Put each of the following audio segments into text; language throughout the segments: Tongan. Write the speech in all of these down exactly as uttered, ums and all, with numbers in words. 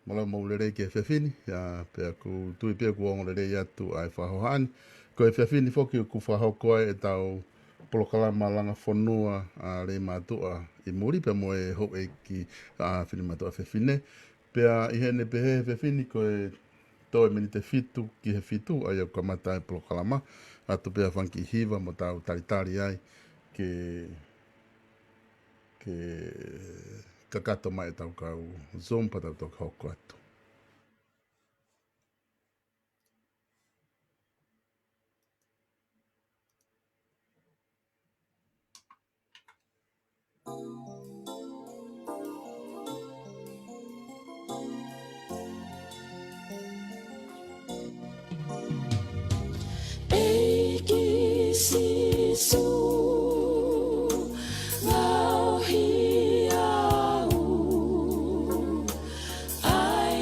Mālō mo e lelei ki he efiafi ni, ʻa, pea ʻoku ou tui pē kuo ongo lelei atu ʻa e fakahohaʻa ni. Ko e efiafi ni foki ʻoku fakahoko ai ʻetau polokalama langa fonua ʻa Leimātuʻa ʻi muli pea mo e houʻeiki ʻa Finemātuʻa Fefine. Pea ʻi heʻene pehē ʻe he efiafi ni ko e toe miniti ʻe fitu ki he fitu, ʻa ia ʻoku kamata ai e polokalama, ʻoatu pē ha fanga kiʻi hiva mo tau talitali ai ke, ke kakato mai ʻetau kau Zoom pea tau toki hoko atu. ʻEiki Sīsū, ngaohi au ʻa e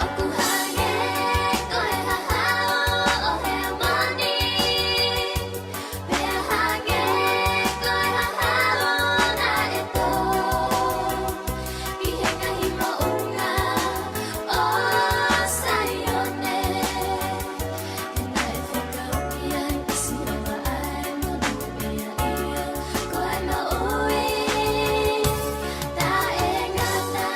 ʻOku hangē ko e hahao ʻo Hēmoni, pea hangē ko e hahao naʻe tō ʻi he ngaahi moʻunga ʻo Saione. Naʻe fekauʻi ai ʻe Sihova ʻa e moʻui, ʻio, ko e moʻui taʻengata.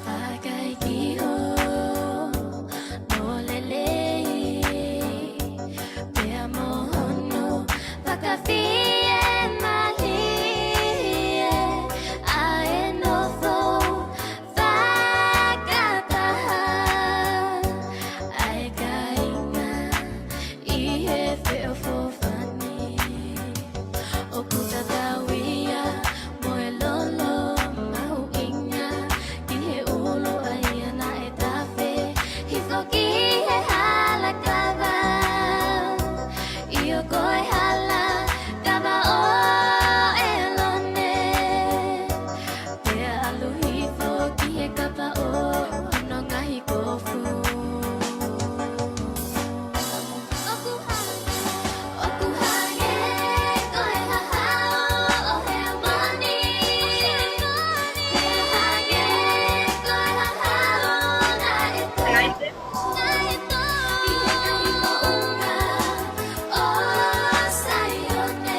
Vakai ki hono lelei, pea mo hono fakafiemālie, ʻa e nofo fakataha ʻa e kāinga ʻi he feʻofoʻofani. ʻOku tatau ia mo e lolo mahuʻinga ki he ʻulu, ʻa ia naʻe tafe hifo ki he hala kava, ʻio, ko e hala kava ʻo ʻElone. Pea ʻalu hifo ki he kapa ʻo hono ngaahi kofu. ʻOku hangē, ʻoku hangē ko e hahao ʻo Hēmoni. Hangē ko e hahao naʻe tō, naʻe tō ʻi he ngaahi moʻunga ʻo Saione.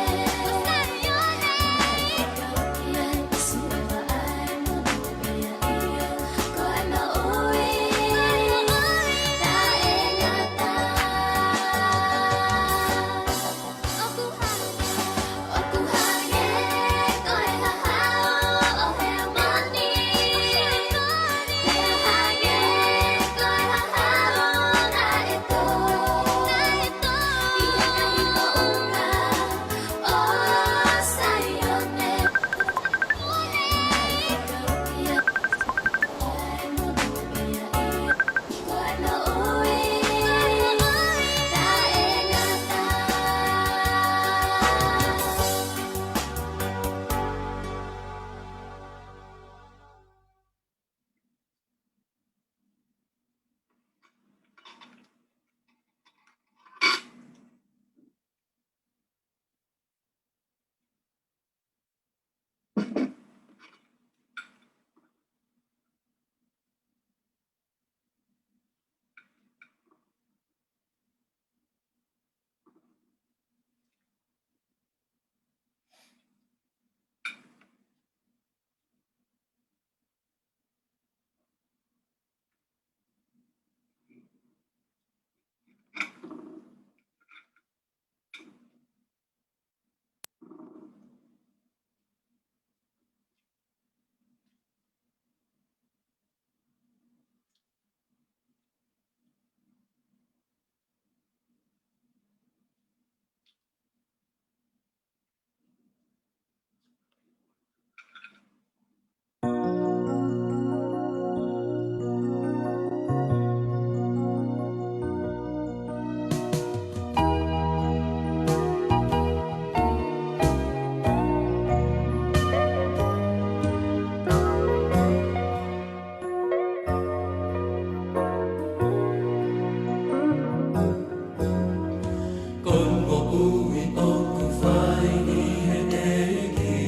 Ko e moʻui ʻoku fai ʻi he ʻEiki,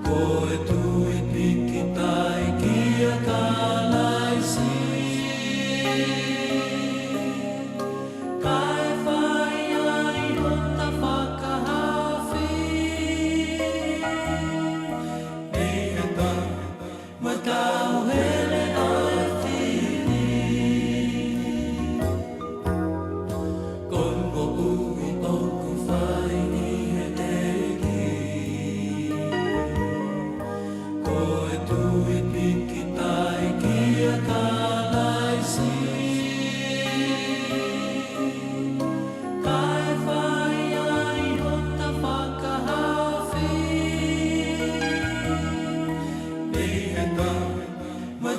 ko e tui pīkitai kia Kalaisi, kae fai ai hota fakahaofi mei he tau mo e tauhele ʻa e fili. Ko e moʻui ʻoku fai ʻi he ʻEiki, ko e tui pīkitai kia Kalaisi, kae fai ai hota fakahaofi mei he tau mo e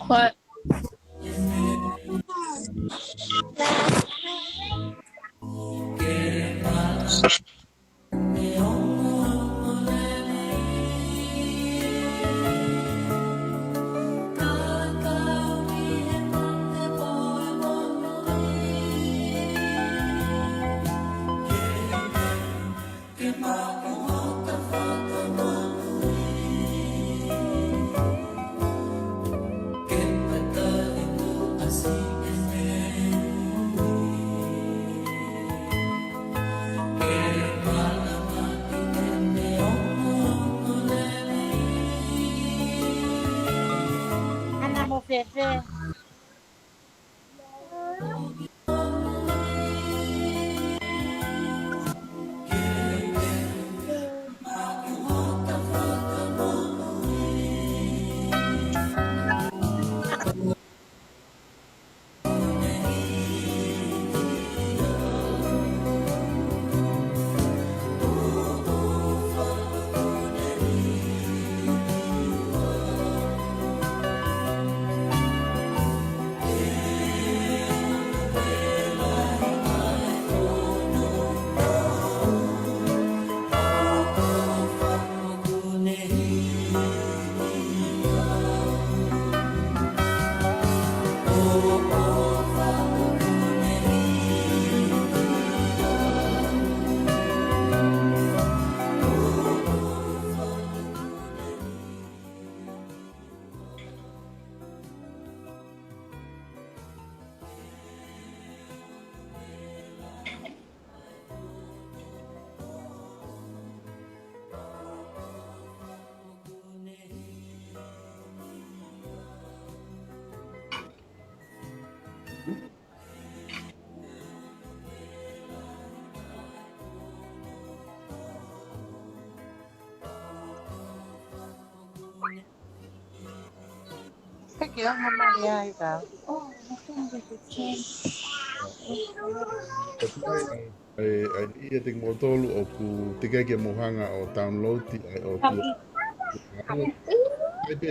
What? Ana mo Fefe. Thank you, how many are you got? ʻAi, ʻai, ʻiate kimoutolu ʻoku teʻeki ke mou hanga ʻo download ʻi ai ʻo tuʻu. ʻAi, pē,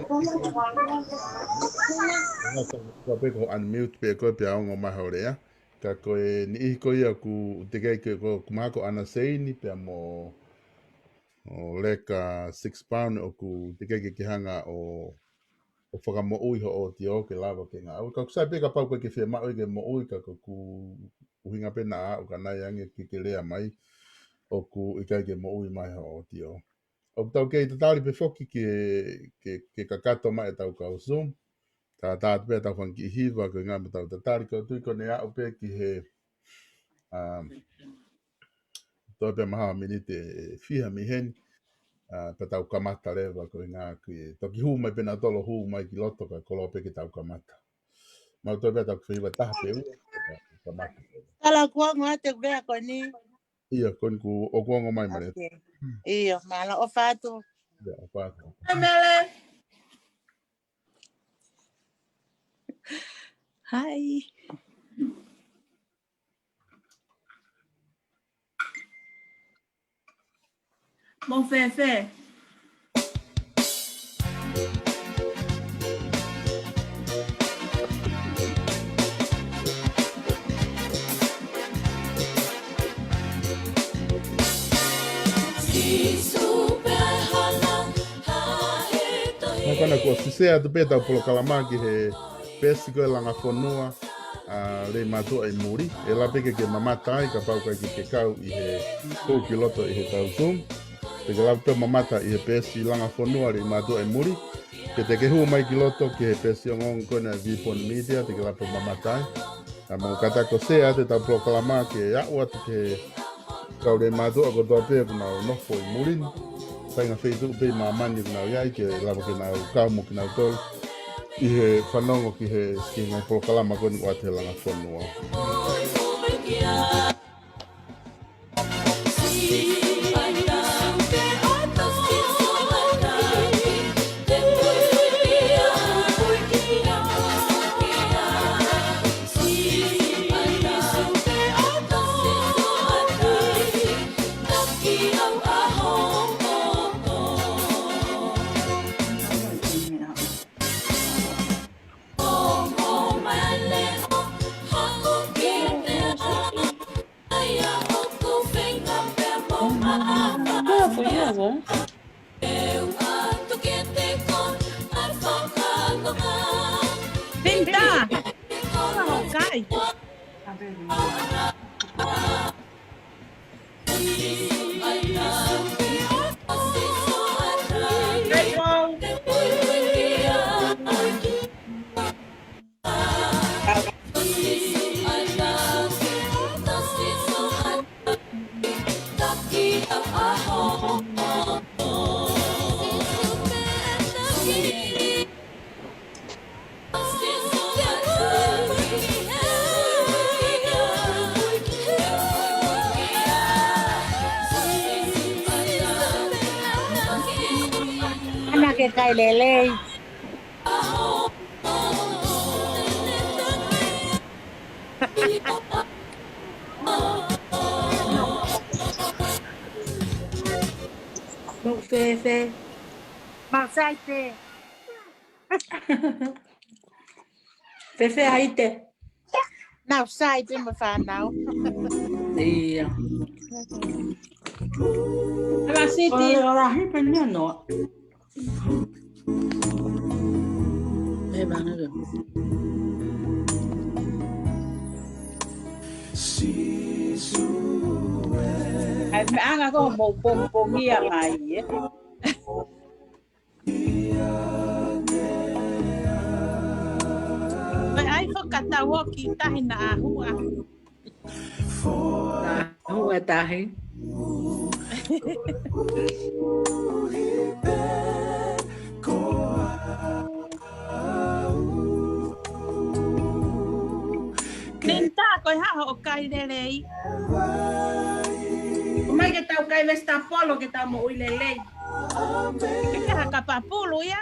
ʻa, ka, ka pē ko e unmute pē ko e pea ongo mai ho lea. Ka ko e niʻihi ko ia ʻoku teʻeki ke ko, ʻoku mahalo ko Ana Seini pea mo ʻo Leka Six Pound ʻoku teʻeki ke ke hanga ʻo, ʻo fakamoʻui hoʻo ʻōtiō ke lava ke ngāue. Ka ʻoku sai pē kapau ʻoku ʻikai ke fiemaʻu ke moʻui ka ko ʻeku ʻuhinga pē naʻa ʻoku ʻanai ange ke ke lea mai ʻoku ʻikai ke moʻui mai hoʻo ʻōtiō. ʻOku tau kei tatali pē foki ke, ke, ke kakato mai ʻetau kau Zoom. Ka tā atu pē ʻetau fanga kiʻi hiva ko e ngaahi meʻa tau tatali ko e tui ko ʻene aʻu pē ki he, um, toe pē mahalo miniti ʻe fiha mei heni, uh, pea tau kamata leva ko e ngaahi kiʻi, toki hū mai pē nautolu hū mai ki loto ka koloa pē ke tau kamata. Mau toe pē ʻetau kiʻi hiva taha pe ua, pea kamata. Tala kuo ngā te vea ko ni. ʻIa, ko eni kuo, ʻoku ongo mai Mele. Okay. ʻIa, mālō ʻofa atu. ʻIa, ʻofa atu. Hi, Mele. Hi. Mo Fefe. Naʻa ko ena kuo sisea atu pē ʻetau polokalama ki he peesi ko e Langa Fonua, ʻa Leimātuʻa ʻi muli. ʻE lava pē ke ke mamata ai kapau ʻoku ʻikai ke ke kau ʻi he hū ki loto ʻi heʻetau Zoom. Te ke lava pē mamata ʻi he peesi Langa Fonua Leimātuʻa ʻi muli. Pea te ke hū mai ki loto ki he peesi ongoongo ko ena ʻa e Vipon Media, te ke lava pē mamata ai. ʻA, mou kātaki ʻo share atu ʻetau polokalama ke aʻu atu ki he kau Leimātuʻa kotoa pē ʻoku nau nofo ʻi muli ni. Faʻahinga feituʻu pē ʻi māmani ʻoku nau ʻi ai ke lava ke nau kau mo kinautolu ʻi he fanongo ki he, ki he ngaahi polokalama ko eni ʻoku ʻoatu ʻe he Langa Fonua. ʻAna ke kai lelei. Mau fēfē. Mau sai pē. Fēfē ai te. Nau sai pē mo e fānau. ʻIa. Hala Siti. Ora, ora, hipe ni no. E vanga ke. ʻAi, meʻa anga ko mo pongipongia mai, ē. Ko e ʻai fakatau ʻo ki tahi naʻa hua. Naʻa hua tahi. Linda, ko e hā hoʻo kai lelei? ʻOmai ke tau kai vesitapolo ke tau moʻui lelei. Ke kaha ka papulu ia.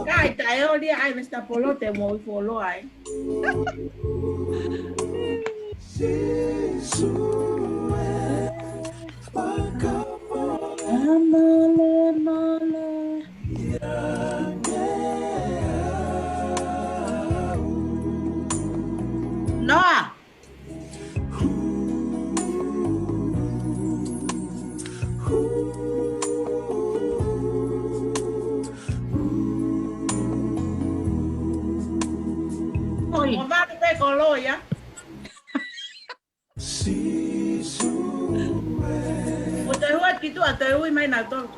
Kai taʻeoli ai vesitapolo te moʻui fuoloa ai. Mole, mole. Noa. Oi. ʻO vale pē ko loia. ʻO te hua ki tuʻa, te ui mai nau tolu.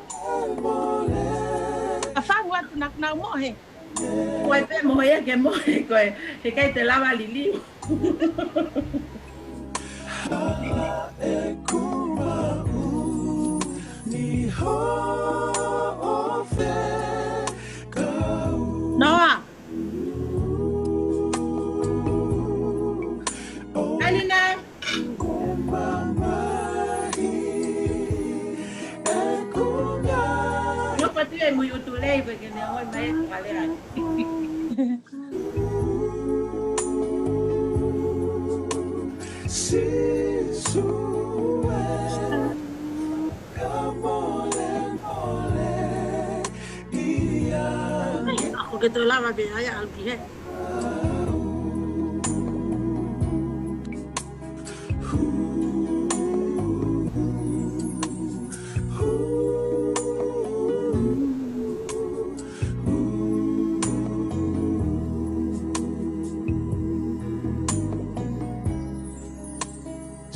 A fau atu na nau mohe. Ko e pē mohe ke mohe ko e, he kai te lava liliu. Noa. Alina. Nō pati e mui utu lei, pe ke ne hoi mai e kale ai. Ai, ako ke tau lava pē ai au ki he.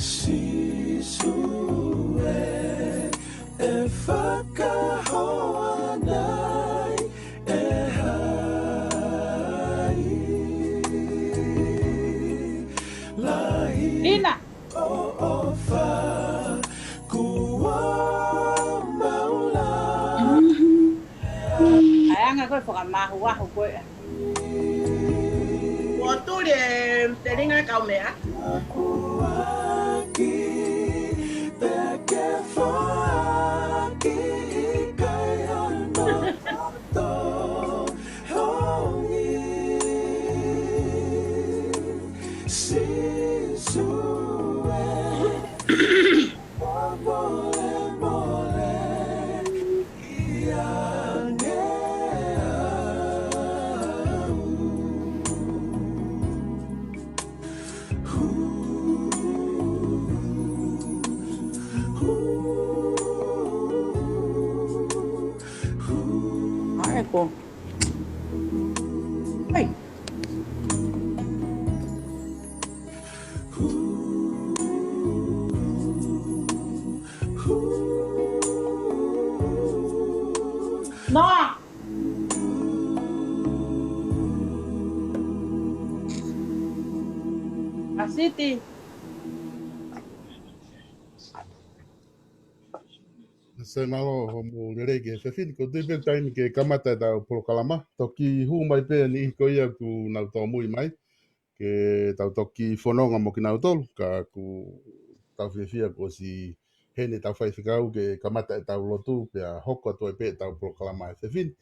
Sīsū ē, ʻe fakahoa nai ʻe hai lahi Ina. ʻOfa kuo maʻu lā. ʻAi anga ko e fakamahuahu ko ē. Kuo tuli e telinga e kaumeʻa. Kuo ʻaki pē ke foaki ʻikai ʻono tō hongi. Sīsū ē, ʻo mole mole. Ai, ko. Ai. Asiti. Sai, mālō hoʻomou lelei ki he efiafi ni. Ko e tui pē taimi ke kamata ʻetau polokalama. Toki hū mai pē ʻa e niʻihi ko ia kuo nau tōmui mai ke tau toki fononga mo kinautolu, ka ʻoku tau fiefia kuo ʻosi heni ʻetau faifekau ke kamata ʻetau lotu pea hoko atu ai pē ʻetau polokalama he efiafi ni.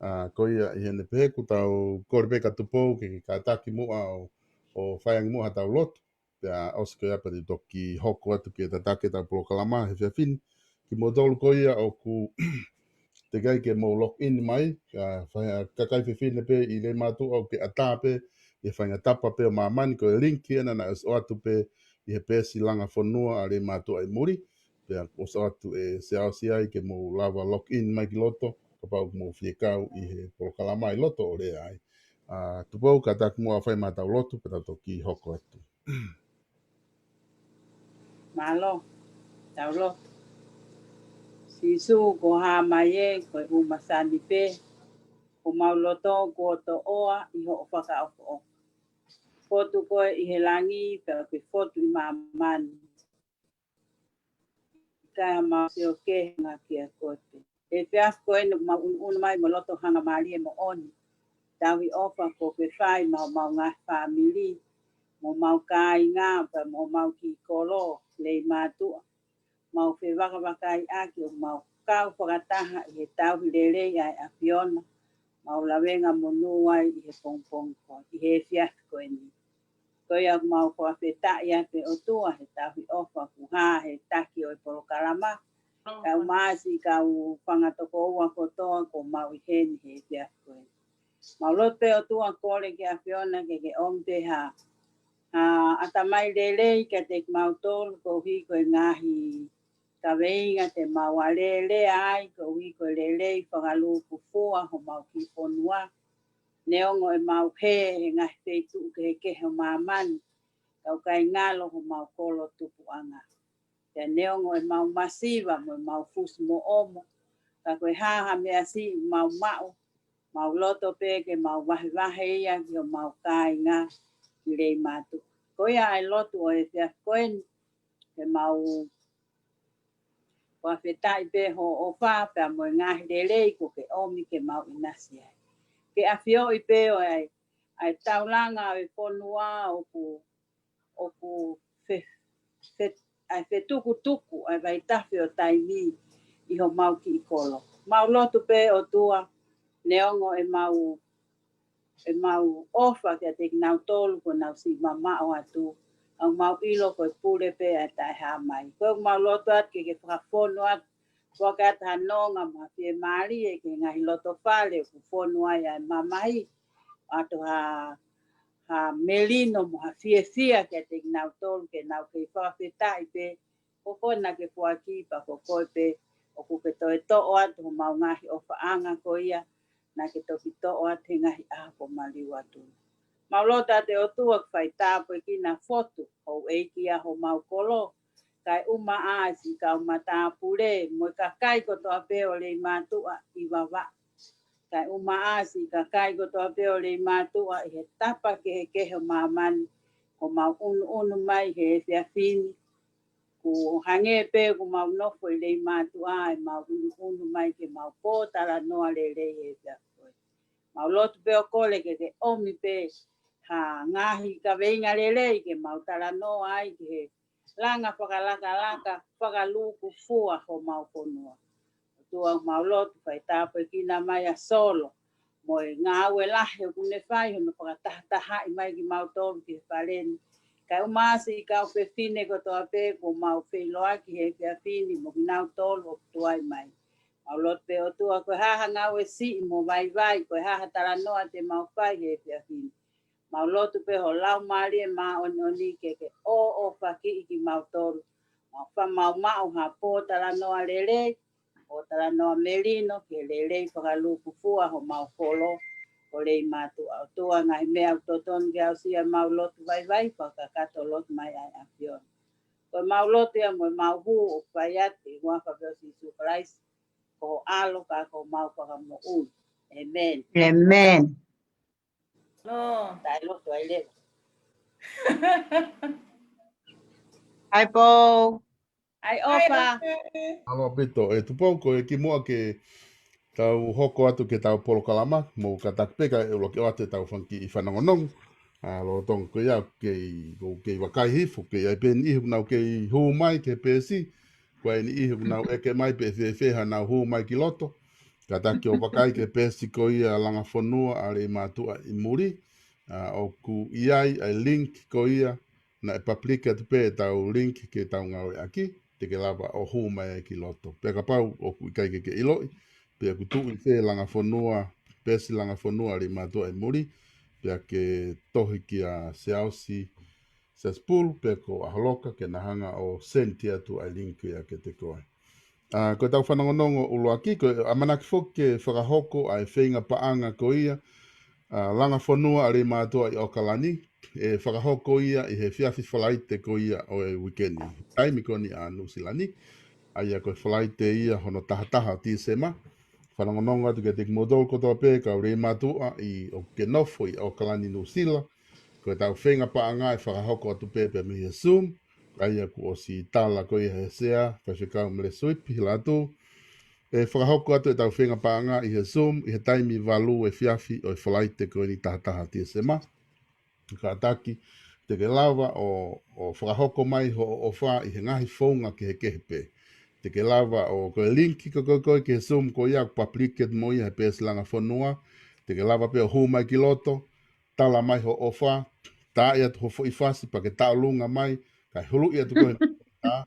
ʻA, ko ia ʻi heʻene pehē ʻoku tau kole pē kia Tupou ke, ke kātaki muʻa ʻo, ʻo fai ange muʻa haʻatau lotu. Pea ʻosi ko ia pea te u toki hoko atu ke tataki ʻetau polokalama he efiafi ni. Kimoutolu ko ia ʻoku teʻeki ai ke mou log in mai, ʻa, fai ha kakai fefine pē ʻi Leimātuʻa ʻoku ke ʻatā pē ʻi he faʻahinga tapa pē ʻo māmani, ko e link ena naʻe ʻosi ʻoatu pē ʻi he peesi langa fonua ʻa Leimātuʻa ʻi muli. Pea ʻosi ʻoatu ʻe Siaosi ai ke mou lava log in mai ki loto, kapau ʻoku mou fie kau ʻi he polokalama ʻi loto ʻo lea ai. ʻA, Tupou, kātaki muʻa ʻo fai mai haʻatau lotu, pea tau toki hoko atu. Mālō, tau lotu. Sīsū, ko e hā mai ē, ko e ʻumasani pē, ko homau loto kuo toʻoa ʻi hoʻo fakaʻofoʻofa. Fotu koe ʻi he langi, pea ke fotu ʻi māmani. ʻIkai haʻamau sio kehe ange kia koe pē. He efiafi ko eni ʻoku mau ʻunuʻunu mai mo e loto hangamālie moʻoni. Tauhi ʻofa kuo ke fai maʻa homau ngaahi fāmili, mo homau kāinga, pea mo homau kiʻi kolo, Leimātuʻa. Mau fevakavakai ʻaki ʻoku mau kau fakataha ʻi he tauhi lelei ʻa e ʻAfiona. Mau lavengamonū ai ʻi he pongipongi ko, ʻi he efiafi ko eni. Ko ia ʻoku mau fakafetaʻi atu ʻOtua he tauhi ʻofa kuo hā he taki ʻo e polokalama. Kau māsi, kau fanga tokoua kotoa kuo mau ʻi heni he efiafi ko eni. Mau lotu pē ʻOtua, kole ki he ʻAfiona ke ke ʻomi pē ha, ha ʻatamai lelei kiate kimautolu koeʻuhi ko e ngaahi kaveinga te mau alēlea ai, koeʻuhi ko e lelei fakalūkufua homau kiʻi fonua. Neongo ʻemau hē he ngaahi feituʻu kehekehe ʻo māmani, ka ʻoku ʻikai ngalo homau kolo tupuʻanga. Pea neongo ʻemau masiva mo ʻemau fusi moʻomo, ka ko e hā ha meʻa siʻi ʻoku mau maʻu, mau loto pē ke mau vahevahe ia ki homau kāinga ʻi Leimātuʻa. Ko ia ʻa e lotu ʻo e efiafi ko eni, ke mau fakafetaʻi pē hoʻo ʻofa pea mo e ngaahi lelei kuo ke ʻomi ke mau ʻinasi ai. Ke ʻafioʻi pē ʻa e, ʻa e taulanga ʻo e fonua ʻoku, ʻoku fe, fe, ʻa e fetukutuku ʻa e vaitafe ʻo taimi ʻi homau kiʻi kolo. Mau lotu pē ʻOtua, neongo ʻemau, ʻemau ʻofa kiate kinautolu kuo nau siʻi mamaʻo atu, ka ʻoku mau ʻilo ko e pule pē ʻa e taʻehāmai. Ko ia ʻoku mau lotu atu ke ke fakafonu atu, foaki atu ha nonga mo ha fiemālie ki he ngaahi loto fale ʻoku fonu ai ʻa e mamahi, ʻoatu ha, ha melino mo ha fiefia kiate kinautolu ke nau kei fakafetaʻi pē, ko koe naʻa ke foaki pea ko koe pē ʻoku ke toe toʻo atu homau ngaahi ʻofaʻanga ko ia naʻa ke toki toʻo atu he ngaahi ʻaho kuo maliu atu. Mau lotu atu ʻOtua ke fai tāpuekina fotu houʻeiki ʻa homau kolo, kae ʻumaʻā siʻi kau matāpule mo e kakai kotoa pē ʻo Leimātuʻa ʻi Vavaʻu. Kae ʻumaʻā siʻi kakai kotoa pē ʻo Leimātuʻa ʻi he tapa kehekehe ʻo māmani, ʻoku mau ʻunuʻunu mai he efiafi ni. Kuo hangē pē ʻoku mau nofo ʻi Leimātuʻa ʻi heʻemau ʻunuʻunu mai ke mau pōtalanoa lelei he efiafi ko eni. Mau lotu pē ʻo kole ke ke ʻomi pē ha ngaahi kaveinga lelei ke mau talanoa ai ki he langa fakalakalaka fakalūkufua homau fonua. ʻOtua, mau lotu fai tāpuekina mai ʻa Solo mo e ngāue lahi ʻoku ne fai hono fakatahatahaʻi mai kimautolu ki he fale ni. Kae ʻumaʻā siʻi kau fefine kotoa pē kuo mau feʻiloaki he efiafi ni mo kinautolu ʻoku tuai mai. Mau lotu pē ʻOtua ko e hā ha ngāue siʻi mo vaivai, ko e hā ha talanoa te mau fai he efiafi ni. Mau lotu pē ho Laumālie Māʻoniʻoni ke ke ʻoʻofakiʻi kimautolu. Mau fa mau maʻu ha pōtalanoa lelei, pōtalanoa melino, ke lelei fakalūkufua homau kolo ʻo Leimātuʻa. ʻOtua, ngaahi meʻa ʻoku totonu ke aʻusia ʻemau lotu vaivai, fakakakato lotu mai ʻa e ʻAfiona. Ko ʻemau lotu ia mo ʻemau hū ʻoku fai atu ʻi he huafa pē ʻo Sīsū Kalaisi, ko ho ʻAlo ka ko homau Fakamoʻui. ʻĒmeni. ʻĒmeni. Lō. Taʻe lotu ai leva. Hi, Paul. ʻAi ʻOfa. Mālō ʻaupito, ʻe Tupou, ko e kimuʻa ke tau hoko atu ki heʻetau polokalama, mou kātaki pē kae ʻuluaki ʻoatu ʻetau fanga kiʻi fanongonongo. ʻA, lolotonga ko ia, kei, ʻoku kei vakai hifo, kei ʻi ai pē niʻihi ʻoku nau kei hū mai ki he peesi, ko e niʻihi ʻoku nau ʻeke mai pe ʻe fēfē haʻanau hū mai ki loto. Kātaki ʻo vakai ki he peesi ko ia Langa Fonua ʻa Leimātuʻa ʻi muli. ʻA, ʻoku ʻi ai ʻa e link ko ia, naʻe public atu pē ʻetau link ke tau ngāueʻaki, te ke lava ʻo hū mai ai ki loto. Pea kapau ʻoku ʻikai ke ke ʻiloʻi pe ʻoku tuʻu ʻi fē Langa Fonua, peesi Langa Fonua ʻa Leimātuʻa ʻi muli, pea ke tohi kia Siaosi, Siaosi Pulu, pe ko ʻAholoka, ke na hanga ʻo send atu ʻa e link ia kiate koe. ʻA, ko ʻetau fanongonongo ʻuluaki, ko e ʻamanaki foki ke fakahoko ʻa e feinga paʻanga ko ia, ʻa, Langa Fonua ʻa Leimātuʻa ʻi ʻAokalani, ʻe fakahoko ia ʻi he efiafi Falaite ko ia ʻo e uike ni. Taimi ko eni ʻa Nuʻusila ni, ʻa ia ko e Falaite ia hono taha taha ʻo Tīsema. Fanongonongo atu kiate kimoutolu kotoa pē kau Leimātuʻa ʻi, ʻoku ke nofo ʻi ʻAokalani, Nuʻusila. Ko ʻetau feinga paʻanga ʻe fakahoko atu pē pē mei he Zoom, ʻa ia kuo ʻosi tala ko ia he Sea, Faifekau Mele Suipi Hilatu. ʻE fakahoko atu ʻetau feinga paʻanga ʻi he Zoom, ʻi he taimi valu efiafi ʻo e Falaite ko eni taha taha Tīsema. Kātaki, te ke lava ʻo, ʻo fakahoko mai hoʻo ʻofa ʻi he ngaahi founga kehekehe pē. Te ke lava ʻo, ko e link ko, ko, ko, ki he Zoom ko ia ʻoku public atu mo ia he peesi Langa Fonua. Te ke lava pē ʻo hū mai ki loto, tala mai hoʻo ʻofa, taaʻi atu ho foʻi fasi pea ke taʻolunga mai, kae huluʻi atu ko e tā,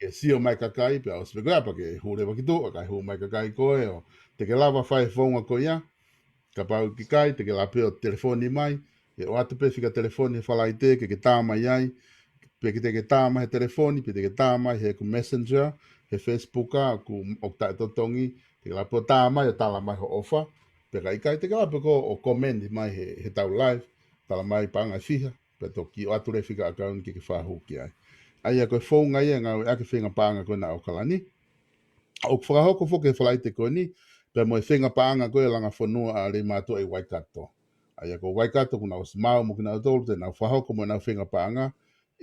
ke sio mai kakai, pea ʻosi pē ko ia pea ke hū leva ki tuʻa, kae hū mai kakai ko ē ʻo, te ke lava fai e founga ko ia, kapau ʻoku ʻikai, te ke lava pē ʻo telefoni mai, ʻe ʻoatu pē fika telefoni he Falaite, ke ke tā mai ai, pe ke te ke tā mai he telefoni, pe te ke tā mai he ʻeku Messenger, he Facebook ʻa, ʻoku, ʻoku taʻetotongi, te ke lava pē ʻo tā mai ʻo tala mai hoʻo ʻofa, pe ka ʻikai, te ke lava pē ko ʻo comment mai he, heʻetau live, tala mai paʻanga ʻe fiha, pea toki ʻoatu leva fika account ke ke fakahū ki ai. ʻA ia ko e founga ia ngāueʻaki e feinga paʻanga ko ena ʻa ʻAokalani. ʻOku fakahoko foki he Falaite ko eni, pea mo e feinga paʻanga ko ia Langa Fonua ʻa Leimātuʻa ʻi Waikato. ʻA ia ko Waikato kuo nau ʻosi maau mo kinautolu, te nau fakahoko mo ʻenau feinga paʻanga,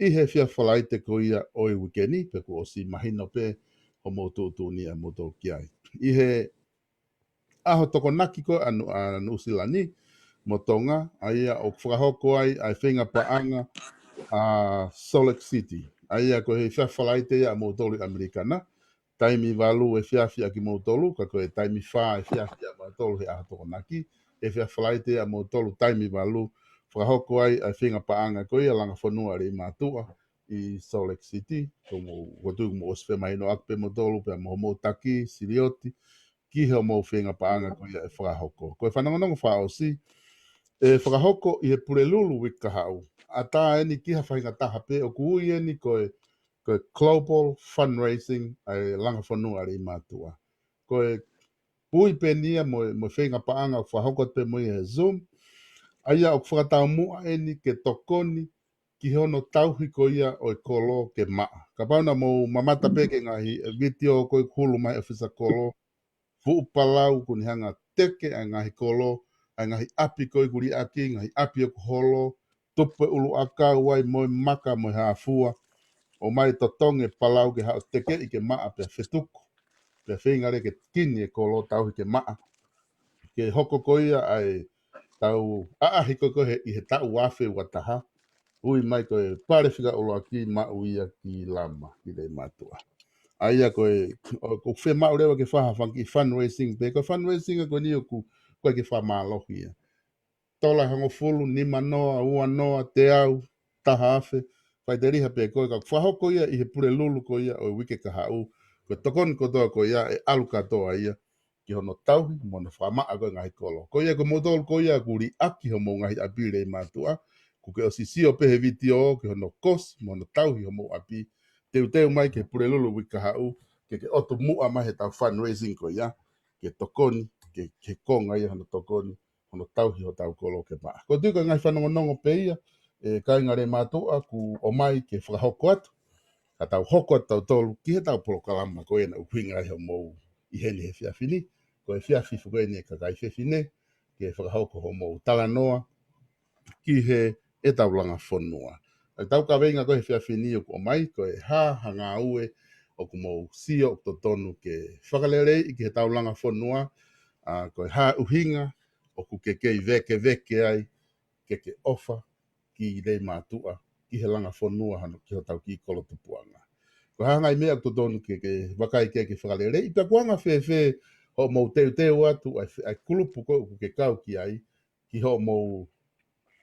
ʻi he efiafi Falaite ko ia ʻo e uike ni, pea kuo ʻosi mahino pē hoʻomou tuʻutuʻuni ʻamoutolu ki ai. ʻI he ʻaho Tokonaki ko ē ʻa Nu-, ʻa Nuʻusila ni mo Tonga, ʻa ia ʻoku fakahoko ai ʻa e feinga paʻanga ʻa Salt Lake City. ʻA ia ko e efiafi Falaite ia ʻamoutolu ʻi ʻAmelika na, taimi valu efiafi ʻa kimoutolu, ka ko e taimi fā efiafi ʻamautolu he ʻaho Tokonaki, efiafi Falaite ia ʻamoutolu taimi valu, fakahoko ai ʻa e feinga paʻanga ko ia Langa Fonua ʻa Leimātuʻa ʻi Salt Lake City, ko mou, ʻoku ou tui kuo mou ʻosi femahinoʻaki pē moutolu, pea mo hoʻomou taki, Silioti, ki hoʻomou feinga paʻanga ko ia ʻe fakahoko. Ko e fanongonongo fakaʻosi, ʻe fakahoko ʻi he Pulelulu uike kahaʻu. ʻAtā eni ki ha faʻahinga taha pē, ʻoku ui eni ko e, ko e Global Fundraising ʻa e Langa Fonua ʻa Leimātuʻa. Ko e ui pē eni ia mo, mo e feinga paʻanga ʻoku fakahoko atu pē mo ia he Zoom. ʻA ia ʻoku fakataumuʻa eni ke tokoni ki hono tauhi ko ia ʻo e kolo ke maʻa. Kapau naʻa mou mamata pē ki he ngaahi, ʻe, vitiō ko ē ʻoku hulu mai ʻe he ʻōfisa kolo, fuʻu palau kuo ne hanga ʻo teke ʻa e ngaahi kolo, ʻa e ngaahi ʻapi ko ē ʻoku liʻaki, ngaahi ʻapi ʻoku holo, tupu e ʻuluʻakau ai mo e maka mo e hāfua, ʻomai totongi e palau ke haʻu ʻo tekeʻi ke maʻa pea fetuku, pea feinga leva ke kini e kolo tauhi ke maʻa. Ke hoko ko ia ʻa e tau ʻaʻahi ko ē ko ē he, ʻi he taʻu ua afe ua taha, ui mai ko e pale fika ʻuluaki maʻu ia ki Lama, ki Leimātuʻa. ʻA ia ko e, ʻo, ʻoku fiemaʻu leva ke fai ha fanga kiʻi fundraising pē, ko e fundraising ko eni ʻoku, ʻoku ʻikai ke fakamālohi ia. Tola ʻe hongofulu, nima noa, ua noa, teau, taha afe, faʻiteliha pē ko ē, ka ʻoku fakahoko ia ʻi he Pulelulu ko ia ʻo e uike kahaʻu, ko e tokoni kotoa ko ia ʻe ʻalu kātoa ia ki hono tauhi mo hono fakamaʻa ko ē ngaahi kolo. Ko ia ko moutolu ko ia ʻoku liʻaki hoʻomou ngaahi ʻapi Leimātuʻa, kuo ke ʻosi sio pē he vitiō ki hono kosi mo hono tauhi hoʻomou ʻapi, teuteu mai ki he Pulelulu uike kahaʻu, ke ke ʻotu muʻa mai heʻetau fundraising ko ia, ke tokoni, ke, ke konga ia hono tokoni, hono tauhi hotau kolo ke maʻa. Ko e tui ko e ngaahi fanongonongo pē ia, ʻe kāinga Leimātuʻa, kuo ʻomai ke fakahoko atu, ka tau hoko atu tautolu ki heʻetau polokalama ko ena ʻoku ʻuhinga ai hoʻomou ʻi heni he efiafi ni, ko e efiafi foki eni ʻa e kakai fefine, ke fakahoko hoʻomou talanoa ki heʻetau Langa Fonua. ʻetau kaveinga ko e he efiafi ni ʻoku ʻomai, ko e hā ha ngāue ʻoku mou sio ʻoku totonu ke fakaleleiʻi ki heʻetau langa fonua, ʻa, ko e hā ʻuhinga ʻoku ke kei vekeveke ai, ke ke ʻofa ki Leimātuʻa, ki he langa fonua hano ki hotau kiʻi kolo tupuʻanga. Ko e hā ngaahi meʻa ʻoku totonu ke, ke vakai ke, ke fakaleleiʻi, pea ʻoku anga fēfē hoʻomou teuteu atu ʻa e, ʻa e kulupu ko ē ʻoku ke kau ki ai, ki hoʻomou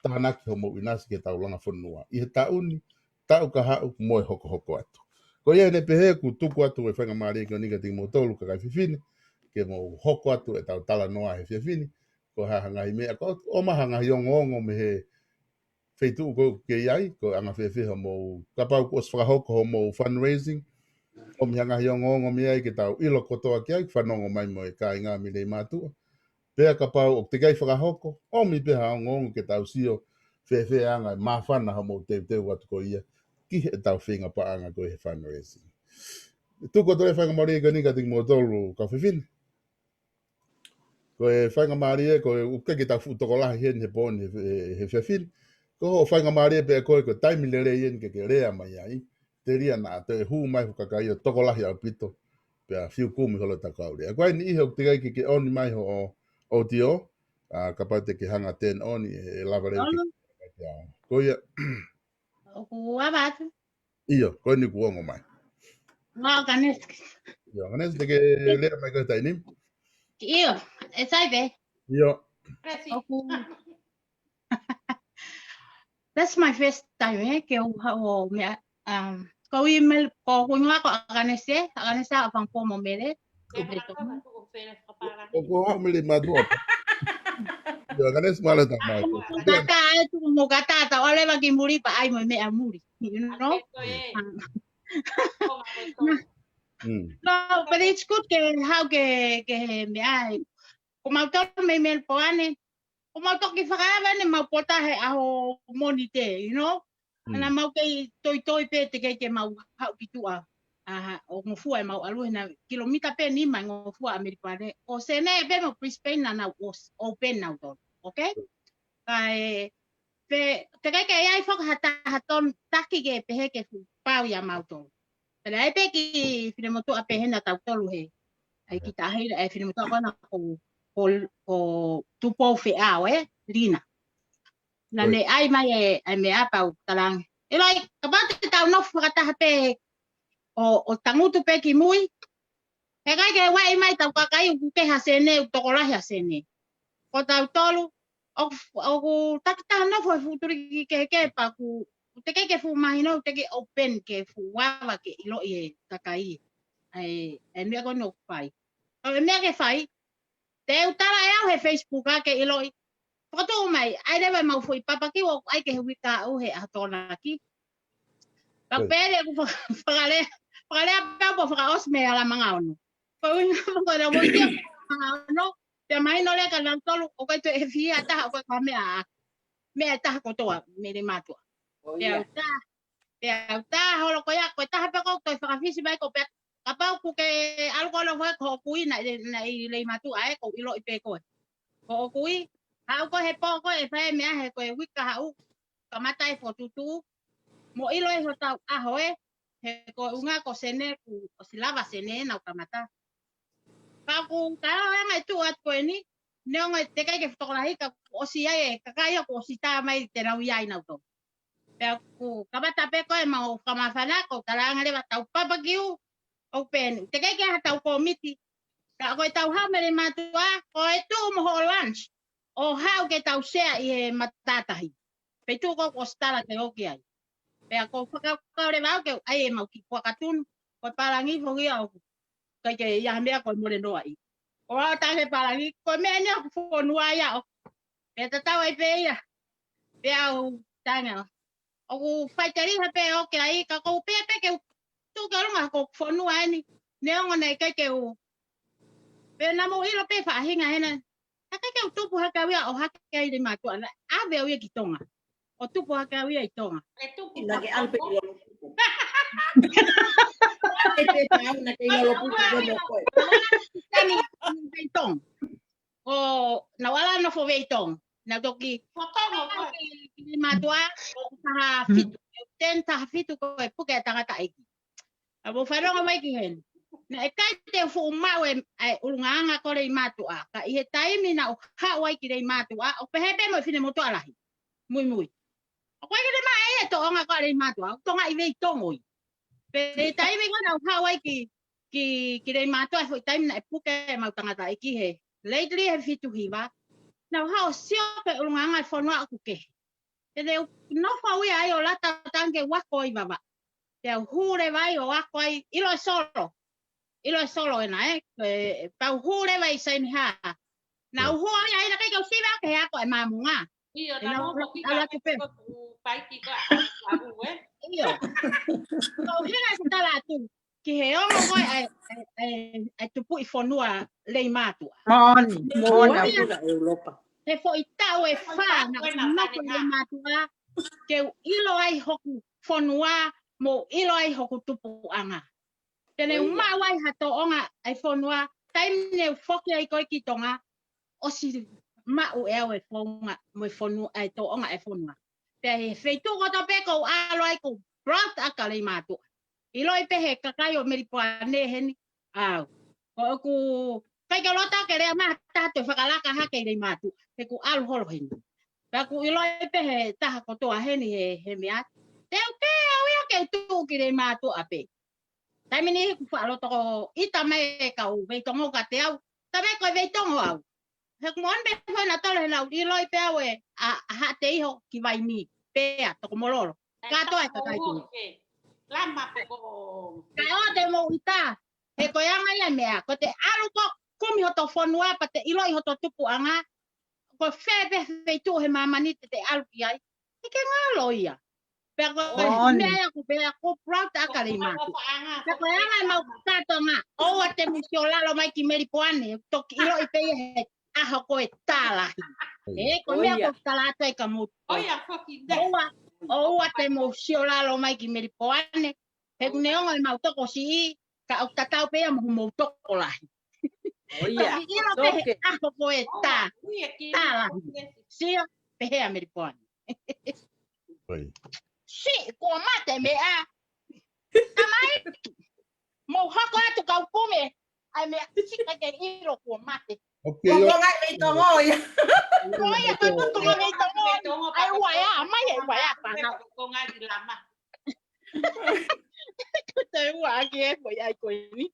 tānaki hoʻomou ʻinasi ki heʻetau langa fonua. ʻI he taʻu ni, taʻu kahaʻu mo e hokohoko atu. Ko ia ʻene pehē ʻoku tuku atu e faingamālie ko eni kiate kimoutolu kakai fefine, ke mou hoko atu ʻetau talanoa he efiafi ni, ko e hā ha ngaahi meʻa, ko e ʻomai ha ngaahi ongoongo mei he feituʻu ko ē ʻoku ke ʻi ai, ko e anga fēfē hoʻomou, kapau kuo ʻosi fakahoko hoʻomou fundraising, ʻomi ha ngaahi ongoongo mei ai ke tau ʻilo kotoa ki ai, fanongo mai mo e kāinga mei Leimātuʻa. Pea kapau ʻoku teʻeki ai fakahoko, ʻomi pē ha ongoongo ke tau sio fēfē anga e māfana hoʻomou teuteu atu ko ia ki heʻetau feinga paʻanga ko ē he fundraising. Tuku atu e faingamālie ko eni kiate kimoutolu kau fefine. Ko e faingamālie, ko e ʻoku ʻikai ke tau fuʻu tokolahi heni he pō ni he, he, he efiafi ni. Ko hoʻo faingamālie pē ko e, ko e taimi lelei eni ke ke lea mai ai. Telia naʻa toe hū mai hoʻo kakai ʻo tokolahi ʻaupito. Pea fiu kumi holo ʻetau kau lea. Ko eni ʻi he ʻoku teʻeki ai ke ke ʻoni mai hoʻo audio, ʻa, kapau te ke hanga turn on, ʻe lava leva ke, ko ia. ʻOku ava atu. ʻIo, ko eni kuo ongo mai. Ngā Kanesi. ʻIo, Kanesi, te ke lea mai ko e taimi ni. ʻIo, ʻe sai pē. ʻIo. ʻOku. That's my first time, eh, ke u ha o mea, um, ko ʻeku ʻīmeli, ko ʻeku ʻuhinga ko ʻAkanese, ʻAkanese ʻa Fangpo mo Mele. ʻOku haʻu mei Leimātuʻa. ʻIo, ʻAkanese mālō e tama. Mo kata e tuku mo kata ta ʻo leva ki muli pea ʻai mo e meʻa muli. You know? Mm. No, but it's good ke haʻu ke, ke he meʻa. Ko mautolu mei Melipoane, ko mau toki fakaava ʻene mau pota he ʻaho Mōnite, you know? Mm. Ana mau kei toitoi pē teʻeki ke mau haʻu ki tuʻa. ʻA, ʻo ngofua ʻemau ʻalu he na kilomita pē nima ʻe ngofua ʻa Melipoane. ʻO Senē pē mo Brisbane naʻa nau ʻosi, open nautolu, okay? Kae, pē, teʻeki ke ʻi ai foki ha taha tonu taki ke pehē ke fuʻu pau ia mautolu. Pea ʻi ai pē kiʻi finemotuʻa pehē na tautolu he. ʻAi ki tahi, ʻa e finemotuʻa ko ena ko, ko, ko Tupou Feʻao, eh, Lina. Naʻa ne ʻai mai e, e meʻa pea u talaange. ʻIloi, kapau te tau nofo fakataha pē ʻo, ʻo tangutu pē ki mui. He ʻikai ke vaʻi mai tau kakai ʻoku ke ha Senē, ʻoku tokolahi ha Senē. Ko tautolu, ʻoku, ʻoku taki taha nofo he fuʻu tuliki kehekehe pea ʻoku, ʻoku teʻeki ke fuʻu mahino, ʻoku teʻeki open ke fuʻu ava ke ʻiloʻi e kakai. ʻAi, e meʻa ko ena ʻoku fai. ʻO e meʻa ke fai, te u tala ʻe au he Facebook ā ke ʻiloʻi. Fakatuʻu mai, ʻai leva ʻemau foʻi papakiu ʻoku ʻai ke he uike ʻaʻau he ʻaho Tokonaki. Ka pele ʻoku faka-, fakalea, fakalea pē ʻo fakaʻosi mei Alamanga Ono. Ko e ʻuhinga ko ena mo ia Alamanga Ono, pea mahino leva kia nautolu, ʻoku ʻikai toe ʻi ai ha taha, ʻoku ʻikai ha meʻa, meʻa ʻe taha kotoa mei Leimātuʻa. Pea u tā, pea u tā holo ko ia, ko e taha pē ʻoku ou toe fakafisi mai ko pea kapau ʻoku ke ʻalu ko ena fai ko hoku ʻi na, na ʻi Leimātuʻa ē, ʻoku ou ʻiloʻi pē koe. Ko hoku ʻi, haʻu ko ē he pō ko ē ʻe fai e meʻa he ko e uike haʻu, kamata e fokotuʻutuʻu, mo ʻiloʻi hotau ʻaho ē, he ko e ʻuhinga ko Senē kuo ʻosi lava Senē nau kamata. Ka ʻoku tau anga e tuʻu atu ko eni, neongo e teʻeki ke fuʻu tokolahi ka kuo ʻosi ʻi ai e kakai ʻoku ʻosi tā mai te nau ʻi ai nautolu. Pea ʻoku kamata pē ko ē ʻemau fakamāfana, ʻoku ou talaange leva tau papakiu, ʻoku pehē ni, teʻeki ke ʻi ai hatau kōmiti. Ka ko ʻetau haʻu mei Leimātuʻa, ko e tuʻu mo hoʻo lunch, ʻo haʻu ke tau sea ʻi he matātahi. Pea tuʻu ko ē ʻoku ʻosi tala ke ō ki ai. Pea ʻoku ou fakakaukau leva au ke ʻai ʻemau kiʻi puaka tunu, ko e pālangi foki ia ʻoku ʻikai ke ʻi ai ha meʻa ko e mole noa ʻi. Ko au tā ke pālangi, ko e meʻa eni ʻoku fonua ia ʻo. Pea tatau ai pē ia. Pea u tanga. ʻOku faiteliha pē ʻoku ke ʻai, ka ʻoku ou pehē pē ke u tuʻu ki ʻolunga ko ʻeku fonua eni. Neongo naʻe ʻikai ke u. Pea naʻa mou ʻilo pē faʻahinga hena. Naʻe ʻikai ke u tupu hake au ia ʻo hake ai Leimātuʻa, naʻe ʻave au ia ki Tonga. ʻO tupu hake au ia ʻi Tonga. ʻE tupu. Naʻa ke ʻalu pē ki Lolopuku. ʻE pē pau naʻa ke ʻi Lolopuku ko mo koe. Tani, tani Tonga. ʻO, naʻa ku ʻalu ʻo nofo ʻi Tonga. Naʻa ku toki. Ko Tonga, ko. Ki Leimātuʻa, ʻoku taha fitu. ten taha fitu ko e puke ʻa e tangataʻeiki. ʻA, mou fanongo mai ki heni. Naʻe ʻikai te u fuʻu maʻu e, e ʻulungaanga ko Leimātuʻa. Ka ʻi he taimi naʻa ku haʻu ai ki Leimātuʻa, ʻoku pehē pē mo e finemotuʻa lahi. Muimui. ʻOku ʻikai ke te maʻu e tōʻonga ko Leimātuʻa, ʻoku Tonga ʻi Veitongo ia. Pea ʻi he taimi ko ē naʻa ku haʻu ai ki, ki, ki Leimātuʻa he foʻi taimi naʻe puke ʻemau tangataʻeiki he, lately he fitu hiva. Naʻa ku haʻu ʻo sio ki he ʻulungaanga e fonua ʻoku kehe. Te u nofo au ia ai ʻo lata tange ua ko i vava. Te u hū leva ai ʻo ako ai, ʻilo e solo. ʻIlo e solo ena, ē? E, pea u hū leva ʻi Saini Hā. Naʻa ku hū ai, ai naʻe ʻikai ke u siva ke he ako e māmonga. ʻIo, ʻe na nau nofo ki ala ka atu pē. Ko tu paiki ka a, a u, ē? ʻIo. Ko u hanga ʻo tala atu ki he ongo ko ē ʻa e, ʻa e, ʻa e, ʻa e tupuʻi fonua Leimātuʻa. Moʻoni, moʻoni, ʻa e ʻEulopa. He foʻi taʻu ʻe fā naʻa ku nofo ʻi Leimātuʻa, ke u ʻilo ai hoku fonua, mo ʻilo ai hoku tupuʻanga. Te ne u maʻu ai ha tōʻonga ʻa e fonua, taimi ne u foki ai ko ē ki Tonga, ʻosi maʻu ʻe au e founga, mo e fonua, ʻa e tōʻonga ʻa e fonua. Pea he feituʻu kotoa pē ʻoku ou ʻalu ai ʻoku ou proud ʻaki ʻa Leimātuʻa. ʻIloʻi pē he kakai ʻo Melipoane heni, ʻau. Ko ʻeku, ʻikai ke u loto ke lea mai ha taha toe fakalaka hake ʻi Leimātuʻa, he ʻoku ou ʻalu holo heni. Pea ʻoku ʻiloʻi pē he taha kotoa heni he, he meʻa. Te u pē au ia ke tuʻu ki Leimātuʻa pē. Taimi ni ʻoku faʻa loto ko ʻita mai e kau Veitongo kiate au. Taimi ko e Veitongo au. He ʻoku moʻoni pē foʻi na tolo he naʻa ku ʻiloʻi pē au ē, ʻa, ʻa Haʻateiho ki Vaini. Pea, Tokomololo. Kātoa e kakai ko ē. Lama pe ko. Kae ʻoua te mou ʻita. He ko e anga ia e meʻa. Ko ʻete ʻalu ʻo kumi hoto fonua pea te ʻiloʻi hoto tupuʻanga. Ko fē pē feituʻu he māmani te te ʻalu ki ai. ʻIkai ke ngalo ia. Pea ko e meʻa ia ʻoku pehē ʻoku ou proud ʻaki ʻa Leimātuʻa. Pea ko e anga ʻemau kātoanga. ʻOua te mou sio lalo mai ki Melipoane. Toki ʻiloʻi pē ia he ʻaho ko ē tā lahi. ʻE, ko e meʻa ʻoku ou tala atu ai kia moutolu. ʻOua, ʻoua te mou sio lalo mai ki Melipoane. He ʻoku ne ongo ʻemau tokosiʻi, ka ʻoku tatau pē ia mo homou tokolahi. Toki ʻilo pē he ʻaho ko ē tā, tā lahi. Sio, pehē ʻa Melipoane. Siʻi, kuo mate meʻa. Tamaiki. Mou hoko atu kau kumi. ʻAi meʻa, siʻi ʻikai ke ʻilo kuo mate. Ko e konga Veitongo ia. Ko ia, ko e konga Veitongo. ʻAi ua ea, mai e ua ea, pana. Ko e konga ki Lama. Te ua ʻaki e, ko ia, ko eni.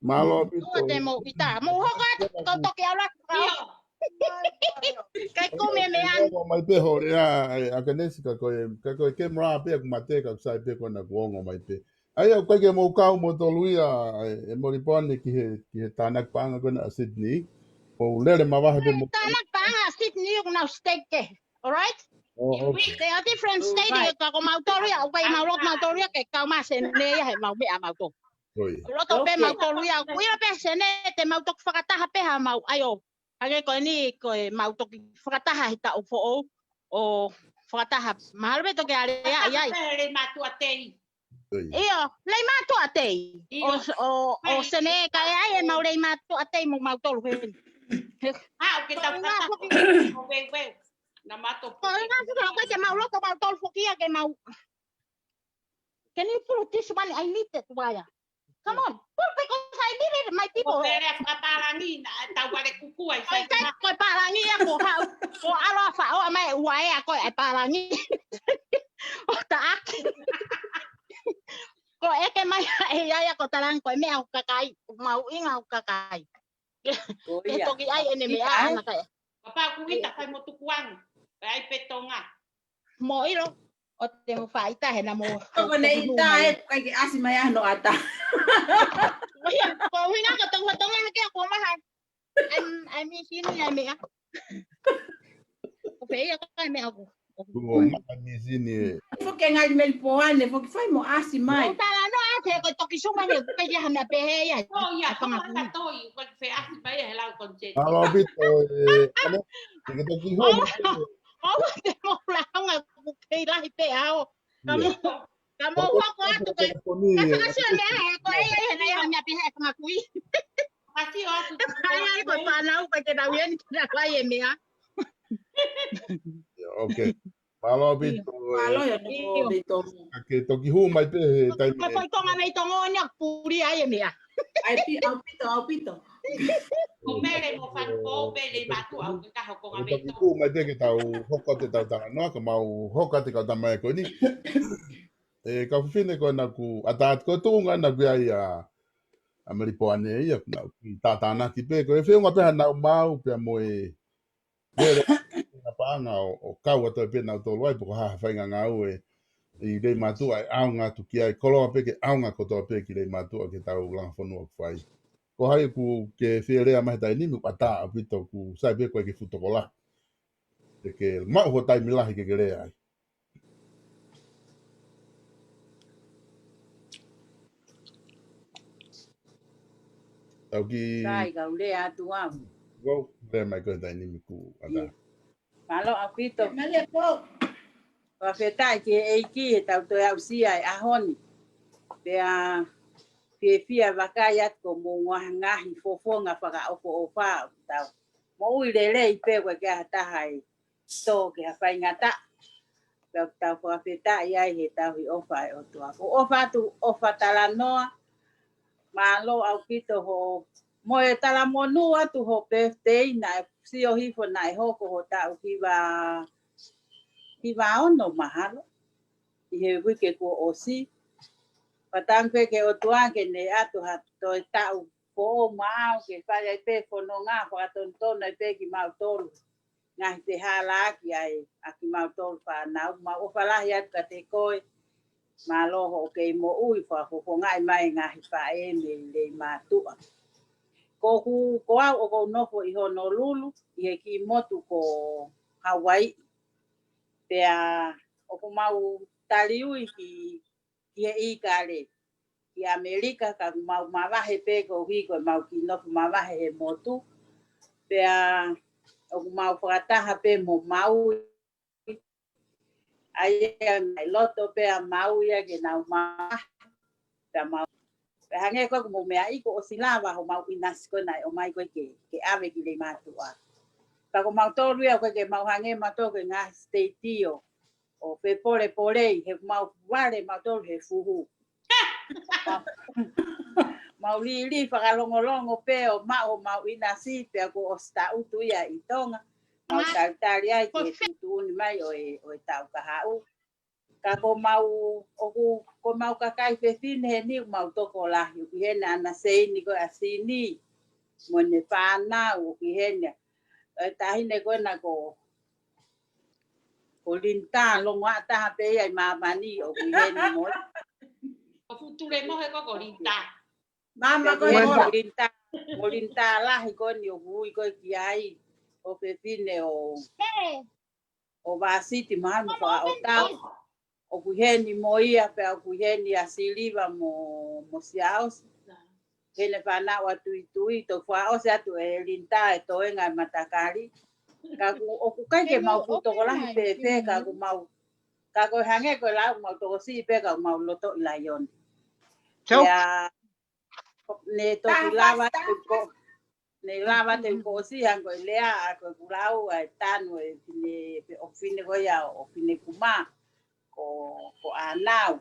Mālō ʻaupito. ʻOua te mou ʻita. Mou hoko atu, kau toki ala. ʻIo. Kai kumi e meʻa. Ongo mai pē hole ʻa, ʻa, ʻa Kenesi ka ko e, ka ko e camera pē ʻoku mate ka ʻoku sai pē ko ena kuo ongo mai pē. ʻAi ʻoku ʻikai ke mou kau moutolu ia, ʻa e, ʻe Melipoane ki he, ki he tānaki paʻanga ko ena ʻa Sydney. Mou lele mavahe pē mou. Tānaki paʻanga ʻa Sydney ʻoku nau state kehe. All right? Oh, okay. They are different state, ka ko mautolu ia, ʻoku ʻikai mau loto mautolu ia, ke kau mai Senē ia he mau meʻa mautolu. Loto pē mautolu ia, ʻoku ʻilo pē Senē, te mau toki fakataha pē ha mau ʻai ʻo. Hangē ko eni, ko e mau toki fakataha he taʻu foʻou, ʻo fakataha, mahalo pē toki ʻalea ʻi ai. Leimātuʻa tei. ʻIo, Leimātuʻa tei. ʻIo. ʻO, ʻo, ʻo Senē ka e ʻai e mau Leimātuʻa tei mo mautolu heni. ʻA, ʻoku ke tau fakataha. Ko e ngaahi foki, ʻoku ʻikai ke mau loto mautolu foki ia ke mau. Can you pull this one? I need that wire. Come on, pull because I need it, my people. Ko e lea fakapālangi, na, tau vale kuku ai, ʻikai ko e pālangi ia ko hau. Ko ʻalo a faʻo a mai ua ea ko e pālangi. ʻO taʻaki. Ko e ke mai e ia ia ko talang ko e meʻa ʻoku kakai, mau inga ʻoku kakai. Ke toki ʻai ʻene meʻa ana kai. Papa ʻoku ʻita fai mo tukuangi. Pea ʻai pē Tonga. Mo ʻilo, ʻoua te mou faʻa ʻita he na mo. Ko ne ʻita e, ʻikai ke ʻasi mai ʻa hono ʻata. Ko ia, ko e ʻuhinga ko Tonga, Tonga hake ʻoku maha. I'm, I'm in sini ai meʻa. Ko pē ia ko e meʻa ʻoku. Kuo maha misini ē. Foki e ngali Melipoane, foki fai mo ʻasi mai. ʻO tala no a te ko toki suma ne, ko ia hana pehē ia. ʻO ia, ko hana toi, ko e feʻasi mai he lau konte. Mālō ʻaupito ē, ane, te ke toki hō. ʻO, ʻo, te mo launga, ko kei lahi pē ao. Ka mo, ka mo hoko atu ke. Ka fakasio meʻa he, ko e, e, e, e, hana pehē, e fanga kui. Kasi o aku. Ai, ai, ko e pānau, ko e ke nau ia ni, ke nau ai e meʻa. Yeah, okay. Mālō ʻaupito. Mālō ʻaupito. Ka ke toki hū mai pē he taimi. Ka ko i konga mei Tonga ni ʻoku puli ai e meʻa. ʻAupito, ʻaupito, ʻaupito. Ko Mele mo Fanu ko Mele mātuʻa ʻoku ke kaho konga mei Tonga. Toki hū mai pē ke tau hoko atu e tau talanoa, ka mau hoko atu e kau tamaiki ko eni. E kau fefine ko ena kuo ʻatā atu ko e tuʻunga ena kuo ʻi ai ʻa Melipoane ia, kuo nau kiʻi tātānaki pē, ko e feʻunga pē hanau maau pea mo e Mele, na paʻanga ʻo, ʻo kau atu pē nautolu ai, pe ko ha faʻahinga ngāue ʻi Leimātuʻa ʻe ʻaonga atu ki ai, koloa pē ke ʻaonga kotoa pē ki Leimātuʻa ke tau langa fonua ʻoku fai. Ko hai ʻoku ke fie lea mai he taimi ni, ʻoku ʻatā ʻaupito, ʻoku sai pē ko e ke fuʻu tokolahi. Ke ke maʻu ho taimi lahi ke ke lea ai. Tau ki Sai, kau lea atu au. Kau lea mai ko e taimi ni kuo ʻatā. Mālō ʻaupito. Mālō ʻaupito. Fakafetaʻi ki he ʻEiki he tau toe aʻusia e ʻaho ni. Pea fiefia vakai atu ko mo ngaahi fofonga fakaʻofoʻofa ʻoku tau moʻui lelei pē ʻoku ʻikai ha taha ʻe tō ki ha faingataʻa. Pea ʻoku tau fakafetaʻi ai he tauhi ʻofa ʻa e ʻOtua. Ko e ʻofa atu, ʻofa talanoa, mālō ʻaupito hoʻo, mo e talamonū atu hoʻo birthday naʻe sio hifo naʻe hoko ho taʻu hiva, hiva ono mahalo. ʻI he uike kuo ʻosi. Pea tangi pē ki he ʻOtua ke ne ʻatu ha toe taʻu foʻou maʻau ke fai ai pē fononga fakatonutonu ai pē kimautolu. Ngaahi fehālaaki ai ʻa kimautolu fānau, mau ʻofa lahi atu kiate koe. Mālō hoʻo kei moʻui fakafofongaʻi mai ngaahi faʻē mei Leimātuʻa. Ko ʻoku, ko au ʻoku ou nofo ʻi Honolulu, ʻi he kiʻi motu ko Hauaiʻi. Pea ʻoku mau taliui ki, ki he ʻIkale, ki ʻAmelika, ka ʻoku mau mavahe pē koeʻuhi ko ʻemau kiʻi nofo mavahe he motu. Pea ʻoku mau fakataha pē mo Maui. ʻA ia naʻe loto pē ʻa Maui ia ke nau mavahe. Pea mau, pea hangē ko ʻeku mo meaʻi kuo ʻosi lava homau ʻinasi ko ē naʻe ʻomai ko ē ke, ke ʻave ki Leimātuʻa. Pea ko mautolu ia ko ē ke mau hangē mautolu ko e ngaahi siteitio ʻo fepolepolei, he mau vale mautolu he fuhu. Mau lili fakalongolongo pē ʻo maʻu homau ʻinasi pea kuo ʻosi taʻutu ia ʻi Tonga. Mau talitali ai ki he tuʻutuʻuni mai ʻo e, ʻo e taʻu kahaʻu. Ka ko mau, ʻoku, ko mau kakai fefine heni ʻoku mau tokolahi, ʻoku ʻi heni ʻa Seini ko ē ʻa Sini, mo ʻene fānau, ʻoku ʻi heni ʻa e taʻahine ko ena ko, ko Linda, longoaʻa taha pē ia ʻi māmani, ʻoku ʻi heni mo. Ko Futule mo he ko, ko Linda. Māmani ko ʻi heni mo Linda, mo Linda lahi ko eni ʻoku ui ko ē ki ai, ʻo fefine ʻo ʻo Vāsiti mahalo mo Fakaʻotau. ʻOku ʻi heni mo ia pea ʻoku ʻi heni ʻa Siliva mo, mo Siaosi. Heni fānau ʻa Tuitui, toki fakaʻosi atu ʻe Linda e toenga e matakali. Ka ʻoku, ʻoku ʻikai ke mau fuʻu tokolahi fēfē, ka ʻoku mau, ka ko e hangē ko e lau mau tokosiʻi pē ka ʻoku mau loto ʻi laione. Pea ne toki lava atu ko, ne lava atu ko ʻosi hangē ko e lea ʻa ko ʻeku lau ʻa e tanu e fine, pe ʻofefine ko ia ʻo Finekumā, ko, ko ʻĀnau.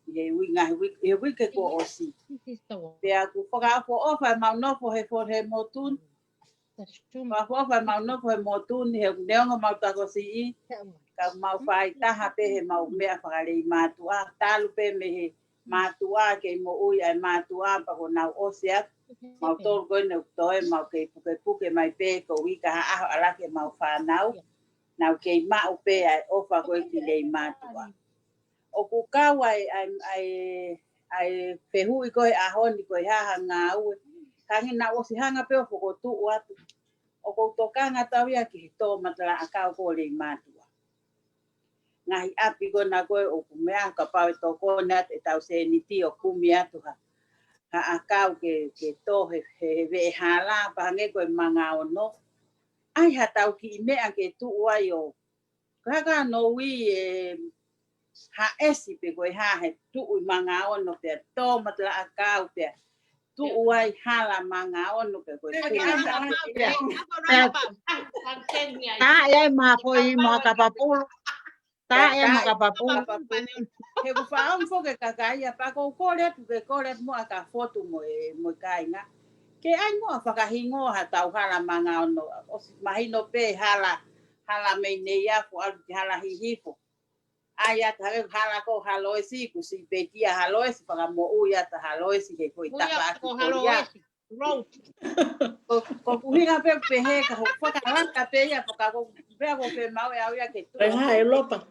ʻI he uike, ngaahi uike, he uike kuo ʻosi. Pea ʻoku fakaʻofoʻofa ʻemau nofo he fo, he motu ni. Fakaʻofoʻofa ʻemau nofo he motu ni, he neongo mau takosiʻi, ka mau fai taha pē he mau meʻa fakaLeimātuʻa, talu pē mei he mātuʻa, kei moʻui ʻa e mātuʻa, pea kuo nau ʻosi atu, mautolu ko eni ʻoku toe, mau kei pukepuke mai pē, koeʻuhi ka ha ʻaho ʻalu hake ʻemau fānau, nau kei maʻu pē ʻa e ʻofa ko ē ki Leimātuʻa. ʻOku kau ai, ʻa e, ʻa e, ʻa e fehuʻi ko ē he ʻaho ni ko e hā ha ngāue, hangē naʻa ku ʻosi hanga pē ʻo fokotuʻu atu. ʻOku ou tokanga atu au ia ki he tō matalaʻakau ko Leimātuʻa. Ngaahi ʻapi ko ena ko ē ʻoku meʻa kapau ʻe tokoni atu ʻetau sēniti ʻo kumi atu ha, ha ʻakau ke, ke tō he, he, he veʻehala, pea hangē ko e Manga Ono. ʻAi ha tau kiʻi meʻa ke tuʻu ai ʻo, ka ka noui e haʻesi pe ko e hā he tuʻu ʻi Manga Ono pea tō matalaʻakau pea tuʻu ai hala Manga Ono pe ko e tuʻu. Ka e ai mā foʻi mo ha kapapulu. Taʻe mo ka papu. He ʻoku faʻa ongo foki e kakai ia pea ʻoku ou kole atu ke kole atu muʻa kia Fotu mo e, mo e kāinga. Ke ʻai muʻa fakahingoa ha tau hala Manga Ono. ʻOsi mahino pē hala, hala mei Neiafu ʻalu ki Hala Hihifo. ʻAi atu hake hala ko Haloesi, kuo siʻi pekia Haloesi, fakamoʻui atu Haloesi he ko e tapa atu ko ia. Road. Ko, ko ʻuhinga pē pehē ka ʻoku fakalata pē ia, pea ka ko pē mau e au ia ke tuʻu. Pea hā e lopa.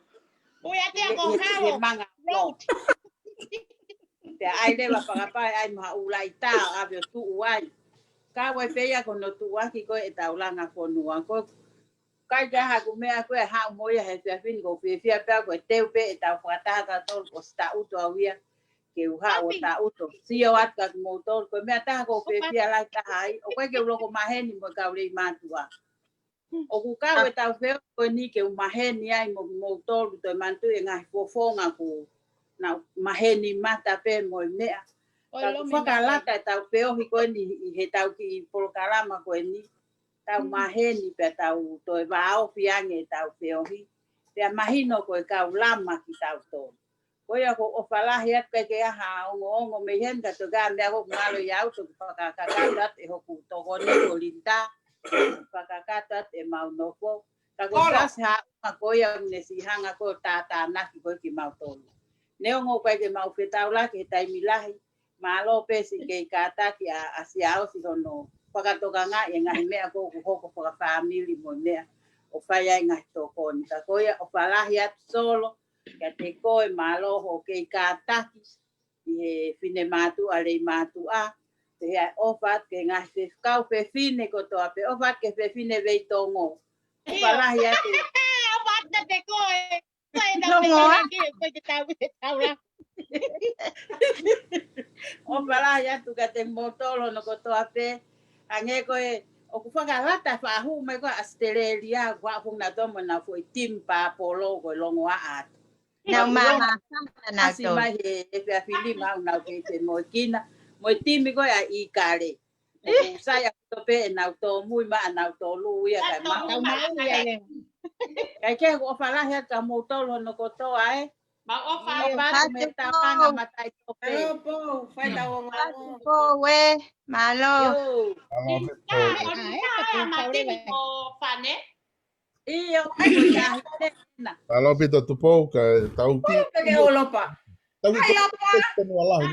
Ui ate a ko Halo. Manga Road. Pea ʻai leva fakapae ʻai maha ʻulai tā ʻave ʻo tuʻu ai. Ka ʻoku ʻi ai pē ia ko hono tuʻuaki ko e taulanga fonua. Ko kai ke aha ʻoku meʻa ko e haʻu mo ia he efiafi ni ʻoku ou fiefia pē au ko e teu pē ʻetau fakataha tautolu ʻosi taʻutu au ia. Ke u haʻu ʻo taʻutu. Sio atu kia kimoutolu. Ko e meʻa taha ʻoku ou fiefia lahi taha ai. ʻOku ʻikai ke u loko maheni mo e kau lei mātuʻa. ʻOku kau ʻetau feohi ko eni ke u maheni ai mo kimoutolu toe manatuʻi e ngaahi fofonga ʻoku nau maheni mata pē mo e meʻa. Ka ʻoku fakalata ʻetau feohi ko eni ʻi heʻetau kiʻi polokalama ko eni. Tau maheni pea tau toe vāofi ange ʻetau feohi. Pea mahino ko e kau lama kitautolu. Ko ia ʻoku ou ʻofa lahi atu ʻikai ke ʻi ai ha ongoongo mei heni ka toki ʻi ai e meʻa ʻoku ngalo ia au toki fakakakato atu ʻe hoku tokoni ko Linda. Fakakakato atu ʻemau nofo. Ka ko Sasi Haʻunga ko ia ʻoku ne siʻi hanga ko e tātānaki ko e kimautolu. Neongo ʻoku ʻikai ke mau fetaulaki he taimi lahi. Mālō pē siʻi kei kātaki ʻa, ʻa Siaosi hono fakatokangaʻi e ngaahi meʻa ko ē ʻoku hoko fakafāmili mo e meʻa ʻo fai ai ngaahi tokoni. Ka ko ia ʻofa lahi atu Solo, kiate koe mālō hoʻo kei kātaki ʻi he fine mātuʻa, lei mātuʻa, pea ʻofa atu ki he ngaahi fefine kotoa pē, ʻofa atu ki he fefine Veitongo. ʻOfa lahi atu. ʻOfa atu kiate koe. Ko e tau pē ki he, ko e tau pē tau la. ʻOfa lahi atu kiate kimoutolu hono kotoa pē. Hangē ko e, ʻoku fakalata faʻa hū mai ko ē ʻAositelēlia, ʻoku faʻa hū nautolu mo ʻenau foʻi timi pāpolo ko e longoaʻa atu. Nau māmā, nau ʻasi mai he efiafi ni mau nau kei te moekina. Mo e timi ko ē ʻa ʻIkale. ʻOku sai ʻaupito pē ʻenau tōmui maʻanautolu ia kae maʻu. Tau maʻu ia leva. Kae kehe ʻoku ʻofa lahi atu kia moutolu hono kotoa ē. Mau ʻofa atu mo e tau anga matai tope. Hello, Pou, fai tau ongo. Pou ē, mālō. Mālō, Pou. ʻIo, ʻai ko ia he na. Mālō ʻaupito Tupou, ka tau ki. Tau ki Fonua Lahi,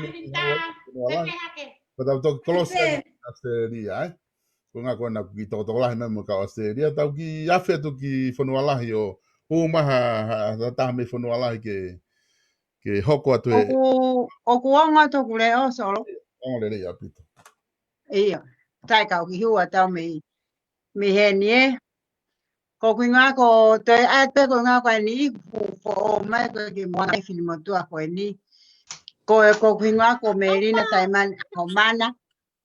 Fonua Lahi. Ko tau toki kolosi ʻAositelēlia, ē? Ko e ngaahi ko ena ki tokotokolahi mai mo e kau ʻAositelēlia, tau kiʻi afe atu ki Fonua Lahi ʻo hū mai ha, ha, ha taha mei Fonua Lahi ke, ke hoko atu he. ʻOku, ʻoku ongo atu hoku leʻo Solo. Ongo lelei ʻaupito. ʻIo, tai kau ki hua tau mei, mei heni ē. Ko ʻeku hingoa ko Toe ʻAi pē ko e hingoa ko eni ʻi ku foʻou mai ko e kiʻi moana ʻi Finimotuʻa ko eni. Ko e, ko ʻeku hingoa ko Melina Taimani Homana.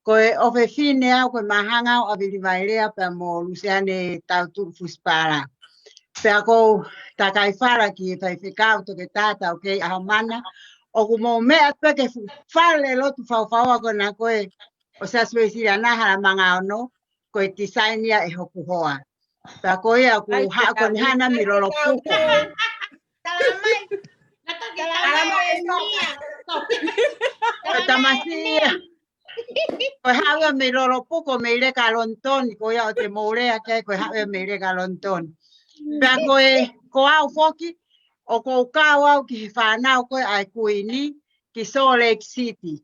Ko e ʻofefine au ko e mahanga au ʻa Vili Vailea pea mo Lusiane Tautuʻu Fusipala. Pea ʻoku ou takai fala ki he faifekau Toketā Taukei ʻAhomana. ʻOku mou meʻa pē ki he fuʻu fale lotu faufaua ko ena ko ē ʻo Siasi Uēsiliana Halamanga Ono. Ko e tisaini ia ʻe hoku hoa. Pea ko ia ʻoku haʻu ko eni hana mei Lolopuko. Tala mai. Tala mai. Ko e tamasiʻi ia. Ko e haʻu ia mei Lolopuko mei Leka Lonitoni, ko ia ʻoku te mou lea ki ai ko e haʻu ia mei Leka Lonitoni. Pea ko e, ko au foki, ʻoku ou kau au ki he fānau ko ē ʻa e Kuini, ki Salt Lake City.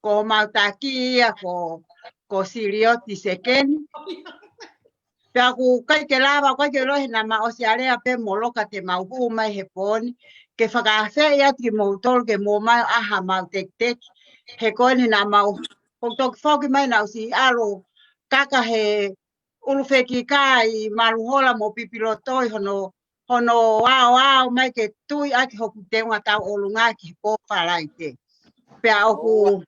Ko homau taki ia ko, ko Silioti Sekeni. Pea ʻoku ʻikai ke lava, ʻikai ke lohe naʻa mau ʻosi alea pē mo Loka te mau hū mai he pō ni. Ke fakaafeʻi atu kimoutolu ke mou ō mai ʻo ʻai haʻamau tekiteki. He ko eni naʻa mau, ʻoku toki foki mai naʻa ku ʻosi ʻalu ʻo kaka he ʻulu fekika ʻi Maluhola mo Pipilotoi hono, hono aoao mai ke tui ʻaki hoku teunga tauʻolunga ki he pō Falaite. Pea ʻoku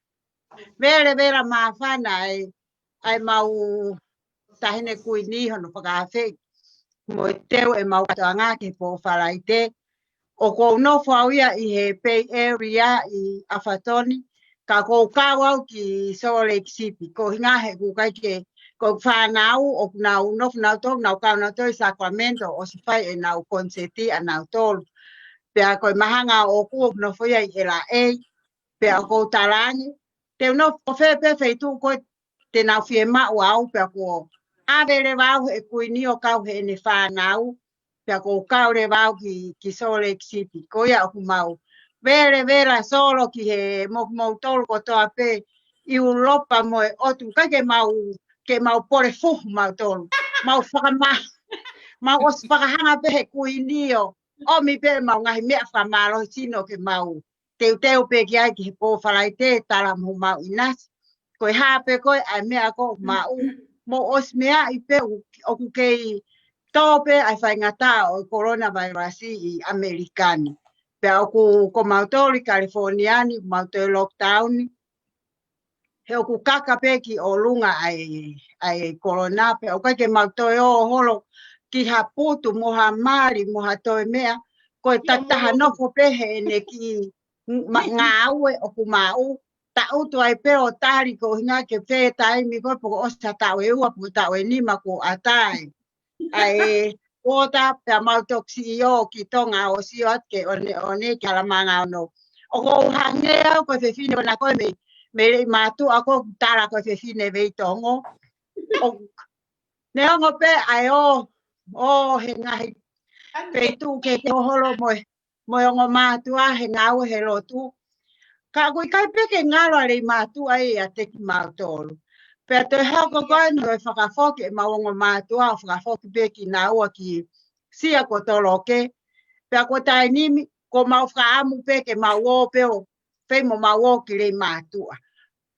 velevela māfana ai, ʻa ʻemau Taʻahine Kuini hono fakaafeʻi mo e teu ʻemau kātoanga ki he pō Falaite. ʻOku ou nofo au ia ʻi he Bay Area ʻi ʻAvatoni, ka ʻoku ou kau au ki Salt Lake City. Ko e ʻuhinga he ʻoku ʻikai ke Ko e fānau ʻoku nau nofo nautolu, nau kau nautolu ʻi Sacramento, ʻosi fai ʻenau koniseti ʻanautolu. Pea ko e māhanga ʻoʻoku ʻoku nofo ia ʻi L A. Pea ʻoku ou talaange, te u nofo ko fē pē feituʻu ko ē te nau fiemaʻu au, pea kuo ʻave leva au ʻe he kuini ʻo kau heʻene fānau, pea kuo u kau leva au ki, ki Salt Lake City. Ko ia ʻoku mau velevela solo ki he mo, moutolu kotoa pē ʻi ʻIulopa mo e ʻotu, ʻikai ke mau, ke mau pole fuhu mautolu. Mau fakama-, mau ʻosi fakahanga pē he kuini ʻo ʻomi pē mau ngaahi meʻa fakamālohisino ke mau teuteu pē ki ai ki he pō Falaite, tala mo mau ʻinasi. Ko e hā pē ko ē ʻa e meʻa ʻoku maʻu, mou ʻosi meaʻi pē ʻoku, ʻoku kei tō pē ʻa e faingataʻa ʻo e coronavirus ʻi ʻAmelika ni. Pea ʻoku ko mautolu ʻi California ni, mau toe lockdown, he ʻoku kaka pē ki ʻolunga ʻa e, ʻa e corona, pea ʻoku ʻikai ke mau toe ō holo ki ha putu mo ha mali mo ha toe meʻa, ko e tataha nofo pē heʻene kiʻi ma-, ngāue ʻoku maʻu, taʻutu ai pē ʻo tali ko hinga ke fē taimi ko ē pe ko e ʻosi ha taʻu ʻe ua pe ko e taʻu ʻe nima kuo ʻatā ai. ʻA e, ʻo tā pea mau toki siʻi ō ki Tonga ʻo sio atu ke ʻone, ʻone ki Alamanga ono. ʻOku ou hangē au ko e fefine ʻona ko ē mei, mei Leimātuʻa ʻoku tala ko e fefine Veitongo. ʻO, neongo pē ʻa e ō, ō he ngaahi feituʻu ke, ke ō holo mo e mo e ongo mātuʻa he ngāue he lotu. Ka ʻoku ʻikai pē ke ngalo ʻa Leimātuʻa ia ʻiate kimautolu. Pea toe hoko ko eni ʻo e fakafoki ʻemau ongo mātuʻa ʻo fakafoki pē kinaua ki Sia ko Toloke. Pea ko e taimi ni, ko mau fakaʻamu pē ke mau ō pē ʻo fei mo mau ō ki Leimātuʻa.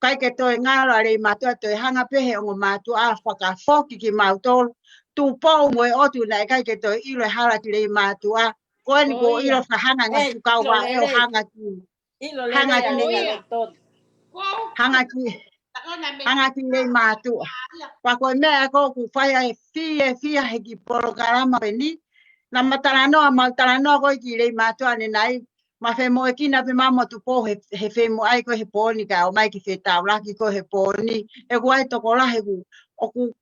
ʻIkai ke toe ngalo ʻa Leimātuʻa, toe hanga pē he ongo mātuʻa ʻo fakafoki kimautolu. Tupou mo e ʻotu naʻe ʻikai ke toe ʻilo e hala ki Leimātuʻa. Ko eni kuo ʻilo fakahanga ngaahi tukau ʻa e ʻo hanga ki, hanga ki, hanga ki Leimātuʻa. Pea ko e meʻa ʻoku fai ai e fiefia he kiʻi polokalama ko eni. Naʻa ma talanoa, mau talanoa ko ē ki Leimātuʻa ʻanenai, ma femoʻuekina pē ma mo Tupou he, he femoʻuekina ko ē he pō ni kae ō mai ki fetaulaki ko ē he pō ni. ʻOku ʻi ai e tokolahi ʻoku, ʻoku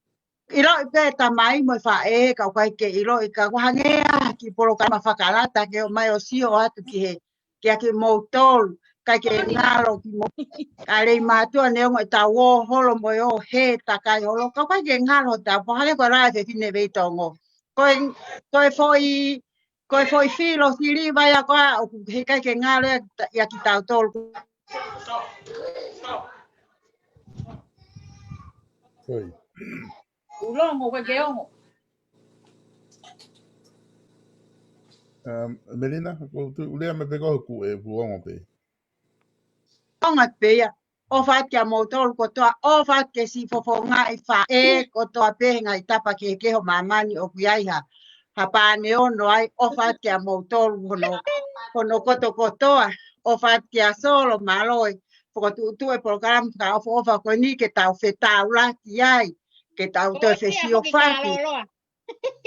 ʻiloʻi pē tamai mo e faʻē ka ʻoku ʻikai ke ʻiloʻi ka ʻoku hangē ʻa e kiʻi polokalama fakalata ke ō mai ʻo sio atu ki he, kia kimoutolu, ʻikai ke ngalo kimoutolu. ʻA Leimātuʻa neongo ʻetau ō holo mo e ō he takai holo. Ka ʻoku ʻikai ke ngalo hotau pō hangē ko e lau ʻa e fefine Veitongo. Ko e, ko e foʻi Ko e foʻi filo siliva ia ko ā ʻoku heʻikai ke ngalo ia, ia kitautolu. Sorry. Kuo longo, ko e ke ongo. Um, Melina, ko tu, ʻulea me pe ko ʻoku ʻe kuo ongo pē. Ongo pē ia. ʻOfa atu kia moutolu kotoa, ʻofa atu ke siʻi fofongaʻi faʻē kotoa pē he ngaahi tapa kehekehe ʻo māmani ʻoku ʻi ai ha, ha pāne ono ai, ʻofa atu kia moutolu hono, hono kotokotoa, ʻofa atu kia Solo, mālō e fokotuʻutuʻu e polokalama fakaʻofoʻofa ko eni ke tau fetaulaki ai, ke tau toe fesiofaki.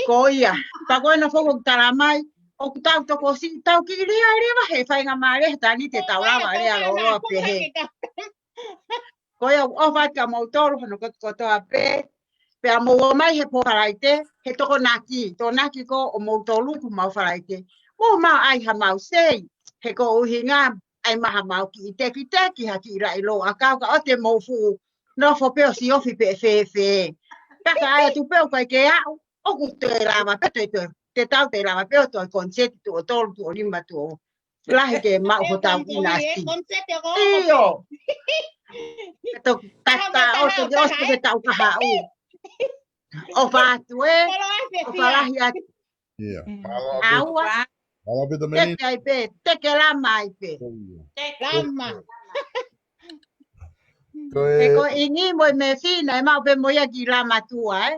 Ko ia, pea ko ena foki ʻoku tala mai, ʻoku tau tokosiʻi, tau kiʻi lea leva he faingamālie he taimi ni te tau lava lea loloa pehē. Ko ia ʻoku ʻofa atu kia moutolu hono kotokotoa pē, pea mou ō mai he pō Falaite, he Tokonaki, Tokonaki ko ʻomoutolu ʻoku mau Falaite. Mou maʻu ai ha mau sei, he ko e ʻuhinga, ʻai mai ha mau kiʻi tekiteki, ha kiʻi laʻi lou ʻakau ka ʻoua te mou fuʻu nofo pē ʻo siofi pē fēfē. Ka ka ʻai atu pē ʻoku ʻikai ke aʻu, ʻoku toe lava pē toe toe. Te tau toe lava pē ʻo toe koniseti tuʻo tolu, tuʻo nima, tuʻo lahi ke maʻu hotau ʻinasi. ʻIo. Ka tau, ka tau, ʻosi ke tau kahaʻu. ʻOfa atu ē. ʻOfa lahi atu. Ia. Mālō ʻaupito. ʻAua. Mālō ʻaupito Melina. Teke ai pē, teke lama ai pē. Lama. Ko e ko ʻIngi mo e Mefina, ʻe maʻu pē mo ia ki Lamatua, ē?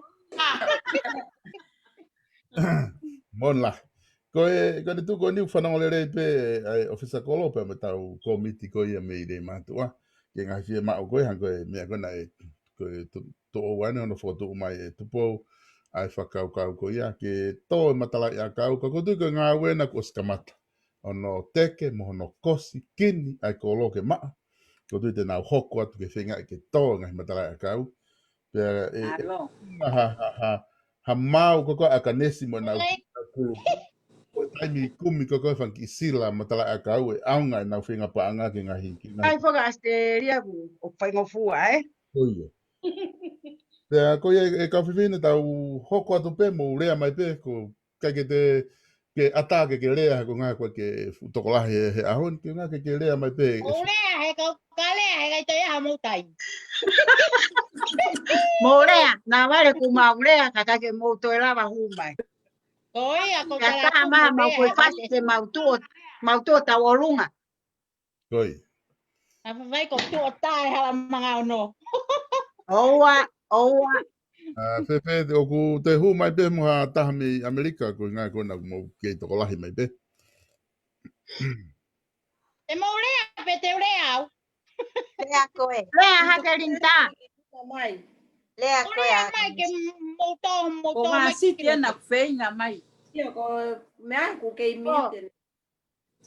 Monla. Ko e, ko e tuku ʻeni ʻoku fanongo lelei pē ʻa e ʻofisa kolo pea mo ʻetau kōmiti ko ia mei Leimātuʻa. Ke ngaahi fiemaʻu ko ia, ko e meʻa ko ena ʻe, ko e to-, toʻo ʻeni hono fokotuʻu mai ʻe Tupou ʻa e fakakaukau ko ia ke tō e matalaʻiʻakau, ka ʻoku ou tui ko e ngāue ena kuo ʻosi kamata. Hono teke mo hono kosi kini ʻa e kolo ke maʻa. ʻOku ou tui te nau hoko atu ke feingaʻi ke tō e ngaahi matalaʻiʻakau. Pea ʻe, ʻe, ha, ha, ha, ha mau ko ko ʻa e kanesi mo nau kulu. Ko e taimi kumi ko ko e fanga kiʻi sila mo talaʻi ʻakau ʻe ʻaonga ʻenau feinga paʻanga ke ngaahi, ke ngaahi. Kai faka Australia ku, ʻo faingofua, ē? Ko ia. Pea ko ia, ʻe kau fefine, tau hoko atu pē, mou lea mai pē, ko kai ke te, ke ʻatā ke ke lea, ko ngā ko ke fuʻu tokolahi he, he ʻaho ni, ke ngā ke ke lea mai pē. Mou lea, he kau ka lea, he kai te ia ha mou tai. Mou lea, nā vale ku mau lea, ka kai ke mou toe lava hū mai. Ko ia, ko ia, ka mau ko e fasi ke mau tuʻo, mau tuʻo tau ʻolunga. Ko ia. A fafai ko tuʻo tae hala manga ono. ʻOua, ʻoua. A, fefe, ʻoku te hū mai pē mo ha taha mei ʻAmelika, ko e ngā ko ena ʻoku mou kei tokolahi mai pē. Te mou lea, pe te u lea au. Lea koe. Lea hake Linda. Mai. Lea koe. Lea mai ke mou tō, mou tō mai. Ko ngā siti ena feinga mai. Ia ko mea ku kei mute.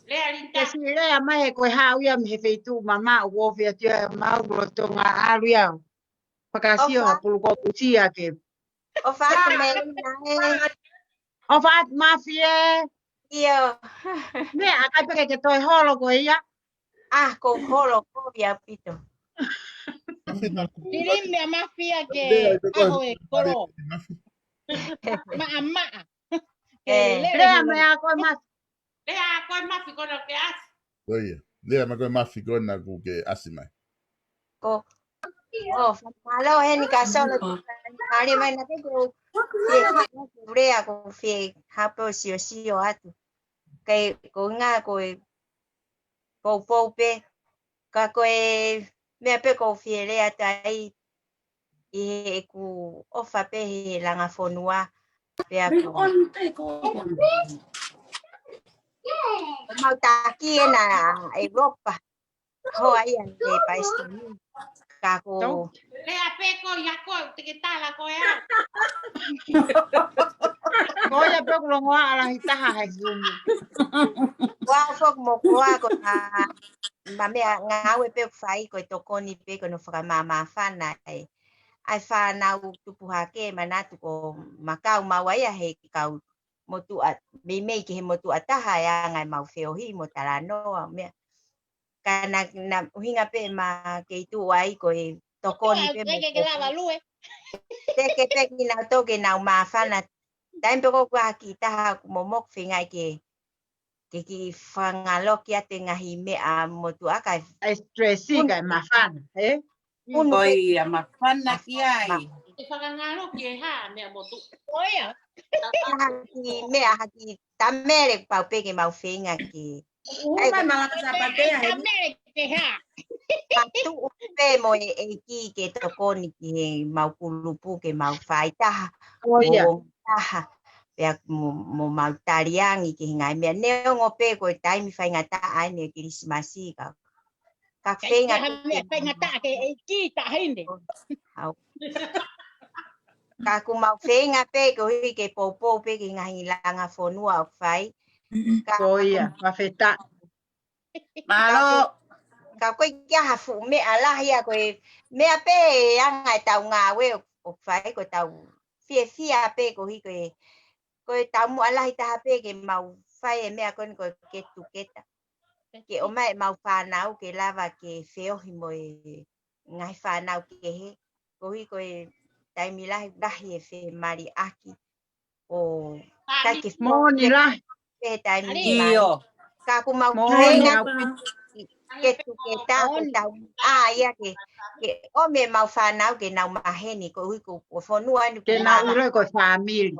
Lea Linda. Ke si lea mai he ko e hau ia mei he feituʻu mamaʻo ʻoku ofi atu ia mau loto ngā ʻalu ia. Fakasio ha pulu ko kusia ke. ʻOfa atu Melinda ē. ʻOfa atu Mafi ē. ʻIo. Meʻa, ʻikai pē ke ke toe holo koe ia. A, ko holo ko ia pito. Tili meʻa Mafi ia ke ʻaho e kolo. Maʻa, maʻa. Ke lea mai ʻa koe Mafi. Lea ʻa koe Mafi ko ena ke ʻasi. Ko ia. Lea mai koe Mafi ko ena ʻoku ke ʻasi mai. Ko. ʻO, fakamālō heni ka solo. Mālie mai na ke ko. Ke lea ko fie hapo siosio atu. Kai ko ngā ko e poupou pē. Ka ko e meʻa pē ko fie lea tai ʻi heʻeku ʻofa pē he langa fonua. Pea ko. Ko mau taki ena Europa. Hoa ia he Palestina. Ka ko. Lea pē ko ia ko, te ke tala ko ia. Ko ia pē ku longoaʻa lahi taha he Zoom. Ua fok mo koa ko na, ma meʻa ngāue pē fai ko e tokoni pē ko no fakamāmāfana e. ʻAi fānau tupu hake manatu ko makau mau ia he kau motuʻa, meimei ki he motuʻa taha e anga e mau feohi mo talanoa, meʻa. Ka na, na ʻuhinga pē ma kei tuʻu ai ko e tokoni pē mo ke lava lue. Te ke peki nau tō ke nau māfana. Taimi pē ko kua ki taha ku momoku feinga ke, ke ki fangaloki atu e ngaahi meʻa motuʻa ka. Ai stress ka e māfana, ē? Unu ko ia māfana ki ai. Ke fakangaloki e hā meʻa motuʻa. Ko ia. Haki meʻa haki tamele pau pē ke mau feinga ke. Uma malaka sapatea he. Tamele ke hā. Patu pē mo e ʻEiki ke tokoni ki he mau kulupu ke mau fai taha. Ko ia. Mo taha. Pea mo, mo mau taliangi ki he ngaahi meʻa neongo pē ko e taimi faingataʻa ʻeni e Kilisimasi ka. Ka feinga. Ka feinga taʻa ke ʻEiki taʻahine. Au. Ka ku mau feinga pē ko hi ke poupou pē ki ngaahi langa fonua ʻoku fai. Ka ko ia, ka feta. Mālō. Ka ko e kia ha fuʻu meʻa lahi a ko e meʻa pē e anga e tau ngāue ʻoku fai ko tau fiefia pē ko hi ko e, ko e tau muʻa lahi taha pē ke mau fai e meʻa ko eni ko e get together. Ke ʻomai e mau fānau ke lava ke feohi mo e ngaahi fānau kehe. Ko hi ko e taimi lahi lahi e femaliʻaki. ʻO kai ke moʻoni lahi. He taimi lahi. Ka ku mau feinga ke tuʻu ke tā ko tau ʻa ia ke, ke ʻomi e mau fānau ke nau maheni ko hui ko, ko fonua ni ke nau ʻilo ko e fāmili.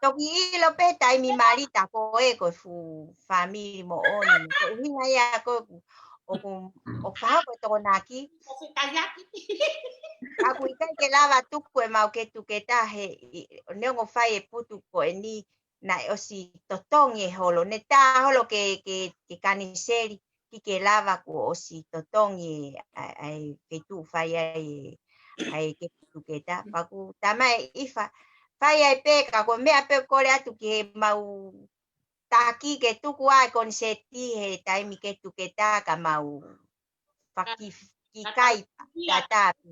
Toki ʻilo pē taimi mali ta ko e ko e fuʻu fāmili moʻoni. Ko ʻuhinga ia ko ʻoku, ʻoku, ʻoku faha ko e tokonaki. Ka ku ʻikai ke lava tuku e mau get together he, neongo fai e putu ko eni naʻe ʻosi totongi e holo. Ne tā holo ke, ke, ke kaniseli ki ke lava kuo ʻosi totongi e, ʻa e, ʻa e feituʻu fai ai e, ʻa e get together. Pea ku tamai ifa, fai ai pē ka ko e meʻa pē kole atu ki he mau taki ke tuku ai koniseti he taimi get together ka mau faki, ki kai tata pē.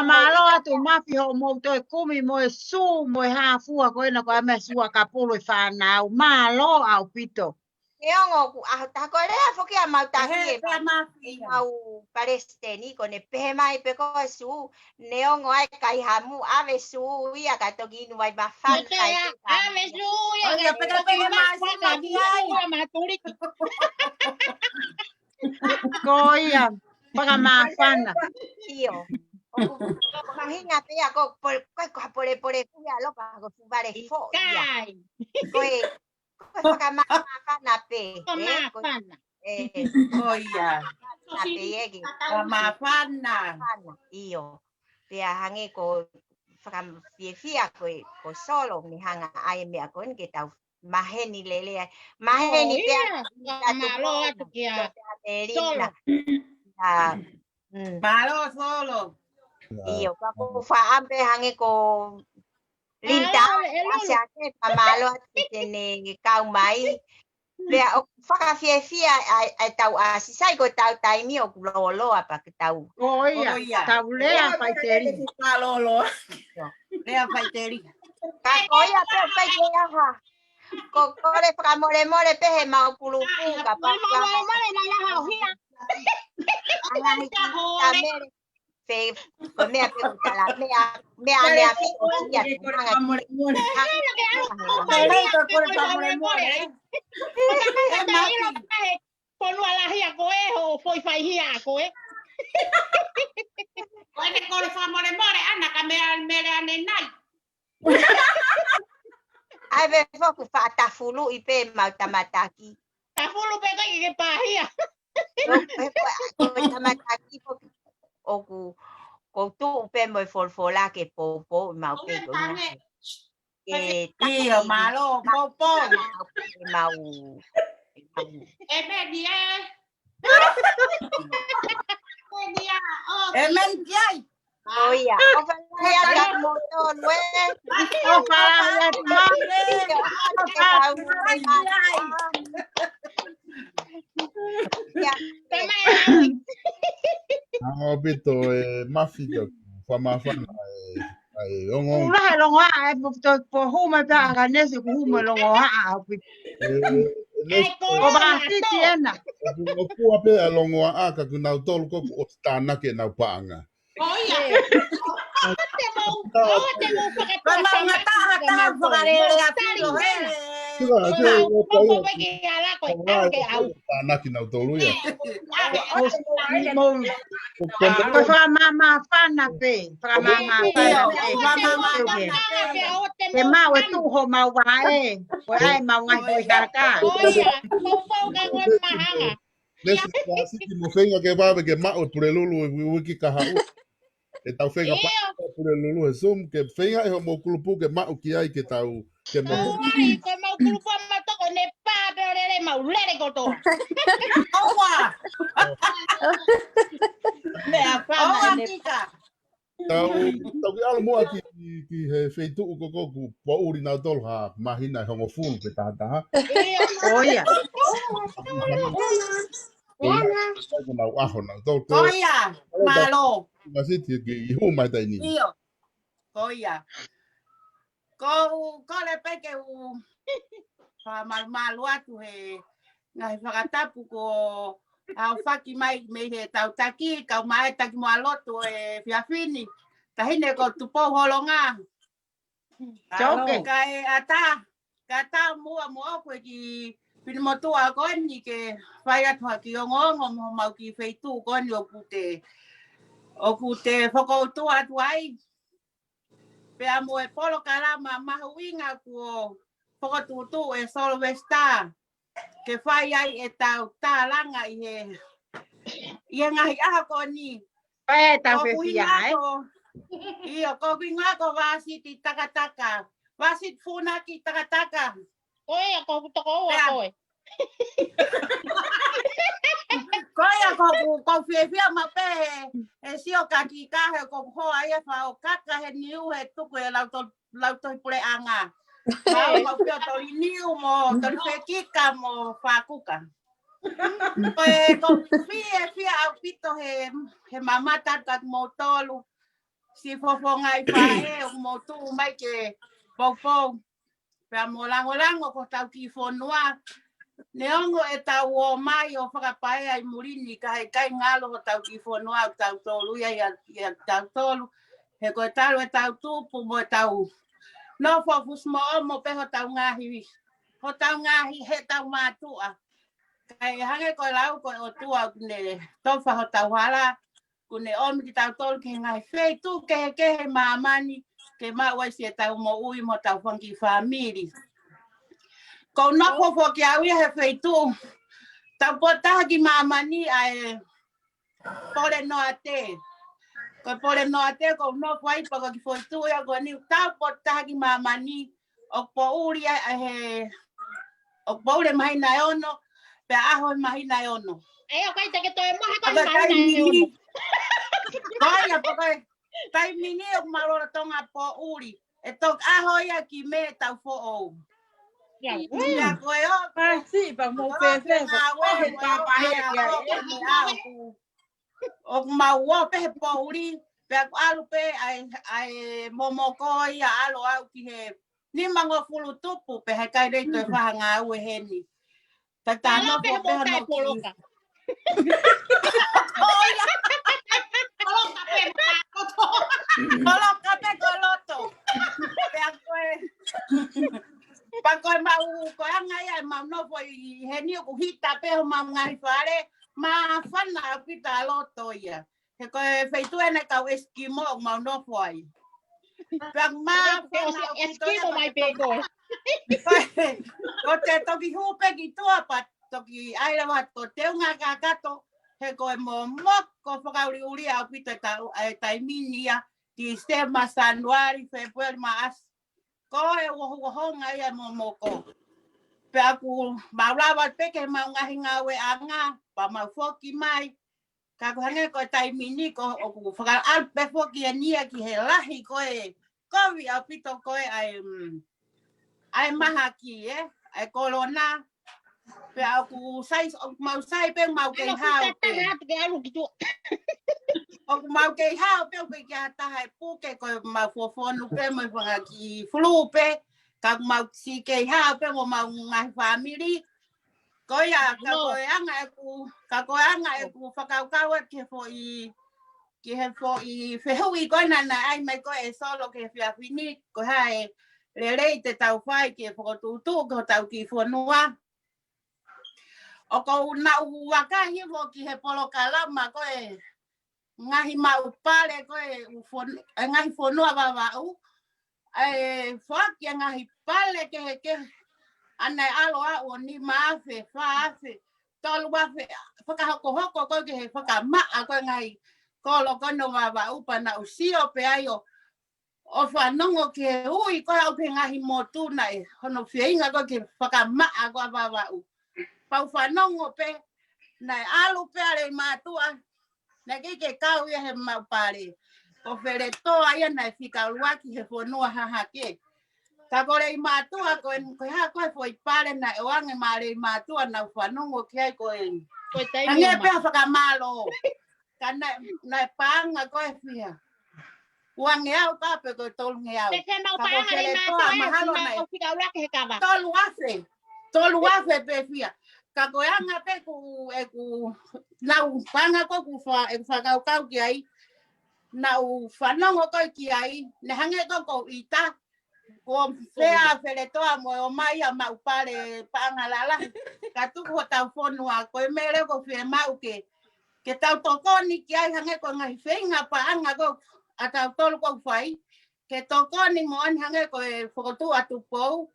fakamālō atu Mafi hoʻomou toe kumi mo e sū mo e hā fua ko ena ko e meʻa sua kapulu e fānau. Mālō ʻaupito. Neongo ʻoku ʻaho taha ko e lea foki ʻa mau taki e mau palesiteni ko ne pehē mai pē ko e sū. Neongo ai kai hamu ʻave sū ia ka toki inu vai mafana. ʻAve sū ia ka toki mafana. Ko ia, fakamāfana. ʻIo. ʻOku, ʻoku hinga pē ia ko, ko, ko, ko ha polepole pē ia loka ko suvale fo ia. Ko e, ko e fakamāfana pē. Fakamāfana. Ko ia. Fakamāfana pē ia ki. Fakamāfana. ʻIo. Pea hangē ko fakafiefia ko e, ko Solo ne hanga ai meʻa ko eni ke tau maheni lelei ai. Maheni pea. Mālō atu kia Solo. Mālō Solo. ʻIo, ka ko faʻampe hangē ko Linda, ase ake ka mālō atu ki tene kau mai. Pea ʻoku fakafiefia ai tau ʻasi sai ko tau taimi ʻoku loloa pea ke tau. Ko ia, tau lea faiteli. Lea faiteli. Ka ko ia pē pai ke aha. Ko kole fakamolemole pē he mau kulupu ka pa. Molemole na laha o hia. Anga hiki tamele. pē, ko e meʻa pē ʻoku tala, meʻa, meʻa ʻaneafi ʻoku ʻi ai ʻa e kole fakamolemole. Ka lei ko e kole fakamolemole. Ka ʻilo pē he fonua lahi ʻa koe, hoʻo foʻi faihia ʻa koe. Ko ʻene kole fakamolemole ʻana ka meʻa mele ʻanenai. ʻAi, pē foki faʻa tafuluʻi pē mau tamataki. Tafulu pē koe ke pāhia. Ko e, ko e, ko e tamataki foki ʻoku, ʻoku ou tuʻu pē mo e folofola ke poupou mau pē ko e ngā. Ke ʻio, mālō, poupou. Mau, mau. ʻEmeni ē. ʻEmeni ē, ʻo. ʻEmeni ki ai. ʻOia, ʻofa lahi atu kimoutolu ē. ʻOfa lahi atu Mane. ʻOfa lahi atu Mane. ʻIo, ʻofa lahi atu. ʻIo. Anga ʻaupito e Mafi ka fakamāfana e, ʻa e ongoongo. Kuo lahi e longoaʻa e po, po, po hū mai pē ʻa Kanesi kuo hū mai e longoaʻa ʻaupito. E, e, Nesi, ko Vāsiti ena. ʻOku, ʻoku ʻa pē ʻa e longoaʻa ka kuo nau tolu ko ʻoku ʻosi tānaki ʻenau paʻanga. ʻOia. Te mau, te mau fakatuʻa. Ko e mau ngata, ngata, fakalele a filo he. Sila, sila, ko e mau ke ala ko e au ke au. Tānaki nautolu ia. Ko e fakamāmāfana pē, fakamāmāfana pē. Ke mau e tuʻu homau vaʻe, ko e ʻai mau ngaahi foʻi haka. ʻOia, poupou ka ko e mahanga. Nesi, Vāsiti mo feinga ke vave ke maʻu e Pulelulu e uiuiki kahaʻu. ʻE tau feinga pē ʻIo. Pulelulu he Zoom, ke feinga ʻe hoʻomou kulupu ke maʻu ki ai ke tau, ke mo. ʻOi, ko e mau kulupu ʻa mautolu ko ʻene pā pē ʻo lele mau lele kotoa. ʻOua. Meʻa fana ʻene pā. Tau, tau kiʻi ʻalu muʻa ki, ki he feituʻu ko ē ʻoku poʻuli nautolu ha māhina ʻe hongofulu pe taha taha. ʻIo. ʻOia. Ko ia, ko nau ʻaho nautolu. Ko ia, mālō. Vāsiti ke ʻi hū mai taimi ni. ʻIo. Ko ia. Ko u kole pē ke u fakamalumalu atu he ngaahi fakatapu kuo aofaki mai mei he tau taki, kau mai taki mo ʻalotu he efiafi ni. Taʻahine ko Tupou Holonga. Toke. Kae ʻatā, kae ʻatā muʻa mo ʻoku e kiʻi finemotuʻa ko eni ke fai atu ha kiʻi ongoongo mo homau kiʻi feituʻu ko eni ʻoku te, ʻoku te fokoutua atu ai. Pea mo e polokalama mahuʻinga kuo fokotuʻutuʻu ʻe Sylvester ke fai ai ʻetau tālanga ʻi he, ʻi he ngaahi ʻaho ko eni. Fai ai ʻetau fefiafi, ē? ʻIo, ko ʻeku hingoa ko Vāsiti Takataka. Vāsiti Funaki Takataka. Ko ia, ko hoku tokoua ko ē. Ko ia, ko hoku, ko e fiefia maʻu pē he, he sio ka ki ka he ko hoku hoa ia fao kaka he niu he tuku he lau to, lau tohi puleʻanga. Mau, mau pio toli niu mo, toli fekika mo fakuka. Ko e, ko e fiefia ʻaupito he, he mamata atu kiate kimoutolu. Siʻi fofonga ʻi faʻē ʻoku mou tuʻu mai ke poupou. Pea mo langolango ko hotau kiʻi fonua. Neongo ʻetau ō mai ʻo fakapaea ʻi muli ni ka heʻikai ngalo hotau kiʻi fonua ʻo tautolu ia, ia, ia tautolu. He ko e talu ʻetau tupu mo ʻetau nofo fusi moʻomo pē hotau ngaahi, hotau ngaahi heʻetau mātuʻa. Kae hangē ko e lau ko e ʻOtua ʻoku ne tofa hotau hala, ʻoku ne ʻomi kitautolu ki he ngaahi feituʻu kehekehe ʻi māmani, ke maʻu ai siʻetau moʻui mo hotau fanga kiʻi fāmili. Ko u nofo foki au ia he feituʻu, tau potu taha ki māmani ʻa e Pole Noate. Ko e Pole Noate, ko u nofo ai pea ko e kiʻi feituʻu ia ko eni, tau potu taha ki māmani, ʻoku poʻuli ai ʻa he, ʻoku poʻuli e māhina ʻe ono, pea ʻaho e māhina ʻe ono. ʻE, ʻoku ʻikai te ke toe mohe ko e māhina ʻe ono. Ko ia, pea ko e taimi ni ʻoku mālōlō Tonga poʻuli. ʻE toki ʻaho ia ki Mē tau foʻou. Ia, ui. Ia ko e ʻo. Pasi, pea mou pēpē, pea ko e pāpā hea kia e. ʻOku mau ō pē he poʻuli, pea ʻoku ʻalu pē ʻa e, ʻa e momoko ia ʻalu au ki he nimangofulu tupu, pea heʻikai lei toe fai ha ngāue heni. Tatano pē he poloka. ʻOia. Poloka, Koloka pē ko loto. Pea ko e, pea ko e mau, ko e anga ia ʻemau nofo ʻi heni ʻoku hita pē homau ngaahi fale, māfana ʻaupito ʻa loto ia. He ko e feituʻu ʻeni ʻa e kau Eskimo ʻoku mau nofo ai. Pea māfana ʻaupito ia Eskimo mai pē koe. Ko e, ko e toki hū pē ki tuʻa pea toki ʻai leva ko e teunga kakato, he ko e momoko fakaʻuliʻulia ʻaupito e tau, e taimi ni ia, Tīsema, Sānuali, Fēpueli, Maʻasi. Ko e uohuohonga ia e momoko. Pea ʻoku mau lava pē ke mau ngaahi ngāueʻanga, pea mau foki mai. Ka ʻoku hangē ko e taimi ni ko ʻoku fakaʻalu pē foki ʻeni ia ki he lahi ko e kovi ʻaupito ko e ʻa e, mm, ʻa e mahaki, ē, ʻa e kolona. Pea ʻoku sai, ʻoku mau sai pē, mau kei hao pē. Atu ke alu ki tuʻa. ʻOku mau kei hao pē, ʻoku ʻikai ke ʻi ai ha taha ʻe puke, ko e mau fofonu pē, mo e fanga kiʻi fulū pē. Ka ʻoku mau siʻi kei hao pē mo mau ngaahi fāmili. Ko ia, ka ko e anga ʻeku, ka ko e anga ʻeku fakakaukau atu ki he foʻi, ki he foʻi fehuʻi ko ena naʻe ʻai mai ko e Solo ki he efiafi ni, ko e hā e lelei te tau fai ke fokotuʻutuʻu ki hotau kiʻi fonua. ʻOku ou naʻu vakai hifo ki he polokalama ko e ngaahi maʻu pale ko e ʻū fon-, e ngaahi fonua Vavaʻu. ʻE foaki e ngaahi pale kehekehe ʻa ē naʻe ʻalu ʻo nima afe, fā afe, tolu afe, fakahokohoko ko e ki he fakamaʻa ko e ngaahi kolo ko eni ʻo Vavaʻu pea naʻu sio pē ai ʻo ʻo fanongo ki he ui ko e ʻalu ki he ngaahi motu naʻe hono feinga ko e ke fakamaʻa ko ē ʻa Vavaʻu. Pea u fanongo pē, naʻe ʻalu pē ʻa Leimātuʻa, naʻe ʻikai ke kau ia he maʻu pale. Ko Feletoa ia naʻe fika ʻuluaki he fonua hahake. Ka ko Leimātuʻa ko e, ko e hā ko e foʻi pale naʻe ʻoange maʻa Leimātuʻa naʻu fanongo ki ai ko e. Ko e taimi hangē pē ha fakamālō. Ka naʻe, naʻe paʻanga ko e fiha. Uangeau ka pe ko e tolungeau. Pe ke mau paʻanga Leimātuʻa, mahalo naʻe fika ʻuluaki he kava. Tolu afe. Tolu afe pe fiha. Ka ko e anga pē ʻeku, ʻeku, naʻu paʻanga ko ʻeku fa-, ʻeku fakakaukau ki ai. Naʻu fanongo ko e ki ai. Naʻe hangē ko e ʻita. Ko fea Feletoa mo e ʻomai ʻa e maʻu pale paʻanga lalahi. Ka tuku hotau fonua ko e meʻa leva ʻoku fiemaʻu ke, ke tau tokoni ki ai hangē ko e ngaahi feinga paʻanga ko ē ʻa tautolu ʻoku fai. Ke tokoni mo ʻeni hangē ko e fokotuʻu ʻa Tupou.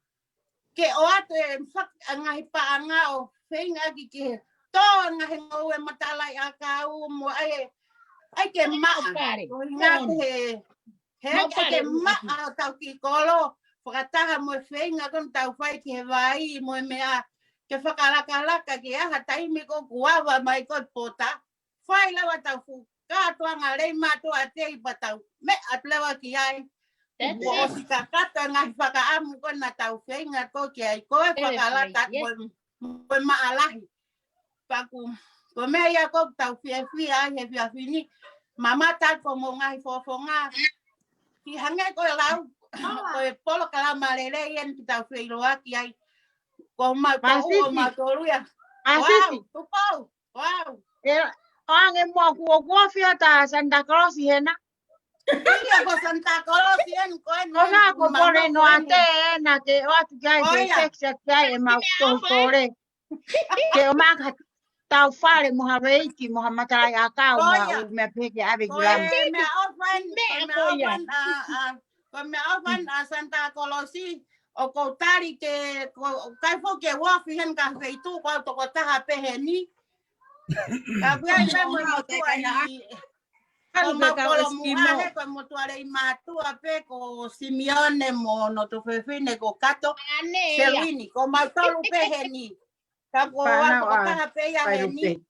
Ke ʻoatu e fak-, ʻa e ngaahi paʻanga ʻo feinga ki ke tō ngaahi ngoue matalaʻiʻakau mo ʻai, ʻai ke maʻa. Ko e ngaahi he He ʻoku ʻikai ke maʻa hotau kiʻi kolo, fakataha mo e feinga ko eni ʻoku tau fai ki he vai mo e meʻa ke fakalakalaka ke ʻi ai ha taimi ko ʻoku ava mai ko e pota. Fai leva tau fuʻu kātoanga Leimātuʻa tei pea tau meʻa atu leva ki ai. Kuo ʻosi kakato e ngaahi fakaʻamu ko ena ʻoku tau feinga ko ē ki ai ko e fakalata mo e, mo e maʻalahi. Pea ʻoku, ko e meʻa ia ʻoku tau fiefia ai he efiafi ni. Mamata ko mo ngaahi fofonga. Ki hangē ko e lau, ko e polokalama lelei eni ʻoku tau feʻiloaki ai. Ko mau tau, ko mau tolu ia. Wow, Tupou. Wow. E, ʻoange mo ʻoku, ʻoku ʻofi ʻa Santa Claus hena. Ia ko Santa Claus eni ko eni. Ko ngā ko pole no ate ena ke ʻoatu ki ai, ke text ki ai e mau tolu pole. Ke ʻomai ha tau fale mo ha reiki, mo ha matalaʻiʻakau, mo ha ʻū meʻa pehē ke ʻave ki lalo. Ko e meʻaʻofa eni, ko e meʻaʻofa eni ʻa, ʻa, ko e meʻaʻofa eni ʻa Santa Kolosi, ʻoku ou tali ke, ko, ʻikai foki ke u ʻofi heni ki ha feituʻu, ko au tokotaha pē heni. Ka ʻoku ʻi ai pē mo e motuʻa ʻi, ko mau kolomuʻa he, ko e motuʻa Leimātuʻa pē, ko Simione mo hono tuofefine ko Kato Selini, ko mau tolu pē heni. Ka ko au tokotaha pē ia heni.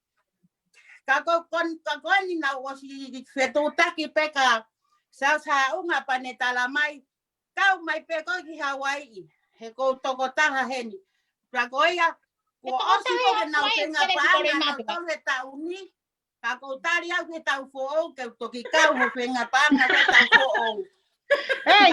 Ka ko, ko, ka ko eni naʻu ʻosi fetuʻutaki pē kia Sausi Haʻunga pea ne tala mai, kau mai pē koe ki Hawaiʻi, he ko au tokotaha heni. Pea ko ia, kuo ʻosi ko ke nau feinga paʻanga nautolu he taʻu ni. Ka ʻoku ou tali au ki he taʻu foʻou, ke u toki kau he feinga paʻanga ko e taʻu foʻou. Hei!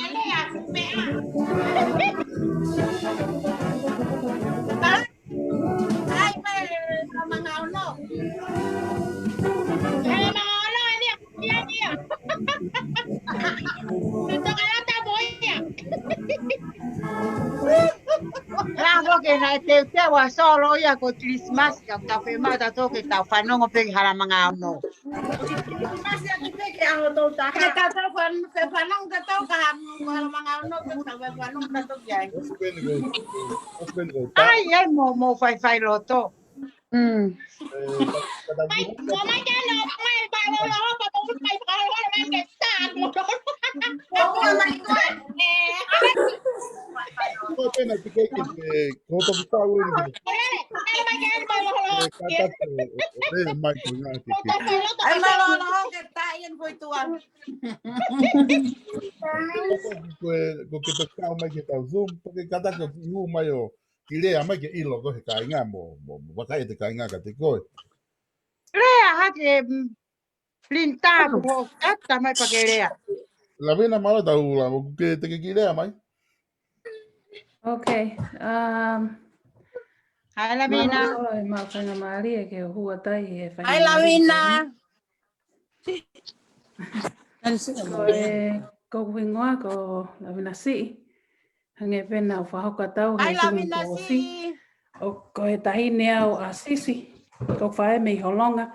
lea, lea, meʻa. Ai, ai, pē, halamanga ono. Halamanga ono, eni, ia, ia. Te toka lata mo ia. Rā ko ke nai te te wa solo ia ko Christmas ka tau fe mata to ke tau fanongo pē halamanga ono. Masi atu pē ke aho tau taha. Ke tatau fan-, ke fanongo tatau ka ha-, halamanga ono ke tau fanongo tatau ki ai. Ai, ai, mo, mo faifai loto. Mm. Mai, mo mai ke ano, mai, pa lo lo, pa mo mai, pa lo lo, mai ke ta, mo lo. Mo mai ko e. Eh. Kātaki ke, ke, ko hoto ki tau e ni. Kātaki ke, e, e, mai ko ngā ke, ke. ʻAi mālōlō ke tai en voi tuan. Ko e, ko ke tau mai ke tau Zoom, ko ke kātaki ke hū mai ʻo, ki lea mai ke ʻilo ko he kāinga mo, mo, mo vakai e te kāinga ka te koe. Lea hake, mm, Linda, mo kata mai pea ke lea. Lavina mālō tau la, mo ke te ke ki lea mai. Okay, um, Hai, Lavina. Mālō e mau faingamālie ke hua tai he fai. Hai, Lavina. Ko e, ko hoku hingoa ko Lavina Siʻi. Hangē pē naʻa ku fakahoko atu he Hai, Zoom Lavina kuo ʻosi. Siʻi. ʻO ko e taʻahine au ʻa Sisi. Ko e faʻē mei Holonga.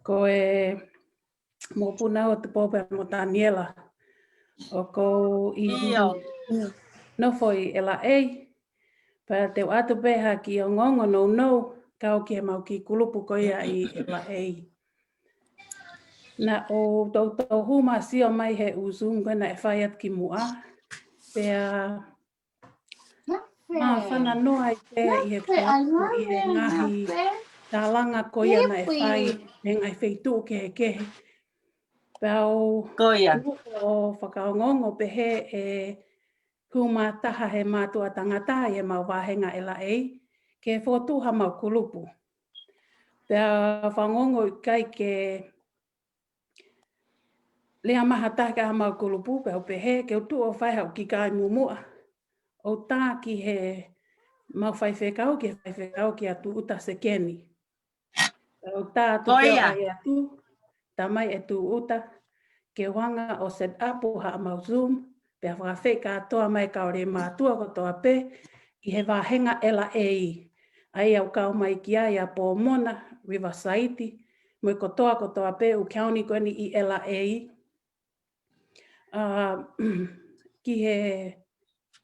Ko e mokopuna ʻo Tupou pea mo Taniela. ʻOku ou ʻi ʻIo. nofo ʻi L A. Pea te u ʻoatu pē ha kiʻi ongoongo nounou, kau ki he mau kiʻi kulupu ko ia ʻi L A. Naʻa ku toutou hū mai ʻo sio mai he ʻū Zoom ko ē naʻe fai atu kimuʻa. Pea māfana noa ai pē ʻi he, ʻi he ngaahi tālanga ko ia naʻe fai, he ngaahi feituʻu kehekehe. Pea u Ko ia. ʻo fakaongoongo pehē ʻe hū mai taha he mātuʻa tangata ʻi he mau vāhenga L A, ke fokotuʻu ha mau kulupu. Pea fakaongoongo ʻikai ke lea mai ha taha ki ha mau kulupu, pea u pehē, ke u tuʻu ʻo fai haʻaku kiʻi kai mumuʻa. ʻO tā ki he mau faifekau, ki he faifekau kia Tuʻuta Sekeni. ʻO tā atu Ko pea ia. ʻai atu, tā mai ʻe Tuʻuta, ke u hanga ʻo set up ʻo haʻamau Zoom, pea fakafeʻao kātoa mai kau lea mātuʻa kotoa pē, ʻi he vāhenga L A. ʻA ia ʻoku kau mai ki ai ʻa Pomona, Riverside, mo e kotoa kotoa pē ʻū county ko eni ʻi L A. ʻA, ki he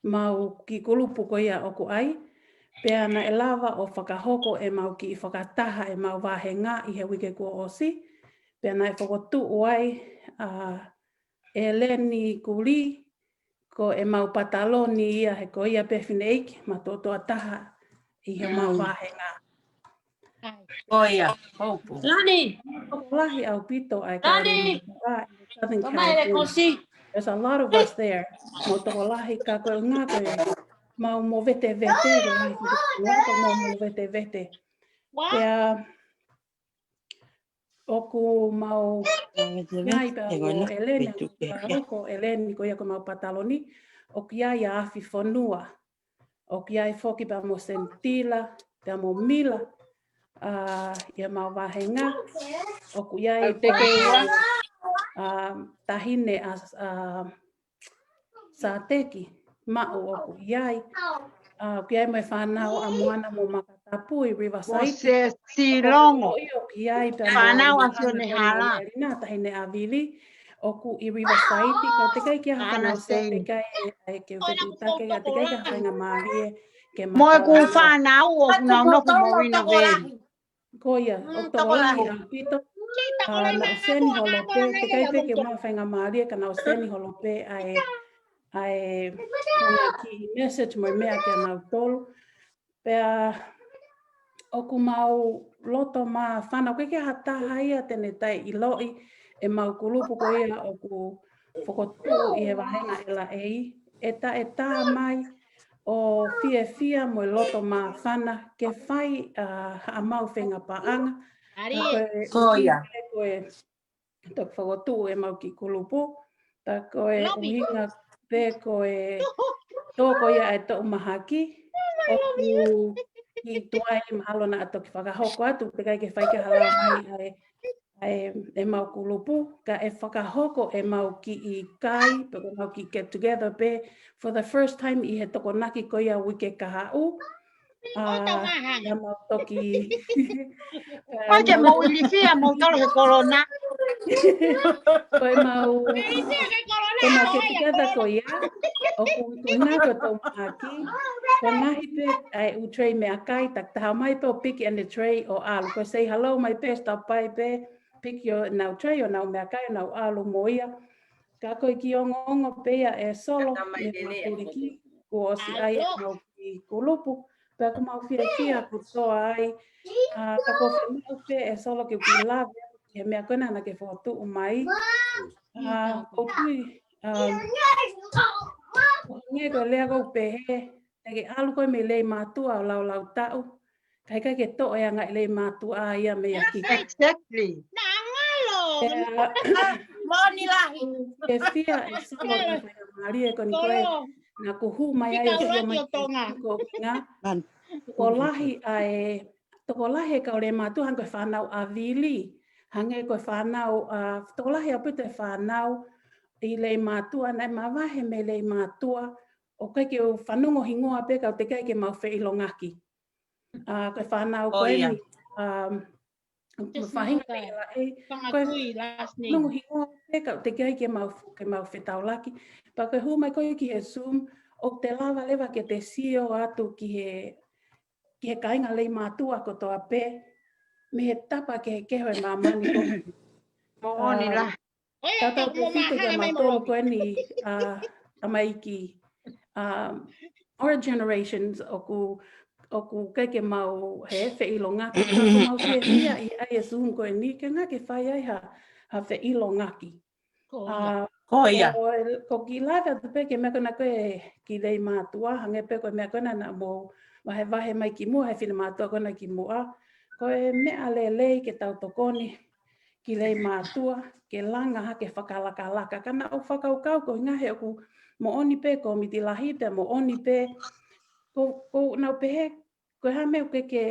mau kiʻi kulupu ko ia ʻoku ʻai, pea naʻe lava ʻo fakahoko e mau kiʻi fakataha e mau vāhenga ʻi he uike kuo ʻosi, pea naʻe fokotuʻu ai, ʻa, ʻe Leni Kuli, ko e mau pataloni ia he ko ia pē fineʻeiki, mātuʻa taha ʻi he mau Mm. vāhenga. Ko ia, Hopu. Lani. Tokolahi ʻaupito ʻa e Lani. Kau Leni, ʻa, ʻi Southern Ko mai le California. Kosi. There's a lot of us there. Mo tokolahi ka ko e ngā ko e mau movete vete, ko e ngā ko e mau movete vete. What? Pea ʻoku mau ngaahi pea ko ʻEleni, ʻoku ʻi ai ko ʻEleni, ko ia ko e mau pataloni, ʻoku ʻi ai ʻa Afi Fonua, ʻoku ʻi ai foki pea mo Sentila, pea mo Mila, ʻa, ʻi he mau vāhenga, ʻoku ʻi ai Au te pea ke ua. ʻa, tahine ʻa, ʻa, Sateki, Maʻu ʻoku ʻi ai. ʻA, ʻoku ʻi ai mo e fānau ʻa Moana mo Makatapu ʻi Riverside. Mo se Silongo. ʻOku ʻi ai pea mo Fānau ʻa Sione Hala. Melina, tahine ʻa Vili, ʻoku ʻi Riverside, ka teʻeki ai ke ha fānau Ana Seni. Teʻeki ai e, e ke u fetutake, ka teʻeki ai ke ha faingamālie ke Mo e kū mātau. Fānau ʻoku nau nofo mo Rino Veli. Ko ia, Mm, ʻoku tokolahi tokolahi. ʻaupito. Tokolahi. ʻA, naʻa ku seni holo pē, teʻeki ai pē ke u maʻu faingamālie ka naʻa ku seni holo pē ʻa e, ʻa e, ʻa e kiʻi message mo e meʻa kia nautolu. Pea ʻoku mau loto māfana, ʻoku ʻikai ke ha taha ia te ne taʻeʻiloʻi e mau kulupu ko ia ʻoku fokotuʻu ʻi he vāhenga L A, ʻe tā, ʻe tā mai ʻo fiefia mo e loto māfana ke fai, ʻa, haʻamau fenga paʻanga. Ari. Ka ko e Ko ia. ʻuhinga ko e toki fokotuʻu e mau kiʻi kulupu. Ka ko e Lobi. ʻUhinga pē ko e tō ko ia e toʻu mahaki. ʻOku ʻi tuai mahalo naʻa toki fakahoko atu, teʻeki ai ke fai ke hala mai ʻa e ʻa e, e mau kulupu, ka ʻe fakahoko e mau kiʻi kai, pe ko e mau kiʻi get together pē, for the first time ʻi he Tokonaki ko ia uike kahaʻu. ʻO tau ʻA, mahanga. ʻa mau toki, ʻa ʻOi, te mau mou ilifia, mou talo he kolona. Ko e mau, Ilifia ke kolona, ko e mau ʻo get ia. Together ko ia, ʻoku ʻuhinga ko e toʻu mahaki, ko e ngaahi pē, ʻa e ʻū tray meʻakai, takitaha mai pē ʻo pick and tray ʻo ʻalu. Ko e say hello mai pē, stop by pē, pick ʻenau tray, ʻenau meʻakai, ʻenau ʻalu mo ia. Ka ko e kiʻi ongoongo pē ia ʻe Solo, Ka mai ʻe lele, Makuliki, kuo ʻosi ʻai ʻAlo. ʻenau kiʻi kulupu, pea ʻoku mau fiefia ʻoku toʻo ai, ʻa, ka ko e fiemaʻu pē ʻe Solo ke u kiʻi lave ki he meʻa ko ena naʻa ke fokotuʻu mai. ʻA, ʻoku ou tui, um, ʻoku hangē ko e lea ʻoku pehē, te ke ʻalu koe mei Leimātuʻa ʻo laulau taʻu, ka ʻikai ke toʻo e anga ʻe Leimātuʻa ia mei ʻapi. Exactly. Naʻa ngalo. Moʻoni lahi. Ke fiefia ʻe Solo ki he faingamālie ko eni ko ē naʻa ku hū mai ai ʻo sio mai ki he Tonga. Ko e ʻuhinga, tokolahi ʻa e, tokolahi e kau Leimātuʻa hangē ko e fānau ʻa Vili, hangē ko e fānau, ʻa, tokolahi ʻaupito e fānau ʻi Leimātuʻa, naʻe mavahe mei Leimātuʻa, ʻoku ʻikai ke u fanongo hingoa pē ka ʻoku teʻeki ai ke mau feʻilongaki. ʻA, ko e fānau ko eni, um, ko e faʻahinga pē ʻe, ko e fanongo hingoa pē ka ʻoku teʻeki ai ke mau, ke mau fetaulaki. Pea ko e hū mai ko ē ki he Zoom, ʻoku te lava leva ke te sio atu ki he, ki he kāinga Leimātuʻa kotoa pē, mei he tapa kehekehe ʻo e māmani ko ē. Moʻoni lahi. Tatau pē ʻoku fiefia mautolu ko eni, ʻa, tamaiki, um, our generations ʻoku, ʻoku ʻikai ke mau feʻilongaki, ka ʻoku mau fiefia ʻi he ʻai e Zoom ko eni, ke ngata ke fai ai ha, ha feʻilongaki. Ko ia. ʻA, ko ia. Ko e, ʻoku ou kiʻi lave atu pē ki he meʻa ko ena ko ē ki Leimātuʻa, hangē pē ko e meʻa ko ena naʻa mou vahevahe mai kimuʻa, he finemātuʻa ko ena kimuʻa. Ko e meʻa lelei ke tau tokoni ki Leimātuʻa, ke langa hake fakalakalaka. Ka naʻa ku fakakaukau ko e ʻuhinga he ʻoku moʻoni pē kōmiti lahi pea moʻoni pē, ko, ʻoku nau pehē, ko e hā e meʻa ʻoku ke, ke,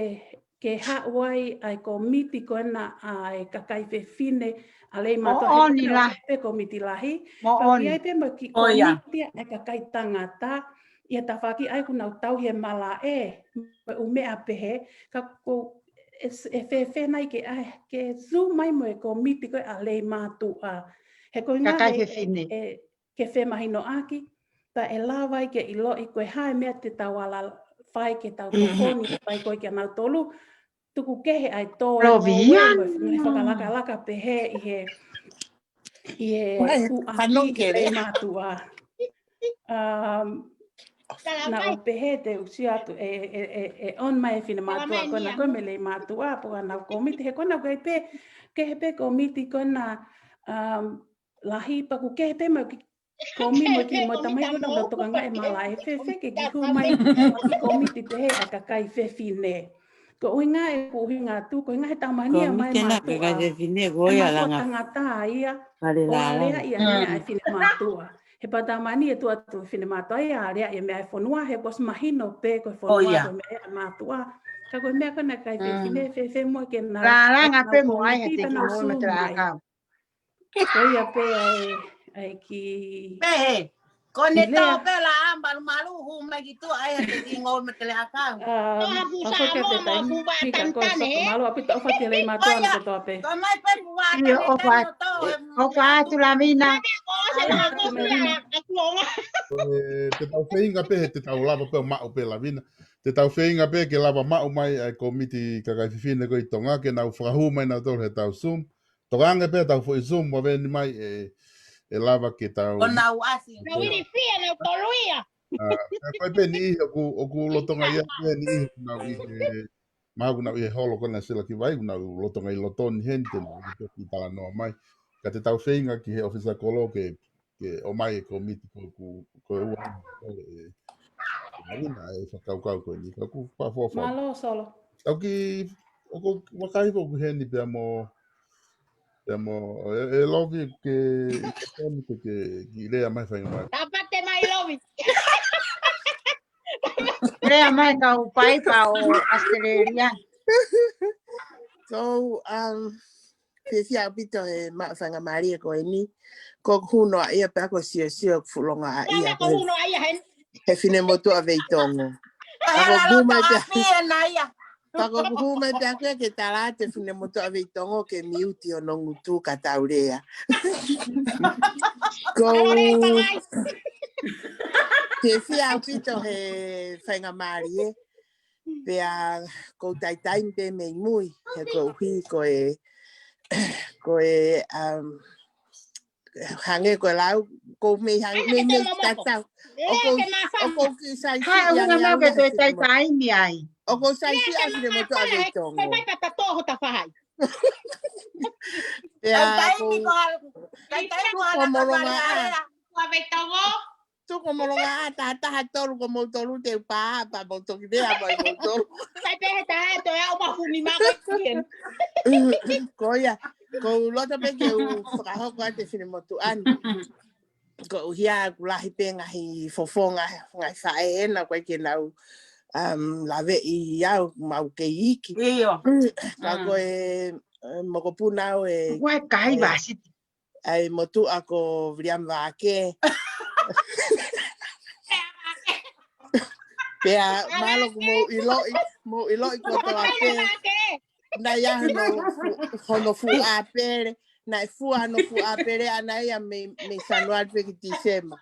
ke haʻu ai ʻa e kōmiti ko ena ʻa e kakai fefine ʻa Leimātuʻa, he ʻoku nau pehē pē kōmiti lahi. Pea ʻoku ʻi ai pē mo e kiʻi kōmiti ʻa e kakai tangata, ʻi he tafaʻaki ʻa ia ʻoku nau tauhi e malaʻe, mo e ʻū meʻa pehē, ka ʻoku ʻe, ʻe fēfē nai ke, ʻa, ke Zoom mai mo e kōmiti ko ē ʻa Leimātuʻa. He ko e ʻuhinga he, ʻe, ke femahinoʻaki, pea ʻe lava ai ke ʻiloʻi ko e hā e meʻa te tau ala fai ke tau tokoni, fai ko ē kia nautolu, tuku kehe ʻa e tō mo e fakalakalaka pehē ʻi he, ʻi he ʻū ʻapi ʻi Leimātuʻa. Um, naʻa ku pehē te u sio atu ʻe, ʻe, ʻe, ʻe on mai e finemātuʻa ko ena ko ē mei Leimātuʻa, pe ko e hā nau kōmiti, he ko ena ʻoku ʻi ai pē, kehe pē kōmiti ko ena, um, lahi pea ʻoku kehe pē mo e kiʻi kōmiti mo e kiʻi mo e tamaiki ko ena ʻoku nau tokangaʻi e malaʻe, fēfē ke kiʻi hū mai kiʻi kōmiti pehē ʻa e kakai fefine. Ko e ʻuhinga ʻeku ʻuhinga atu, ko e ʻuhinga he tau māmani ʻa e mātuʻa. Ko ia mātuʻa tangata ia, ʻo aleaʻi ʻa e meʻa ʻa e finemātuʻa. He pea tau māmani ʻe tuʻu atu finemātuʻa ia, aleaʻi e meʻa ʻa e fonua, he kuo ʻosi mahino pē ko e fonua ko e meʻa ʻa e mātuʻa. Ka ko e meʻa ko ena kakai fefine, fēfē muʻa ke nau, langa pē muʻa ai he te kiʻi ngāue matele ʻakau. Ko ia pē ʻa e, ʻa e kiʻi pehē. Ko ʻene tō pē la ʻa malumalu, hū mai ki tuʻa ai he te kiʻi ngāue matele ʻakau. Mālō ʻaupito ʻofa ki Leimātuʻa kotoa pē. Ko mai pē mua ʻio, ʻofa atu Lavina. Te tau feinga pē he te tau lava pē ʻo maʻu pē Lavina. Te tau feinga pē ke lava maʻu mai ʻa e kōmiti kakai fefine ko ē ʻi Tonga ke nau fakahū mai nautolu he tau Zoom. Tokangaʻi pē tau foʻi Zoom mo veni mai ʻe, ʻe lava ke tau. Ko nau ʻasi. Nau ilifia, nau toluia. ʻA, ko e pē niʻihi ʻoku, ʻoku lolotonga ia pē niʻihi ʻoku nau ʻi he, mahalo ʻoku nau ʻi he holo ko ena Sila ki vai, ʻoku nau lolotonga ʻi loto ni heni te nau ʻi he talanoa mai. Ka te tau feinga ki he ʻōfisa kolo ke ke ʻomai e kōmiti ko ē ʻoku, ko e ua, ʻe, ʻe, ʻe, ʻe fakakaukau ko eni, ka ʻoku fakaʻofoʻofa. Mālō, Solo. ʻOku, ʻoku vakai foki heni pea mo, pea mo, ʻe, ʻe Lovi ke, ke, ke lea mai faingamālie. Tāpate mai Lovi. Lea mai kau paipa ʻo ʻAositelēlia. So, um, fiefia ʻaupito he maʻu faingamālie ko eni. Ko ʻeku hunoa ia pea ko e siosio ʻeku fuʻu longoaʻa ia ko e finemotuʻa Veitongo. Ka ko ʻeku hū mai pea, ka ko ʻeku hū mai pea ko e ke tala atu e finemotuʻa Veitongo ke miuti hono ngutu ka tau lea. Ko e fiefia ʻaupito he faingamālie. Pea ʻoku ou taitai pē mei mui, he koeʻuhi ko e, ko e, um, Hangē ko e lau, ʻoku ou mei hangē, mei mei tatau. ʻOku ou kiʻi saisi ʻi ange au ke te tai taimi ai. ʻOku ou saisi ʻa finemotuʻa kei Tongo. Pea ko molonga ʻa. Tuku molonga ʻa taha taha tolu ko moutolu te u pā, pea mou toki lea mai moutolu. Sai pē he taha toe au ma funi mako kien. Ko ia, ʻoku ou loto pē ke u fakahoko atu e finemotuʻa ni. Ko u hia ku lahi pē ngaahi fofonga, ngaahi faʻē ena ko e ke nau, um, laveʻi au mau kei iiki. Ka ko e, e mokopuna au e. Ko e kai vasiti. ʻA e motuʻa ko Viliami Vake. Pea mālō ʻoku mou ʻiloʻi, mou ʻiloʻi kotoa pē. Naʻe ʻi ai hono fu-, hono fuʻu ʻāpele. Naʻe fua hono fuʻu ʻāpele ʻaʻana ia mei, mei Sānuali pē ki Tīsema.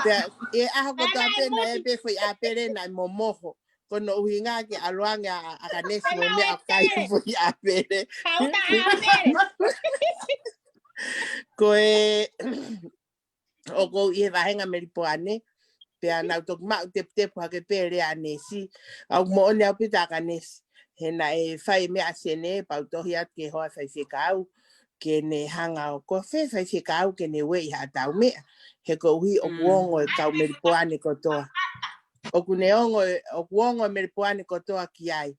Pea ʻi he ʻaho kotoa pē naʻe ʻi ai pē foʻi ʻāpele naʻe momoho. Ko hono ʻuhinga ke ʻalu ange ʻa, ʻa Kanesi mo e meʻa ʻo kai e foʻi ʻāpele. Ko e, ʻoku ou ʻi he vahenga Melipoane, pea naʻá ku toki maʻu teputepu hake pē lea ʻa Nesi, ʻoku moʻoni ʻaupito ʻa Kanesi. He naʻe fai e meʻa ʻa Sene, pea u tohi atu ki he hoa faifekau, ke ne hanga ʻo ko fē faifekau, ke ne ueʻi haʻatau meʻa. He koeʻuhi ʻoku ongo e kau Melipoane kotoa. ʻOku ne ongo, ʻoku ongo e Melipoane kotoa ki ai.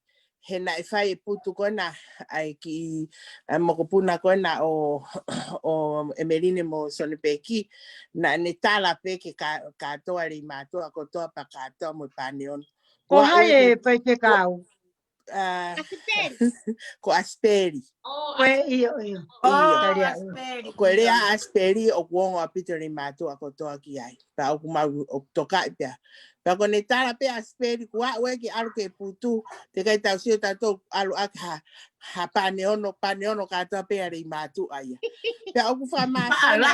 He naʻe fai e putu ko ena, ʻa e kiʻi, ʻa e mokopuna ko ena ʻo, ʻo ʻEmeline mo Sonipeki, naʻá ne tala pē ke ka-, kātoa Leimātuʻa kotoa pea kātoa mo e Pāneono. Ko hai e faifekau? ʻA, ko ʻAsipeli. Ko e ʻio, ʻio. ʻIo. Ko e lea ʻa ʻAsipeli ʻoku ongo ʻaupito Leimātuʻa kotoa ki ai. Pea ʻoku mau ʻoku tokaʻi pea. Pea ko ʻene tala pē ʻa ʻAsipeli kuo aʻu ē ke ʻalu ki he putu, teʻeki ai tau sio tautolu ʻalu ʻaki ha, ha Pāneono, Pāneono kātoa pē ʻa Leimātuʻa ia. Pea ʻoku fakamāfana.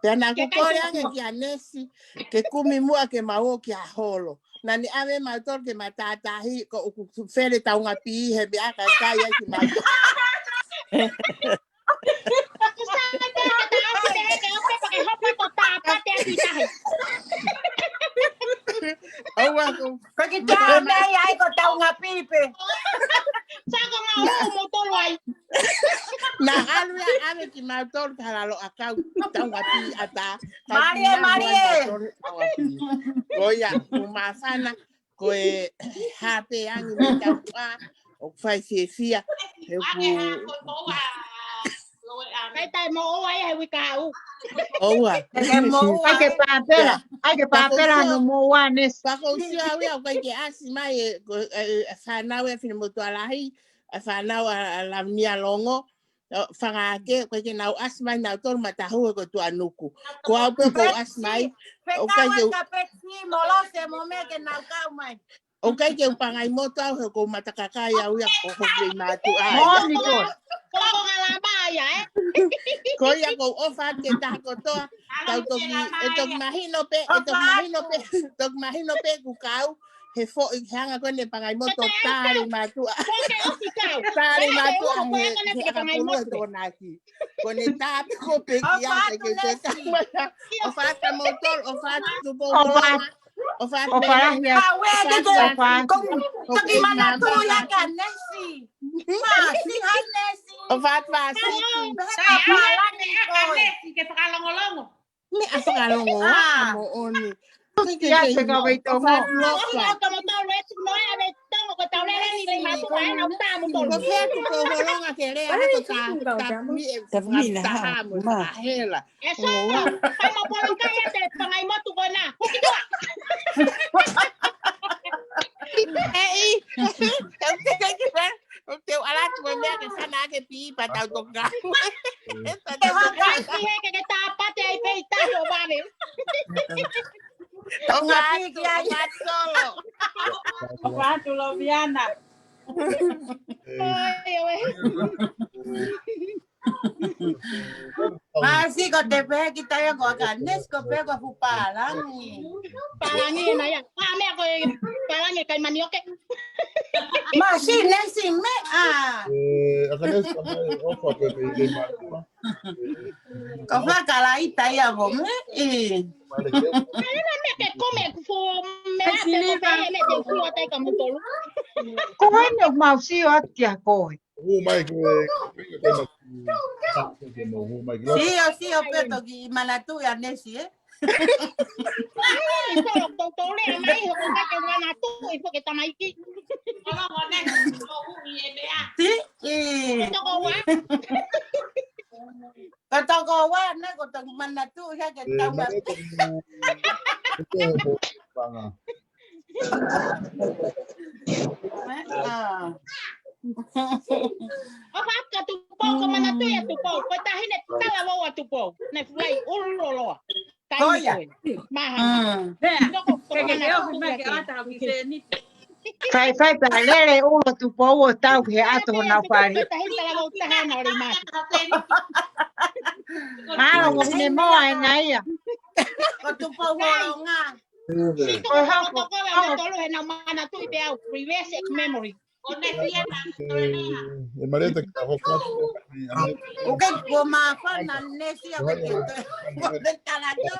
Pea naʻá ku kole ange kia Nesi, ke kumi muʻa ke mau ō ki ha holo. Naʻá ne ʻave mautolu ke matātahi, ko ʻoku fele taunga pī he meʻa ka kai ai kimautolu. ʻOua ko. Ko ki tau nei ai ko taunga pī pē. Sa ko ngā hō mo tolu ai. Naʻá ne ʻave kimautolu ka lalo ʻakau taunga pī ʻatā. Mālie, mālie. Ko ia, ʻoku māfana. Ko e hā pē angi mei tau ʻa, ʻoku fai fiefia, he ʻoku. Kai tai mo ʻoua ia he uike ʻaʻau. ʻOua. ʻAi ke pāpela, ʻai ke pāpela no mo ua nes. Pea ko u sio au ia, ʻoku ʻikai ke ʻasi mai e, ko e, e, e fānau e finemotuʻa lahi, e fānau ʻa, ʻa Lavenia Longo, ʻo, Fanga Ake, ʻoku ʻikai ke nau ʻasi mai nautolu matahuhu ko Tuʻanuku. Ko au pē ʻoku ou ʻasi mai, ʻoku ʻikai ke u. Peti, Molose, mo meʻa ke nau kau mai. ʻOku ʻikai ke u pangai moto au he ʻoku ou matakakai au ia ko hoku Leimātuʻa ia. Moʻoni ko. Ko ko ngala mai ia, ē? Ko ia ʻoku ou ʻofa atu ki he taha kotoa, tau toki, ʻe toki mahino pē, ʻe toki mahino pē, toki mahino pē ʻoku kau, he foʻi, he anga ko ʻene pangai moto tā Leimātuʻa. Tā Leimātuʻa he, he ʻakapulu he Tokonaki. Ko ʻene tā pē ko pē ki a, ke ke te kamata. ʻOfa atu moutolu, ʻofa atu Tupou Molonga. ʻOfa atu. ʻOfa atu. Toki manatu ia kia Nesi. Masi, hai Nesi. ʻOfa atu Vasiti. Meʻa fakalongolongo. Meʻa fakalongo, ʻa, moʻoni. Ia te ka wei tō mo. Ko fē Tupou Molonga ke lea, ko tā, tā mi e, tā mi na ha, ma. Hela. E so, kai mo polo kai ʻa te pangai motu ko na. Huki tua. ʻEi. ʻOku te ʻalu atu mo e meʻa ke sana ke pī pea tau toka. Pea tau toka. Ke ke tāpate ai pē ʻi tahi ʻo vave. Tonga atu, tonga atu solo. Tonga atu Loviana. Ai, oi. Masi ko te pehē ki tai ko aka nes ko pē ko fu pālangi. Pālangi na ia. ʻA meʻa ko e pālangi kai manioke. Ma si nesi me a. E, ʻa ka nesi ka mai ʻofa pe me i le mātua. Ko fakalaita ia vo me i. Male ke. Ka lena mea ke kome ku fo mea te ko ka e me te fua tai ka mutolu. Ko hane o mau sio atu kia koe. Hu mai ke, ke, ke, ke, ke, hu mai ke. Sio, sio pe toki manatu ia nesi, e? Ai, so, to, to le mai, ho ko ke manatu, i fo ke tamaiki. Si, i. Ko toko ua. Ko toko ua, ne, ko toko manatu, ia ke tau ma. Panga. Ah. ʻOfa atu Tupou, ko manatu ia Tupou. Ko e taʻahine talavou ʻa Tupou. Ne fai ʻulu loloa. Ko ia. Maha. Mm. Noko, ko ke ke manatu ofi mai ia ke te. Ata au ki feni. Fai, fai pea lele ʻulu ʻa Tupou ʻo tau ki he ʻato honau fale. Ko e taʻahine talavou taha na ʻo le mati. Alo, ko hine moa e ngai ia. Ko Tupou Holonga. Ko e hako, ko e hako. Tolu he na manatu i pe au, reverse memory. E Marieta ka hoko atu. ʻOku ke kuo māfana nesi a ke te. Ko te talato.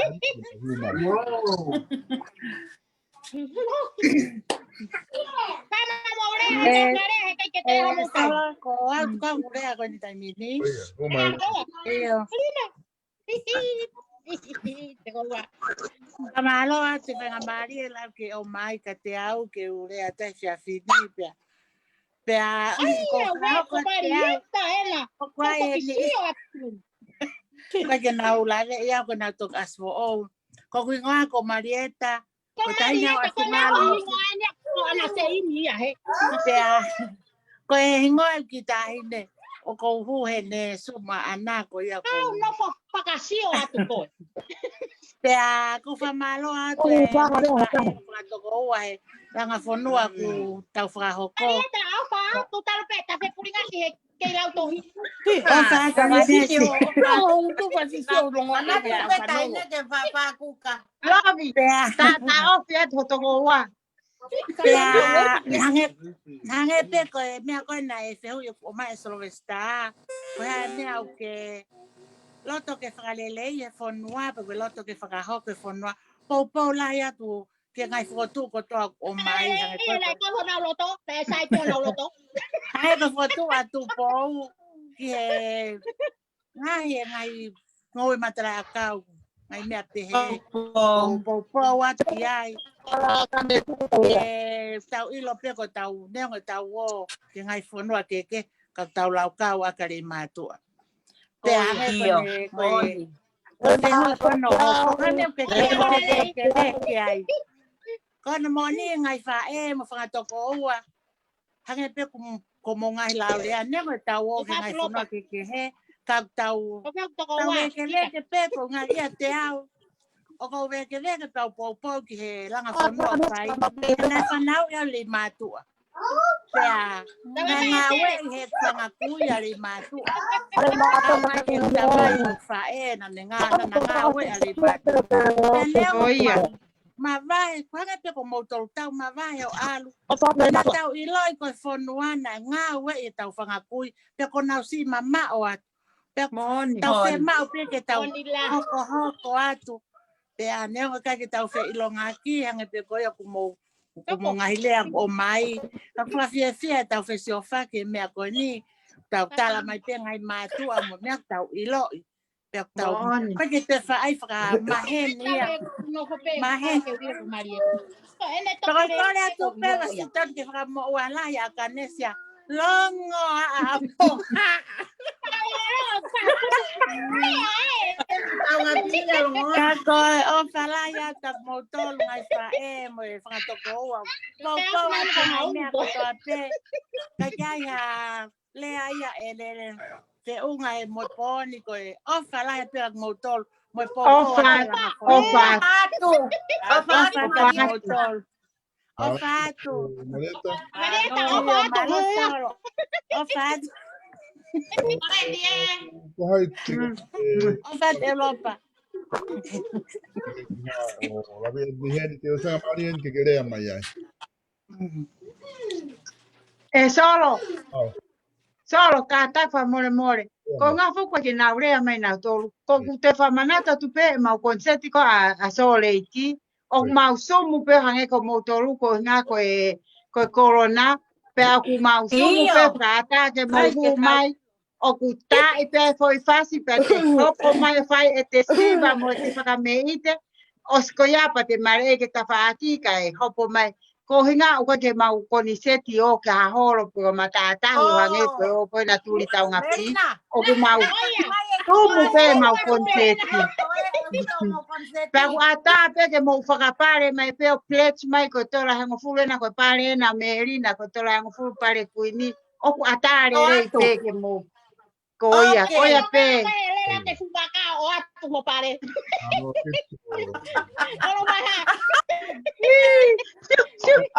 Pana mo le, e, kare he kai ke te e, homo kai. Ko au ka ule a ko ni taimi ni. Ia, ʻio. Te ko ua. Ka mālō atu e faingamālie lau ke ʻomai ka te au ke u lea atu he efiafi ni pea. Pea, ai, ko ia, ka ue, hoko ko atu pali, ia, ta ena. Ko ko ai ko e ni. Sio atu. Ka ke nau lave ia ko nau toki ʻasi foʻou. Ko hoku hingoa ko Marieta. Ko Marieta, ko e taʻahine ʻo Afingalu. Ko e hingoa ʻeni ko ana se imi ia he. Pea, ko e hingoa ki taʻahine ʻoku ou hū heni Suma ʻana ko ia ko. Kau nofo fakasio atu koe. Pea, ʻoku ou fakamālō atu e, ʻoku ou fakamālō atu e, ʻoku ou fakamālō atu e, langa fonua kuo tau fakahoko. Marieta, ʻofa atu talu pē, ta fe kulinga ki he kei lau tohi. ʻOfa atu, Marieta. Lau, tu fa si sio longo ana te pe taʻahine ke fafakuka. Lovi. Pea. Ta, ta ofi atu ho toko ua. Pea, hangē, hangē pē ko e meʻa ko ē naʻe fehuʻi ʻoku ʻomai ʻe Sylvester. Ko e hā e meʻa ʻoku ke loto ke fakalelei e fonua, pe ko e loto ke fakahoko e fonua. Poupou lahi atu ki he ngaahi fokotuʻu kotoa ʻoku ʻomai, hangē ko e, e, e, ko e, ko honau loto, pe sai ko honau loto. Hangē ko e fokotuʻu ʻa Tupou ki he ngaahi, e ngaahi ngoue matalaʻiʻakau, ngaahi meʻa pehē. Poupou. Poupou atu ki ai. Ke tau ʻilo pē ko tau neongo tau ō ki he ngaahi fonua kehekehe ka tau laukau ʻa ka lei mātuʻa. Pea hangē ko e, ko e, ko e fehuʻi ko ena ʻoku hangē ʻoku ke, ke, ke, ke, ke, ke ai. Ko hono moʻoni ngaahi faʻē mo e fanga tokoua. Hangē pē ko, ko hoʻomou ngaahi laulea, neongo ʻetau ō ki he ngaahi fonua kehekehe, ka tau, tau vēkeveke pē ko e ngaahi ia te au. ʻOku ou vēkeveke pea u poupou ki he langa fonua ʻoku fai. He naʻe fanauʻi au lei mātuʻa. Pea, naʻe ngāueʻi he fanga kui ʻa lei mātuʻa. ʻA mai ke u tau mai ʻo faʻē, naʻa ne ngā, naʻa na ngāueʻi ʻa lei mātuʻa. Pea leo, ʻio, ia. Mavahe, ko e hangē pē ko moutolu tau mavahe ʻo ʻalu. Pea naʻa tau ʻiloʻi ko e fonua naʻe ngāueʻi ʻetau fanga kui, pea ko honau siʻi mamaʻo atu. Pea moʻoni, tau moʻoni. Fiemaʻu pē ke tau, moʻoni la, hokohoko atu. Pea neongo ʻikai ke tau feʻilongaki, hangē pē ko ia ʻoku mou, ʻoku mou ngaahi lea ʻoku ʻomai. Ka ʻoku ou fiefia ʻetau fesiofaki e meʻa ko eni. Tau tala mai pē ngaahi mātuʻa mo e meʻa ʻoku tau ʻiloʻi. Pea tau, moʻoni, ʻikai ke te faʻa fakamaheni ia. Maheni. Pea ko e kole atu pē Washington ke fakamoʻua lahi ʻa Kanesia. Longo ʻa, ʻa, ʻa, poha. Ka ko e ʻofa lahi atu kia moutolu ngaahi faʻē mo e fanga tokoua. Poupou atu ngaahi meʻa kotoa pē. Ka ʻikai ha lea ia ʻe lele. Feʻunga he moʻui pō ni ko e ʻofa lahi atu pē kia moutolu. Mo e poupou atu pē kia moutolu. ʻOfa atu. ʻOfa atu pē kia moutolu. ʻOfa atu. Marieta. Marieta, ʻofa atu. Mālō, mālō. ʻOfa atu. Ko hai te, mm, ʻofa atu ʻEulopa. ʻO lave ʻe Miheni te u sanga Marieta ke ke lea mai ai. ʻE Solo. Solo, kātaki fakamolemole. Ko e ngaahi foʻi ko ē ke nau lea mai nautolu. Ko ʻeku toe fakamanatu atu pē ʻemau koniseti ko ē ʻa, ʻa Solo Lake. ʻOku mau sumu pē hangē ko moutolu ko e ngaahi ko e, ko e kolona. Pea ʻoku mau sumu pē fakaʻatā ke mau hū mai. ʻOku taaʻi pē foʻi fasi pea te hopo mai fai ʻete siva mo ʻete fakameʻite. ʻOsi ko ia pea te maleʻi ke tafaʻaki kae hopo mai. Ko e ʻuhinga ʻoku ʻikai ke mau koniseti ʻo ke ha holo pe ko e matātahi ʻo hangē ko ē ʻo ko ē naʻa tuli taungapi. ʻOku mau sumu pē ʻemau koniseti. Pea ʻoku ʻatā pē ke mou fakapale mai pē ʻo pledge mai ko e tola hongofulu ena ko e pale ena Melina ko e tola hongofulu pale kuini. ʻOku ʻatā lelei pē ke mou. Ko ia, ko ia pē. Lela te fuvaka ʻo atu mo pale. Alo mai ha.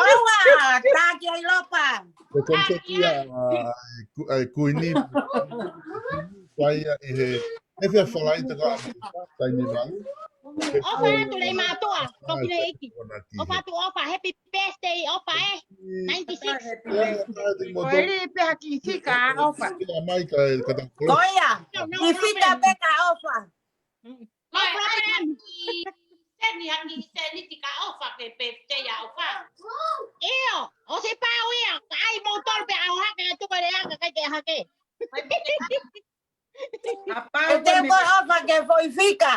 Oua, taki ai lopa. Ko e koniseti ia, ʻa e kuini. Fai ia ʻi he, ʻe fia falai te ka, taimi malu. ʻOfa atu lei mātuʻa, ko kile iki. ʻOfa atu ʻOfa, happy birthday ʻOfa ē. Ninety-six. Ko e lī pē ha kiʻi fika ʻa ʻOfa. Ko ia, kiʻi fika pē ka ʻOfa. No problem. Seni ha kiʻi seni ti ka ʻOfa ke birthday ʻa ʻOfa. ʻIo, ʻosi pau ia, ka ʻai moutolu pē ʻo hake atu ko le aka kai ke hake. Kapau ʻe te ko ʻOfa ke foʻi fika.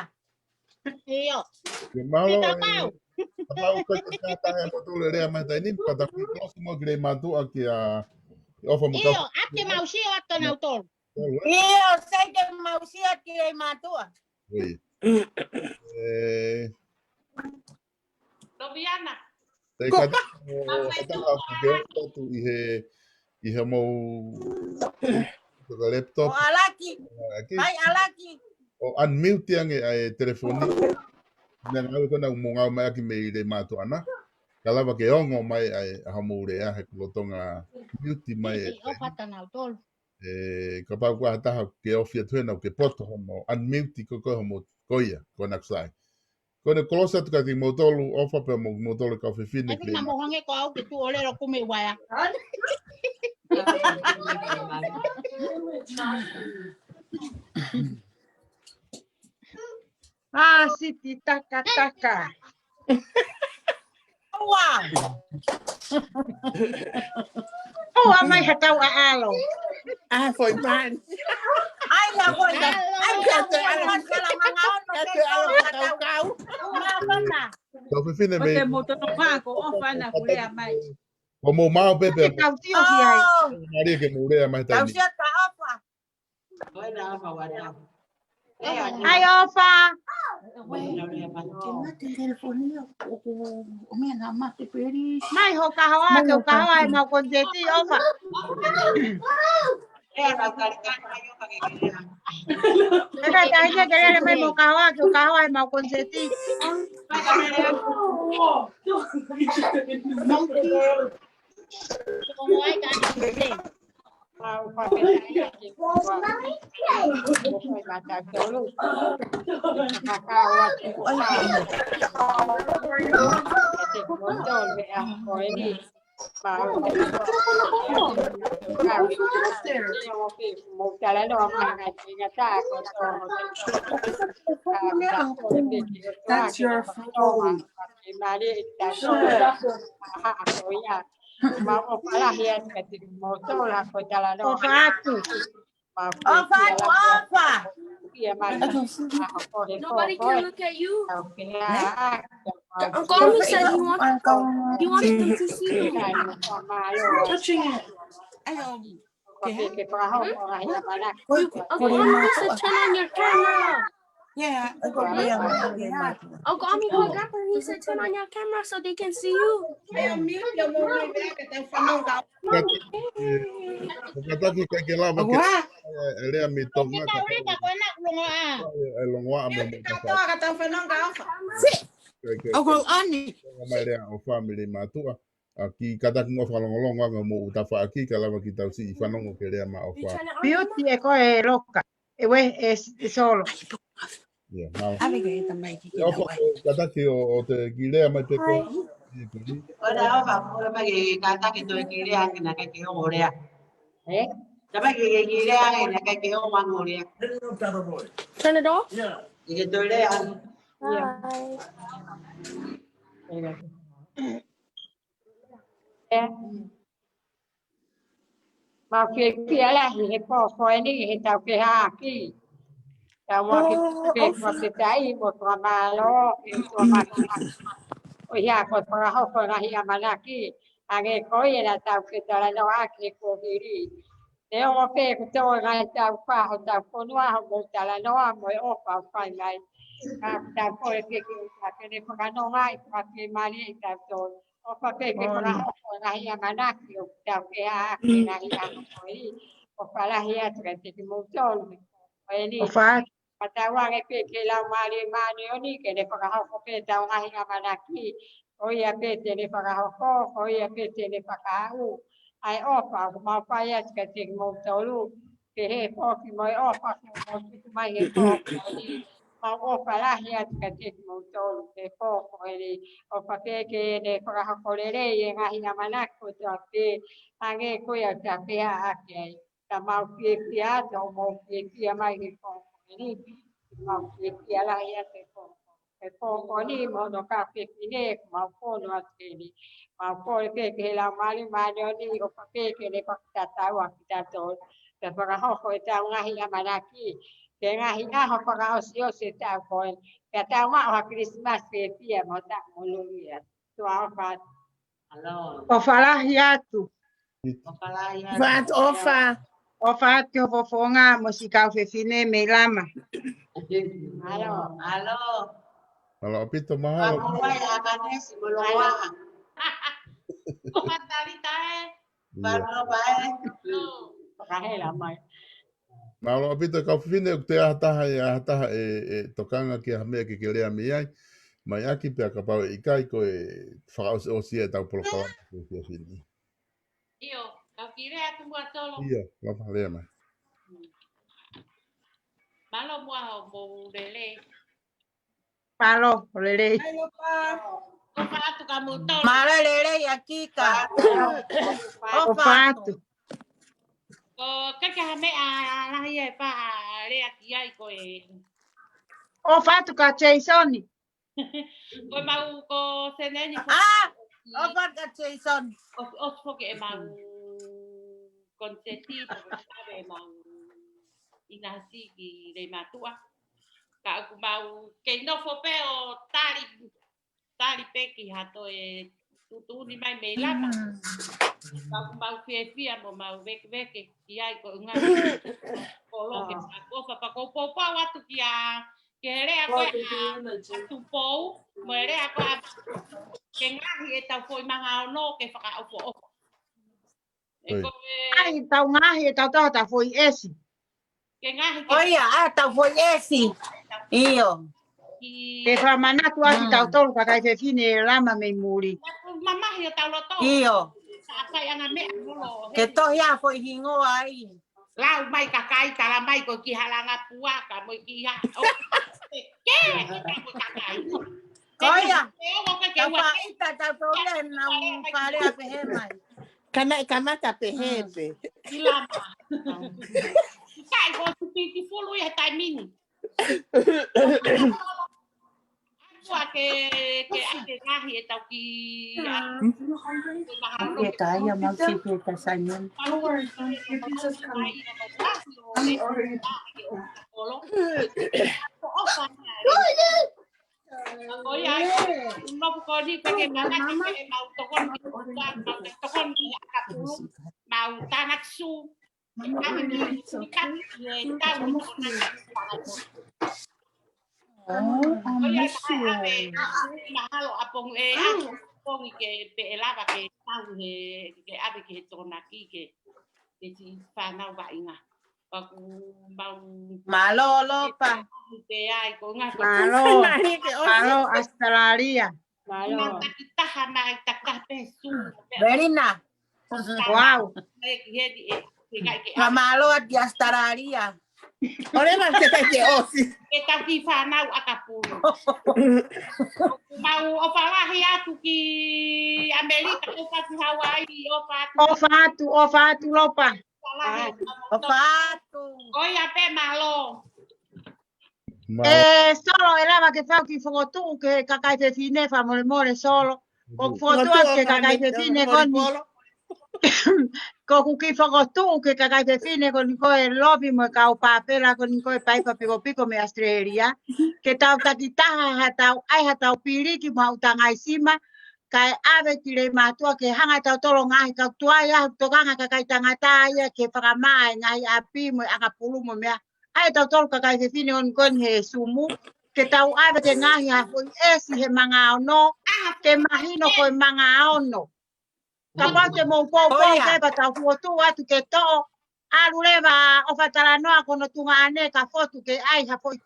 ʻIo. Ke mahalo, kapau ko e kātaki ʻa moutolu lea mai taimi ni, pea ta kui close mo kile mātuʻa kia ʻOfa mo ka. ʻIo, ʻa ke mau sio atu nautolu. ʻIo, sai ke mau sio atu kile mātuʻa. ʻE, Loviana. Te kata, kata ʻoku ke ʻoatu ʻi he, ʻi he mau, ko e laptop. ʻO ʻAlaki. ʻAlaki. Hai ʻAlaki. ʻO unmute ange ʻa e telefoni. Meʻa ngāue ko ena ʻoku mou ngāue mai ʻaki mei le mātuʻa na. Ka lava ke ongo mai ʻa e, ʻa hoʻomou lea he kuo lolotonga mute mai ʻe. ʻOfa atu nautolu. ʻE, kapau ko ha taha ke ofi atu hena ʻoku ke poto hoʻomo unmute ko, ko hoʻomo ko ia, ko ena ʻoku sai. Ko ena close atu kiate kimoutolu ʻOfa pea mo kimoutolu kau fefine. ʻAi ke na mo hangē ko au ke tuʻu ʻo lele ʻo kumi uaea. ʻA, siti takataka. Ua. Ua mai ha tau ʻaʻalo. ʻA, foʻi mali. ʻAi, ʻa, foʻi mali. ʻAi, ʻa, foʻi mali. Kau fefine mei. Ko te moto no mako, ʻOfa na kulea mai. Ko mou mau pepe. Ke tau tio ki ai. Maria ke mou lea mai taimi. Tau sio ka ʻOfa. ʻAi ʻOfa. Mai ho kahoa, ke u kahoa ʻemau koniseti ʻOfa. Eka tahi ke lele mai mo kahoa, ke u kahoa ʻemau koniseti. Monkey. That's your phone. Sure. Mau ʻofa lahi atu kiate kimoutolu ko e talanoa. ʻOfa atu. ʻOfa atu, ʻOfa. Nobody can look at you. Uncle Ami said he wants, he wants them to see you. Touching it. You, Uncle Ami said turn on your camera. Yeah, Uncle Ami called Grandpa and he said turn on your camera so they can see you. Kātaki ʻikai ke lava ke, ʻe, ʻe lea mei Tonga ka. ʻE longoaʻa mo mo ka. Uncle Ani. Mai lea ʻo family mātuʻa. ʻA ki kātaki mo fakalongolongo anga mo ʻuta faʻaki ka lava ki tau siʻi fanongo ke lea maʻa ʻOfa. Beauty ʻe ko e loka. ʻE ue, ʻe, ʻe Solo. Yeah, mau. ʻOfa, kātaki ʻo, ʻo te ki lea mai pē ko. Ko e ʻofa, ko e ʻofa ke kātaki toe kiʻi lea ange naʻe ʻikai ke ongo lea. Eh? Tama ke kiʻi lea ange naʻe ʻikai ke ongo lea. Turn it off? Ke ke toe lea ange. Hi. Eh. Mau fiefia lahi he pō ko eni he tau feʻaʻuhiʻaki. Tau mau ke, ke fakafetaʻi mo fakamālō, ke tau mau ke ʻoku ʻi ai ko e fakahoko e ngaahi ʻamanaki, hangē ko ia naʻa tau talanoa ʻaki he kuohili. Neongo pē kuo tō e ngaahi tau fā hotau fonua, hoʻomou talanoa mo e ʻofa ʻoku fai mai. Ka tau kole ke ke ʻofa ke ne fakanonga ʻi fakafiemālie ʻi tautolu. ʻOfa pē ke fakahoko e ngaahi ʻamanaki ʻoku tau feʻaʻuhiʻaki he ngaahi ʻaho ko eni. ʻOfa lahi atu kiate kimoutolu he pō ko eni. ʻOfa. Fakatauange pē ki he Laumālie Māʻoniʻoni ke ne fakahoko pē ʻetau ngaahi ʻamanaki. Ko ia pē te ne fakahoko, ko ia pē te ne fakaaʻu. ʻA e ʻofa ʻoku mau fai atu kiate kimoutolu. Ke he foki mo e ʻofa kuo mou tuku mai he pō ko eni. Mau ʻofa lahi atu kiate kimoutolu he pō ko eni. ʻOfa pē ke ne fakahoko lelei e ngaahi ʻamanaki kotoa pē. Hangē ko ia ʻoku tau feʻaʻuhiʻaki ai. Ka mau fiefia atu, hoʻomou fiefia mai he pō ko eni. Mau fiefia lahi atu he pō ko eni. He pō ko eni mo hono kau fefine, ʻoku mau fonu atu ki heni. Mau kole pē ki he Laumālie Māʻoniʻoni, ʻofa pē ke ne fakatatau ʻaki kitautolu. Ke fakahoko ʻetau ngaahi ʻamanaki. Ke ngaahi ʻaho fakaʻosiʻosi ʻetau ko eni. Ke tau maʻu ha Christmas fiefia mo tau monūʻia. Tuʻa ʻofa atu. ʻOfa lahi atu. ʻOfa lahi atu. ʻOfa atu, ʻofa. ʻOfa atu ki ho fofonga mo siʻi kau fefine mei Lama. Mālō. Mālō. Mālō ʻaupito, mahalo. Mālō ai, ʻa Manesi mo Loa. ʻOfa tali tae. Mālō ʻaupito, kau fefine, ʻoku toe ʻi ai ha taha, ʻi ai ha taha ʻe, ʻe tokanga ki ha meʻa ke ke lea mei ai. Mai ʻaki pea kapau ʻe ʻikai ko e fakaʻosiʻosi ʻetau polokalama ko e fefine. ʻIo, kau kiʻi lea atu muʻa Tolo. ʻIo, lava lea mai. Mālō muʻa hoʻomou lelei. Mālō, ʻo lelei. ʻOfa atu ka mou tau. Mālō lelei ʻa Kika. ʻOfa atu. Ko e ʻikai ke ha meʻa lahi ʻe pā lea ki ai ko e. ʻOfa atu ka Jason. Ko e mau ko Seneni ko. ʻOfa atu ka Jason. ʻOsi foki ʻemau koniseti, ʻoku mau ʻinasi ki Leimātuʻa. Ka ʻoku mau kei nofo pē ʻo tali, tali pē ki ha toe tuʻutuʻuni mai mei Lama. Ka ʻoku mau fiefia mo mau vēkeveke ki ai ko e ngaahi kolo ke mau ʻofa pea ʻoku ou poupou atu kia ke he lea ko ē ʻa Tupou, mo e lea ko ē ʻa ke ngaahi ʻetau foʻi manga ono ke fakaʻofoʻofa. ʻE ko e ʻai tau ngaahi ʻetau tau tau foʻi ʻesi. Ke ngaahi ke ʻo ia, ʻa tau foʻi ʻesi. ʻIo. Ke fakamanatu ʻaki tautolu kakai fefine ʻe Lama mei muli. Mamahi ʻo tau loto. ʻIo. Sa kai anga meʻa molo. Ke tohi ʻa foʻi hingoa ai. Lau mai kakai, tala mai ko e kiʻi halanga puaka, mo e kiʻi ha-, ʻo, ke, ke, ke, ko e kakai. Ko ia. Ke, ke, ke, ke, tau faʻita, tau tau ia, nau fale a pehē mai. Ka naʻe kamata pehē pē. ʻI Lama. Kai ko tu piti fulu ia taimi ni. Kua ke, ke ake ngaahi ʻetau kiʻi a-, ke mahalo ke taia mau si ke ta Simon. Ko ia, mau ko ni pe ke mana ke mau tokoni, mau tokoni aka pulu, mau tanaksu. Mahalo ʻa Pongi ē, ʻa Pongi ke pe ʻe lava ke tau he, ke ʻave ki he Tokonaki ke, ke siʻi fānau vaʻinga. Paku mau mālō Lopa. Mālō. Mālō ʻAositelālia. Mālō. Taki taha mai, taki taha pesu. Belina. Wow. Ka mālō ʻa ʻAositelālia. ʻOleva ke taki ʻosi. Ke taki fānau ʻakapulu. Mau ʻofa lahi atu ki ʻAmelika, ʻofa ki Hauaiʻi, ʻofa atu. ʻOfa atu, ʻofa atu, Lopa. ʻOfa lahi atu. ʻOfa atu. Ko ia pē, mālō. Mālō. ʻE, Solo, ʻe lava ke fai ha kiʻi fokotuʻu ki he kakai fefine, fakamolemole, Solo. Ko ʻeku fokotuʻu ki he kakai fefine ko eni. Ko ʻeku kiʻi fokotuʻu ki he kakai fefine ko eni, ko e Lovi mo e kau pāpela ko eni, ko e Paipa Pikopiko mei ʻAositelēlia. Ke tau takitaha ha tau ʻai ha tau piliki mo ha ʻū tangaisima, kae ʻave ki Leimātuʻa ke hanga ʻe tautolu ngaahi kau tuai ʻa e tokanga kakai tangata ia ke fakamaʻa e ngaahi ʻapi mo e ʻakapulu mo e meʻa. ʻAi ʻe tautolu kakai fefine ʻo eni ko eni he Sumu, ke tau ʻave ke ngaahi ha foʻi ʻesi he manga ono, ke mahino ko e manga ono. Kapau te mou poupou pē pea tau fokotuʻu atu ke toʻo, ʻalu leva ʻo fakatalanoa ko hono tuongaʻane ka fotu ke ʻai ha foʻi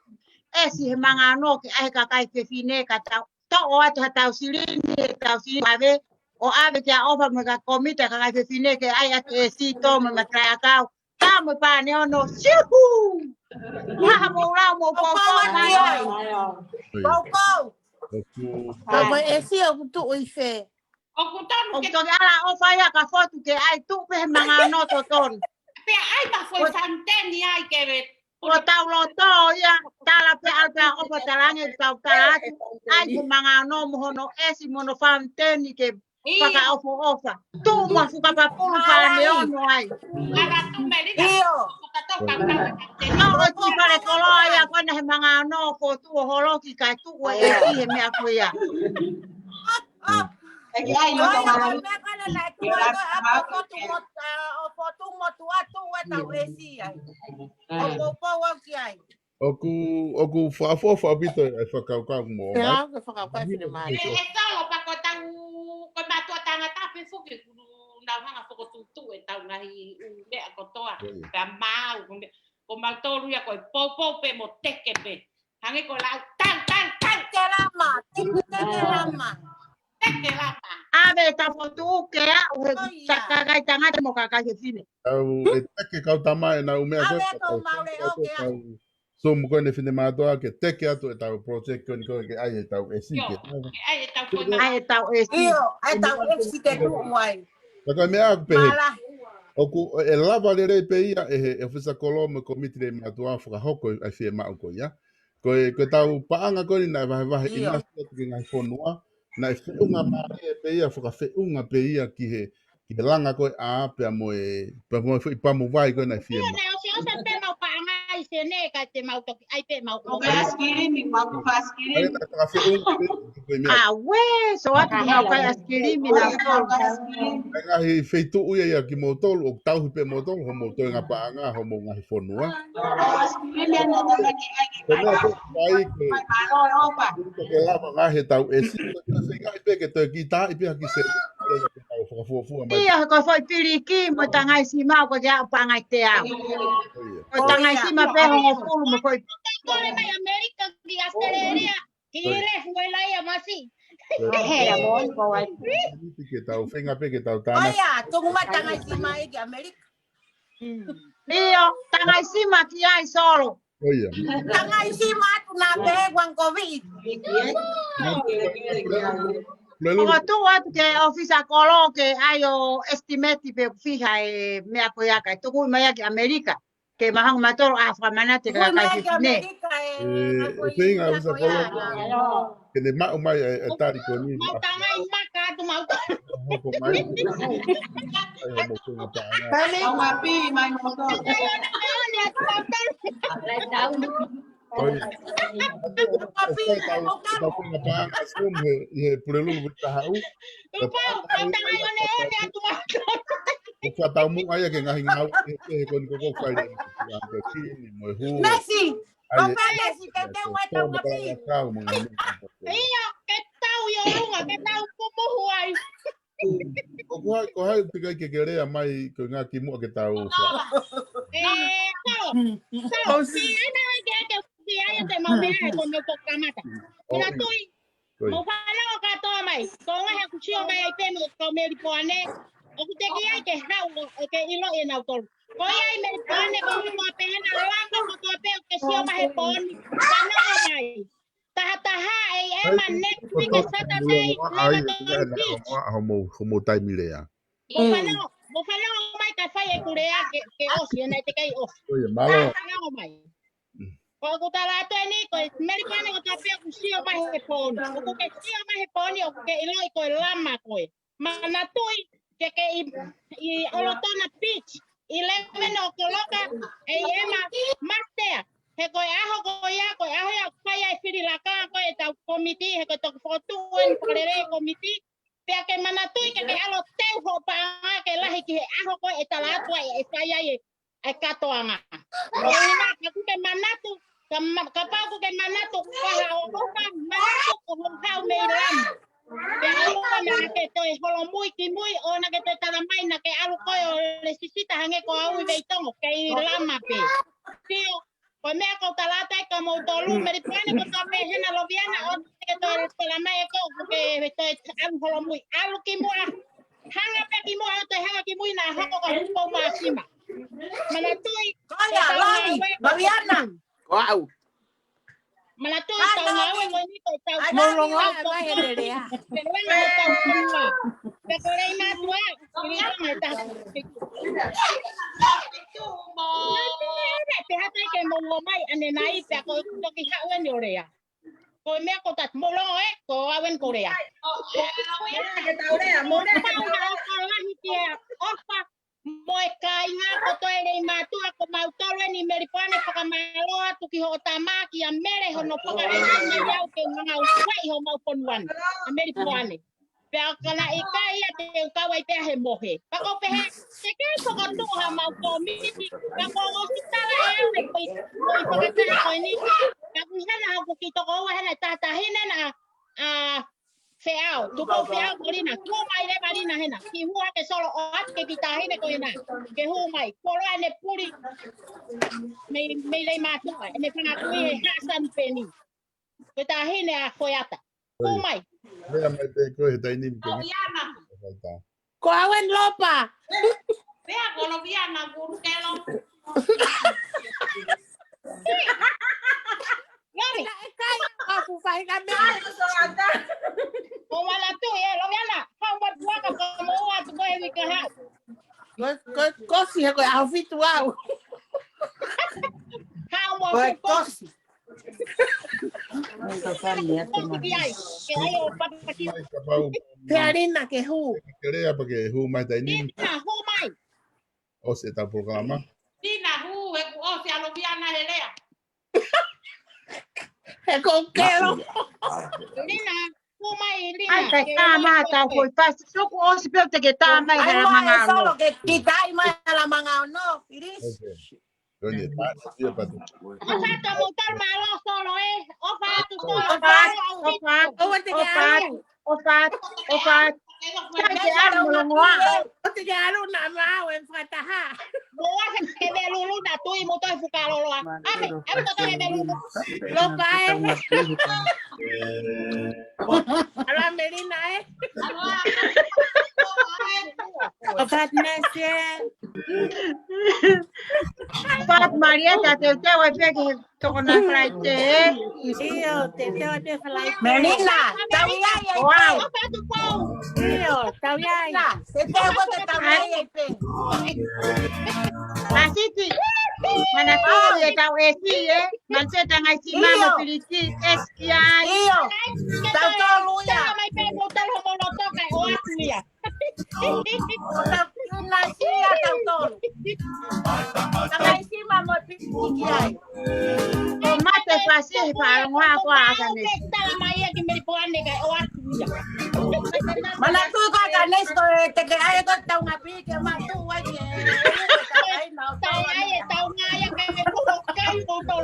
ʻesi he manga ono ke ʻai he kakai fefine ka tau toʻo atu ha tau silini, ʻe tau silini ʻave, ʻo ʻave kia ʻOfa mo e ka komiti ʻa e kakai fefine ke ʻai atu ʻesi tō mo e matalaʻiʻakau. Tau mo e pane ono, siuhu! Maha mou lau, mou poupou mai ai. Poupou. Ka ko e ʻesi ʻoku tuʻu ʻi fē? ʻOku tonu ke toki ʻalu ʻo fai ha ka fotu ke ʻai tuʻu pē he manga ono totonu. Pea ʻai ma foʻi faniteni ai ke ve. Ko tau loto ia, tala pē ʻalu pē ʻa ʻOfa talaange, tau tala atu, ʻai he manga ono mo hono ʻesi mo hono faniteni ke fakaʻofoʻofa. Tuʻu mo e fuka papulu pane ono ai. ʻIo. Nau ʻo ki fale koloa ia ko ena he manga ono ko tuʻu ʻo holoki kae tuʻu e ʻesi he meʻa ko ia. ʻOku ʻai loto mai. Meʻa ko ena naʻe tuʻu ai ko e ʻapo fotu mo, ʻo fotu mo tuʻu atu ʻe tau ʻesi ai. ʻO poupou au ki ai. ʻOku, ʻoku fakaʻofoʻofa ʻaupito e fakakaukau mo. ʻE, ʻa, ke fakakaukau fine mai. ʻE, ʻe Solo pea ko tau, ko e mātuʻa tangata pē foki ʻoku nau hanga fokotuʻutuʻu e tau ngaahi ʻū meʻa kotoa. Pea mau, ko me, ko mautolu ia ko e poupou pē mo teke pē. Hangē ko e lau, tau, tau, tau. Teke lama, teke, teke lama. Teke lama. ʻAve tau fokotuʻu ke aʻu he kakai tangata mo kakai fefine. Tau ʻe teke kau tama ʻenau meʻa ko ē. ʻAve tau mau leʻo ke aʻu. So mo ko eni fine mātuʻa ke teke atu e tau project ko eni ko ē ke ʻai e tau ʻesi ke. ʻAi e tau ʻesi. ʻAi e tau ʻesi ke tuʻu ai. Ka ko e meʻa ʻoku pehē. ʻOku ʻe lava lelei pē ia ʻe he ʻofisa kolo mo e komiti Leimātuʻa fakahoko ʻa e fiemaʻu ko ia. Ko e, ko e tau paʻanga ko eni naʻe vahevahe ʻinasi atu ki he ngaahi fonua. Naʻe feʻunga mālie pē ia, fakafeʻunga pē ia ki he, ki he langa ko ē ʻa pea mo e, pea mo e foʻi pamu vai ko ē naʻe fiemaʻu. Naʻe ʻosi ʻosi pē mau paʻanga ʻi Senē ka te mau toki ʻai pē mau ko. Kai ʻaisikilimi, mau ko ʻaisikilimi. ʻAuē, so atu mau kai ʻaisikilimi na. Kai ngaahi feituʻu ia ia kimoutolu, ʻoku tauhi pē moutolu, homou toenga paʻanga, homou ngaahi fonua. Ko e meʻa ko e ʻai ko e, ko e lava ngaahi e tau ʻesi, ko e feingaʻi pē ke toe kiʻi taaʻi pē ha kiʻi sēniti, ke tau fakafuofua mai. ʻIo, ko e foʻi piliki mo e tangaisima ko e ke aʻu paʻanga ʻi te au. Ko e tangaisima pē hongofulu mo e foʻi. Kole mai ʻAmelika ki ʻAositelēlia, ki le fuela ia masi. He, mo, ko ai. Ke tau feinga pē ke tau tānaki. ʻIo, tuku mai tangaisima ia ki ʻAmelika. ʻIo, tangaisima ki ai Solo. ʻIo. Tangaisima atu na pē kuang kovi. Pulelulu. Ko tuʻu atu ki he ʻofisa kolo ke ʻai ʻo estimate pe ʻoku fiha e meʻa ko ia kae tuku mai ia ki ʻAmelika. Ke mahanga mautolu ʻa fakamanatu e kakai fefine. ʻE, ʻe feinga ʻofisa kolo. Ke ne maʻu mai e, e tali ko eni. Mau tangai maka atu mau. Hoko mai. ʻAi hoʻomou feinga paʻanga. Mai, mai, mai, mai, mai. ʻOi. Tau feinga paʻanga Zoom he, he Pulelulu Viti Tahaʻu. Tau feinga paʻanga Zoom he. Ko e fakataumuʻa ia ke ngaahi ngāue he, he ko eni ko ko fai le. Mo e hū. Messi! ʻO pē Messi ke te ua tau kapi. ʻIo, ke tau ʻi ʻolunga, ke tau pumuhu ai. ʻOku hai, ko hai te kai ke kelea mai ko e ngā kimuʻa ke tau. ʻE, tau. Tau. Ina ai ke, ke, ke ai te mau meʻa he ko no ko kamata. Ina tui. Mo fānau kātoa mai. Ko ngā he kusio mai ai pē mo kau Melipoane. ʻOku teʻeki ai ke hau ʻo ke ʻilo ʻe nautolu. Ko ia ʻi Melipoane ko mo pehena langa mo to sio mai he pooni. Fanongo mai. Taha taha ʻEiki ʻEma next week ʻe Saturday, lava twenty. Homo, homo taimi lea. Mo fanongo, mo fanongo mai ka fai ʻeku lea ke, ke ʻosi, ʻe naʻe teʻeki ai ʻosi. Mālō. Fanongo mai. Ko ʻeku tala atu eni, ko e Melipoane kotoa pē ʻoku sio mai he pooni. ʻOku ke sio mai he pooni, ʻoku ke ʻiloʻi ko e lama koe. Manatuʻi, ke ke ʻi, ʻi ʻOlotona Beach, eleven o'clock, ʻEiki ʻEma, matea. He ko e ʻaho ko ia, ko e ʻaho ia, fai ai fili laka, ko e tau komiti, he ko e toki fokotuʻu eni, fakalele komiti. Pea ke manatuʻi ke ke ʻalu ʻo teu hoʻo paʻanga ke lahi ki he ʻaho ko ē ʻe tala atu ai ʻe fai ai e, e katoanga. ʻOku ke manatu, ka ma-, kapau ʻoku ke manatu, ka ha ʻofa, manatu ko hoʻo haʻu mei lama. Pea ʻoua naʻa ke toe holomui ki mui, ʻoua naʻa ke toe tala mai naʻa ke ʻalu koe ʻo lesisita hangē ko au ʻi Veitongo, kei lama pē. Sio, ko e meʻa ʻoku ou tala atu ai kia moutolu, Melipoane kotoa pē hena, Loviana, ʻoua te ke toe tala mai ʻe koe ʻoku ke toe ʻalu holomui. ʻAlu ki muʻa. Hanga pē ki muʻa, ʻoua toe hanga ki mui naʻa hoko ko e hupou māsima. Manatuʻi, ko ia, Lovi, Loviana. Ko au. Manatuʻi, tau ngāue ko eni ko e tau. Ai, Lovi, mai he lelea. Te langa he tau fonua. Te ko lei mātuʻa, ʻi langa he tau. Te hata ke mou ō mai ʻanenai, pea ko e toki haʻu eni ʻo lea. Ko e meʻa ko tatu, mou longo ē, ko au eni ko lea. Ko e meʻa ke tau lea, mou lea ke tau lea. Ko e lahi ki he ʻofa, mo e kāinga kotoa ʻEiki mātuʻa, ko mautolu eni Melipoane, fakamālō atu ki hoʻo tama kia Mele hono fakahā mai au ke ngangau kueʻi homau fonua ni, ʻa Melipoane. Pea ka naʻe ʻikai ia te u kau ai pea he mohe. Pea ko u pehē, te ke fokotuʻu haʻamau komiti, pea ko u ʻosi tala ʻe au ʻe koi, koi fakataha ko eni. Pea ko u hana hoku kiʻi tokoua hena ʻe taha taha hina na, ʻa, Feau, Tupou Feau ko Lina, tuʻu mai leva Lina hena. Kiʻi hū hake Solo ʻo ʻatu ke kiʻi taʻahine ko ena. Ke hū mai, koloa ʻene puli. Mei, mei Leimātuʻa, ʻene fanga kui he Haʻa Sanupeni. Ko e taʻahine ʻa Foiata. Hū mai. Lea mai pē koe he taimi ni. Ko au eni Lopa. Pea ko Loviana kuru kelo. Lori. Naʻe ʻikai ʻaku fai ka meʻa. Ko wala tu e Loviana. Hau ma tuaka ka mo ua tu ko e wika ha. Ko, ko, kosi he ko e ʻaho fitu au. Hau mo kosi. Ai, ka fani atu mai. Ke ai ʻo papaki. Mai kapau. Pea Lina ke hū. Ke lea pea ke hū mai taimi ni. Lina, hū mai. ʻOsi e tau polokalama. Lina, hū, he kuo ʻosi ʻa Loviana he lea. He ko kelo. Lina, hū mai, Lina. Ai, kai tā mā tau koi pasi. Sio kuo ʻosi pē te ke tā mai he hala manga ono. Solo ke kitai mai hala manga ono. Iris. Okay. Ko eni, tā, tā, tā, tā. ʻOfa atu mo tau mālō Solo ē. ʻOfa atu Solo. ʻOfa atu, ʻofa atu, ʻofa atu, ʻofa atu, ʻofa atu, ʻofa atu. Sai ke ʻalu mo longoaʻa. ʻOua te ke ʻalu naʻa mau e fakataha. Mo ua he ke me lulu na tui mo toi fukaloloa. ʻAve, ʻave ko toi he me lulu. Lopa ē. ʻAlu ā Melina ē. ʻAlu ā. ʻOfa atu Nesi ē. ʻOfa atu Malia, ta teuteu ai pē ki he tokona Falaite ē. ʻIo, teuteu ai pē Falaite. Melina, tau ʻi ai ē. Wow. ʻIo, tau ʻi ai. Melina, teuteu ai pē tau ʻi ai ē pē. Pasiti, mana tau ʻi ai tau ē si ē. Mana te tangai si mamo piliti, ē si ai. ʻIo, tau tolu ia. Tala mai pē mo tala mo no toka ʻo atu ia. Ko tau na si ia tau tolu. Tangai si mamo piliti ai. Ko mate fasi he faʻalongoa ko a aka ne. Tala mai ia ki Melipoane kai ʻo atu ia. Mana tu ka ka nes ko e te ke ai ko tau ngapi ke ma tu ai ke. Tau ai e tau ngai ke ko kai ko tau.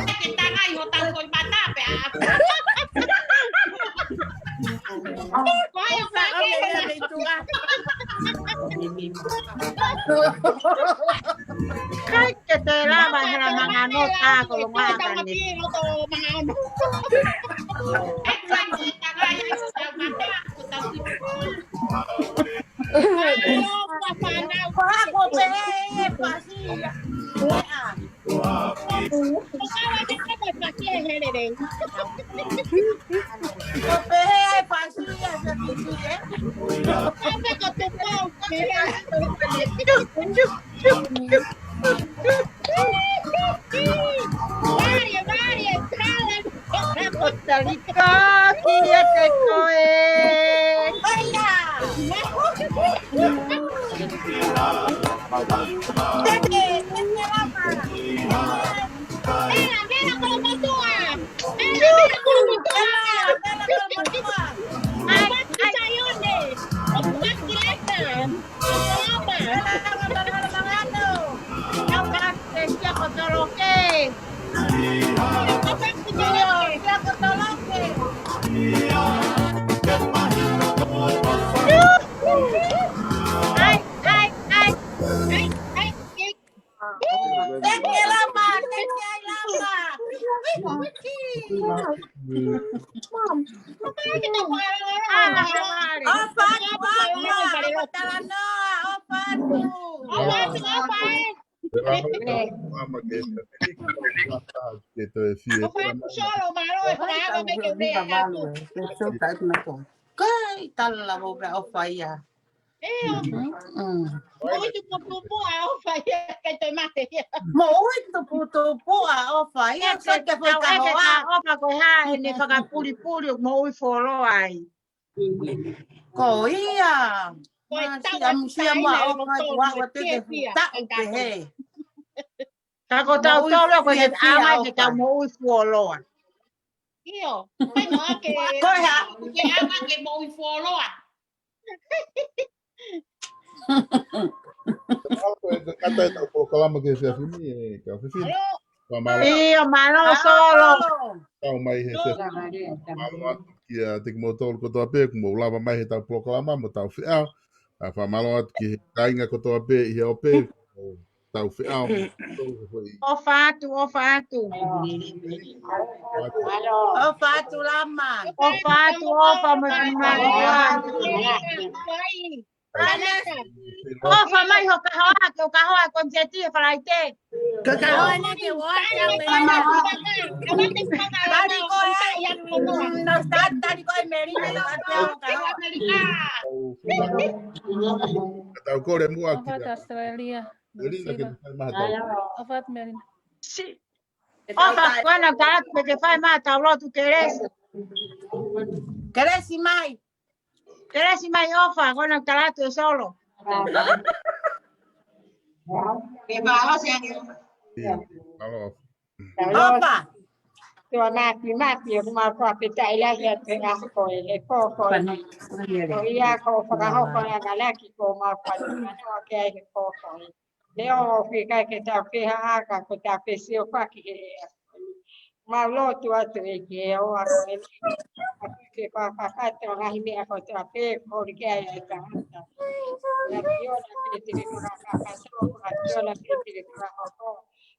Ke tangai ho tau koi mata pē a. Ko ai o ka ke. Kai ke te lava he la manga no ta ko lo manga ni. Ko ako pe e pasia. Ua. Ko pehē ai pasi ia se pisi, ē? Ko pehē ko te pau, pehē. Mario, Mario, Carla. Ko Talika, kiate koe. Hoia. Teke, teke lava. Mera, mera kolomotuʻa. Mera, mera kolomotuʻa. Mera, mera kolomotuʻa. Ai, ai. Saione. Ai, ai. Kai tala mo pea ʻofa ia. Moʻui tuputupuʻa ʻofa ia, kai toe mate ia. Moʻui tuputupuʻa ʻofa ia, ʻofa ko e hā ʻene fakapulipuli ʻo moʻui fuoloa ai. Ko ia. Ko e tau ʻamusia mua ʻofa ua ua teke taʻu pehē. Ka ko tau tolo ko e ʻaonga ke tau moʻui fuoloa. ʻIo. Ko e hā? Ke ʻaonga ke moʻui fuoloa. Kata e tau polokalama ke fia fini e ka fifini. ʻIo, mālō Solo. Tau mai he fia. Mālō atu kiate kimoutolu kotoa pē, kuo mou lava mai he tau polokalama mo tau feʻao. Ka fakamālō atu ki he kāinga kotoa pē ʻi he ope, tau feʻao. ʻOfa atu, ʻofa atu. ʻOfa atu Lama. ʻOfa atu, ʻofa mo e mālō. ʻOfa mai ho kahoa, ke u kahoa ko e seti e Falaite. Ka kahoa ʻene ke ua, tali ko e, tali ko e Melina, tali ko e Melina. Ka tau kole muʻa ki ʻOfa atu Australia. Melina ke fai mai ha tau. ʻOfa atu Melina. ʻOfa, ko ena ka atu ke fai mai ha tau lotu kelesi. Kelesi mai. Kelesi mai ʻOfa, ko ena ka atu e Solo. Ke mālō siʻi ʻOfa. ʻIo, mālō ʻOfa. ʻOfa. Tuʻa Mati, Mati, ʻoku mau fakafetaʻi lahi atu he ʻaho ko eni, he pō ko eni. Ko ia ko e fakahoko ʻa e ʻamanaki ko mau fakafetaʻi ki ai he pō ko eni. Leʻo ʻoku ʻikai ke tau fehangahangai ka ko ʻetau fesiofaki he ʻaho ko eni. Mau lotu atu ʻEiki he ʻaho ko eni. ʻAfio ke fakakakato ngaahi meʻa kotoa pē ʻoku holi ki ai e tangata. ʻAfio na pē te ke fakakakato, ʻAfio na pē te ke fakahoko.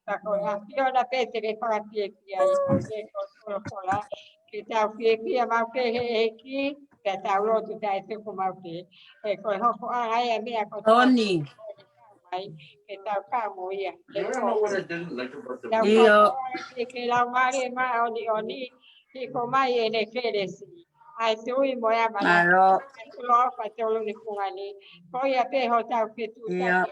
Ka ko e ʻAfio na pē te ke fakafiefia ai, ʻAfio ko e folofola. Ke tau fiefia maʻu pē he ʻEiki, ke tau lotu taʻetuku maʻu pē. He ko e hokoʻanga ia e meʻa kotoa. Toni. Mai, ke tau kau mo ia. Tau ʻIo. Ke, ke Laumālie Māʻoniʻoni, hiko mai ʻene kelesi. ʻA e tui mo e ʻamanaki. Mālō. ʻA e tuʻu ʻofa tolu ni fungani. Ko ia pē hotau fetuʻutaki. ʻIo.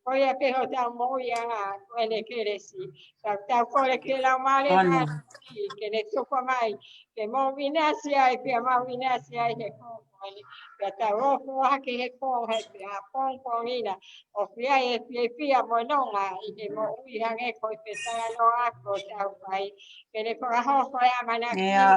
Ko ia pē hotau moʻuiʻanga, ko ʻene kelesi. Tau, tau kole ki he Laumālie Māʻoniʻoni ke ne tuku mai, ke mau ʻinasi ai, pea mau ʻinasi ai he pō ko eni. Pea tau ʻofa hake he pō, he pea pongipongi na. ʻOku ʻi ai e fiefia mo e nonga ʻi he moʻui hangē ko e fetalanoaʻaki ʻoku tau fai. Ke ne fakahoko e ʻamanaki. ʻIo.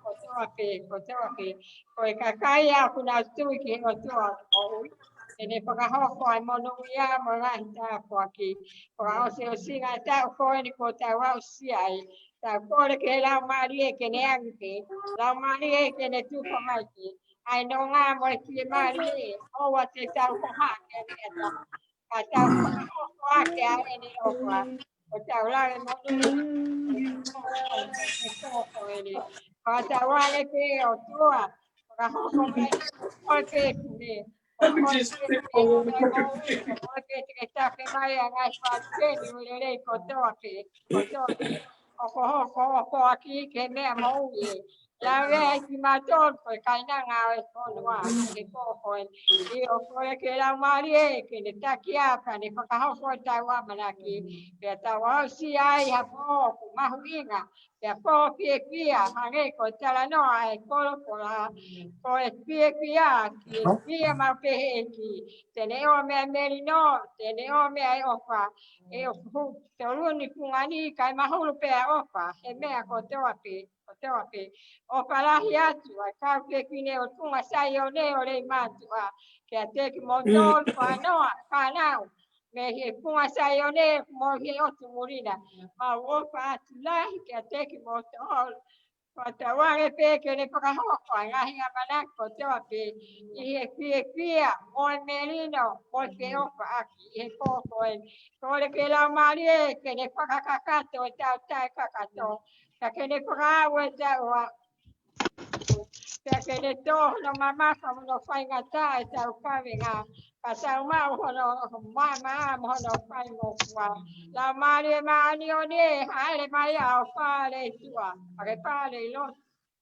Kotoa pē, kotoa pē. Ko e kakai ia ʻoku nau tui ki he ʻOtua ʻoku moʻui. Ke ne fakahoko ʻa e monūʻia mo e ngaahi tāpuaki. Fakaʻosiʻosinga e taʻu ko eni kuo tau aʻusia ai. Tau kole ki he Laumālie ke ne angi pē. Laumālie ke ne tuku mai pē ʻa e nonga mo e fiemālie, ʻoua te tau hohaʻa ki he meʻa taha. Ka tau fakahoko ake ʻa ʻene ʻofa. ʻO tau lave mo ʻene ʻofa. Ka tau ʻai pē ʻOtua. Fakahoko mai ʻa e pō ko eni. ʻOku ke, ke, ke, ke take mai ʻa e ngaahi fāmili ʻo lelei kotoa pē, kotoa pē. ʻOku hoko, hoko ʻaki ke meʻa moʻui ē. Lave ai kimautolu ko e kāinanga ʻo e fonua, he pō ko eni. ʻIo, ʻoku kole ki he Laumālie ke ne taki ā, pea ne fakahoko ʻetau ʻamanaki, pea tau aʻusia ai ha pō ʻoku mahuʻinga, pea pō fiefia, hangē ko e talanoa ʻa e folofola, ko e fiefia, fiefia maʻu pē he ʻEiki, te ne ʻomi ʻa e melino, te ne ʻomi ʻa e ʻofa, ʻe ʻofa hu-, toluni fungani kae mahulu pē ʻa e ʻofa, he meʻa kotoa pē, kotoa pē. ʻOfa lahi atu ʻa e kau fefine ʻo Funga Saione ʻo Leimātuʻa, kiate kimoutolu fānau, fānau, mei he Funga Saione mo e ʻotu muli na. Mau ʻofa atu lahi kiate kimoutolu. Fakatauange pē ke ne fakahoko ʻa e ngaahi ʻamanaki kotoa pē ʻi he fiefia, mo e melino, mo e feʻofaʻaki, ʻi he pō ko eni. Kole ki he Laumālie ke ne fakakakato ʻetau taʻekakato, ka ke ne fakaaʻu ʻetau ʻa-, pea ke ne tō hono mamafa mo hono faingataʻa ʻetau kavenga, ka tau maʻu hono maama mo hono faingofua. Laumālie Māʻoniʻoni ē, hāʻele mai ʻa ho fale ʻi tuʻa, pea ke fale ʻi loto.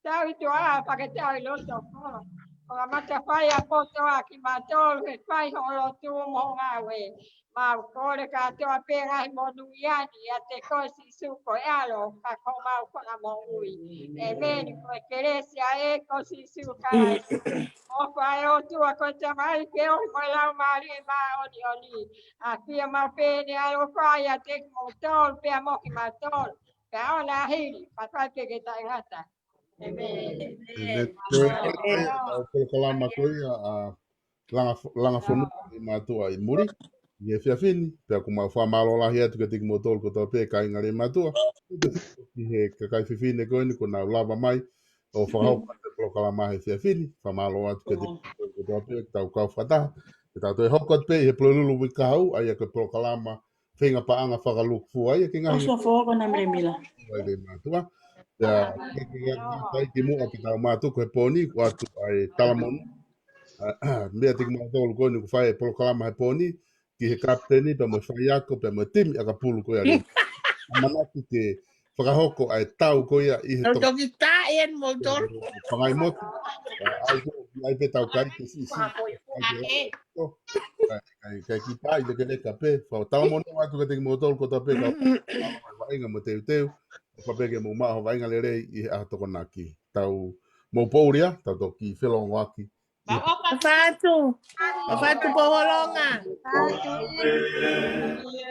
Tau ʻi tuʻa, pea ke tau ʻi loto kolo. Ko e kamata fai ʻa e poto ʻa kimautolu, he fai ho lotu mo ho ngāue. Mau kole kātoa pē ngaahi monū ia ni, ʻiate koe Sīsū ko e ʻAlo, ka ko homau Fakamoʻui. ʻĒmeni. Ko e kelesi ʻa e ʻEiki ko Sīsū Kalaisi, ʻofa ʻa e ʻOtua ko e Tamai, feohi mo e Laumālie Māʻoniʻoni, ʻafio maʻu pē ʻene ʻaloʻofa ʻiate kimoutolu, pea mo kimautolu. Pea ʻoua naʻa hili, pea fai pē ke taʻengata. ʻĒmeni. ʻĒmeni. Ko e, ko e, ko e polokalama ko ia ʻa Langa, Langa Fonua ʻi Leimātuʻa ʻi muli ʻi he efiafi ni, pea ʻoku mau fakamālō lahi atu kiate kimoutolu kotoa pē kāinga Leimātuʻa, ki he kakai fefine ko eni kuo nau lava mai ʻo fakahoko atu e polokalama he efiafi ni. Fakamālō atu kiate kimoutolu kotoa pē, tau kau fakataha, ke tau toe hoko atu pē ʻi he Pulelulu uike kahaʻu, ʻa ia ko e polokalama feinga paʻanga fakalūkufua ia ki he ngaahi ʻOsi ʻo foʻou ko na mele mila. ʻa e Leimātuʻa. Pea, ke, ke, ke, ke, kimuʻa ke tau mātuku he pō ni, ʻoatu ʻa e talamonū. ʻA, meiate kimoutolu ko eni kuo fai e polokalama he pō ni, ki he kapiteni, pea mo e faiako, pea mo e timi ʻakapulu ko ia. ʻAmanaki ke fakahoko ʻa e tau ko ia ʻi he Tau to- toki tā ʻi he moutolu. Pangai motu. ʻA, ʻai ko, ʻai pē tau kai ke siʻisiʻi. Ai, ai, ai, kita i lekeleka pē. Fakatalamonū atu kiate kimoutolu kotoa pē kau vaʻinga mo teuteu. ʻOfa pē ke mou maʻu ha vaʻinga lelei ʻi he ʻaho Tokonaki. Tau mou poʻuli ā, tau toki felōngoaki. ʻOfa atu. ʻOfa atu Pouholonga.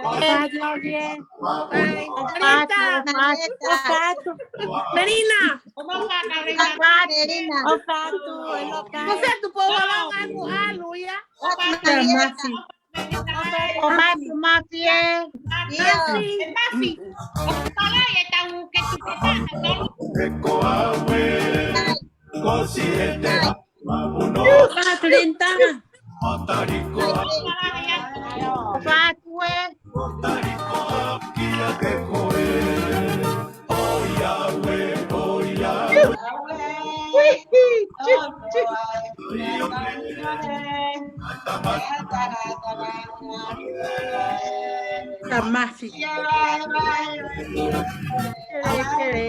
ʻOfa atu Olie. ʻOfa atu, ʻofa atu. Melina. ʻOfa atu, ʻofa atu. ʻOfa atu Pouholonga, ʻoku ʻalu ia. ʻOfa atu Mafi. ʻOfa atu Mafi ē. ʻIo. Mafi. ʻOfa atu Linda. ʻOfa atu ē. Ka Mafi. Kele, kele,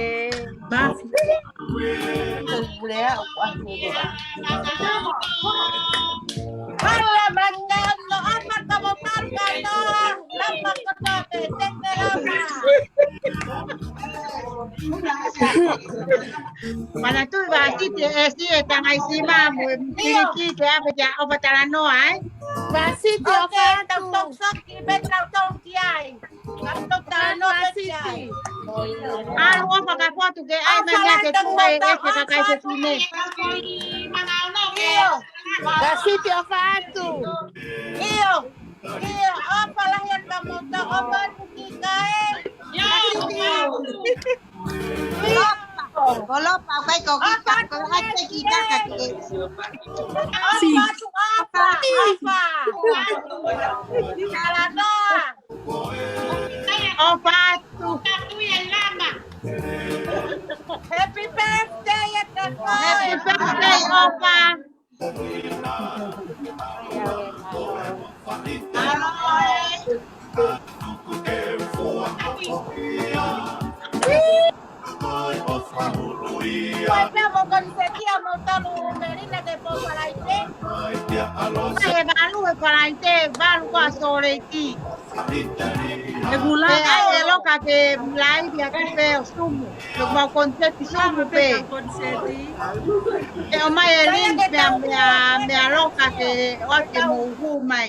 Mafi. Manatuʻi Vasiti ʻe ʻesi e tangai sima mo e miliki ke ʻave kia ʻofa talanoa, ē? Vasiti ʻofa atu. Tau tau soki, pea tau tau ki ai. ʻAlu ʻofa ka fotu ke ʻai mai mea ke tuʻu e ʻesi e kakai fefine. ʻIo. Vasiti ʻofa atu. ʻIo. ʻIo. ʻOfa lahi atu ka mou tau ʻofa atu ki kai. ʻIo. Kolopa, ʻoku ʻikai ko kita, ko ʻikai kita ka ke. ʻOfa atu, ʻofa, ʻofa. Talanoa. ʻOfa atu. Happy birthday, ʻe te koe. Happy birthday, ʻofa. Ko e pea mo koniseti ʻa moutolu Melina ke pō Falaite. Ko e valu e Falaite, valu ko ā Salt Lake. E kula. Pea ʻe loka ke laivi atu pē ʻo Sumu. Ko mau koniseti Sumu pē. Ke ʻomai e link pea meʻa, meʻa loka ke ʻoua te mou hū mai.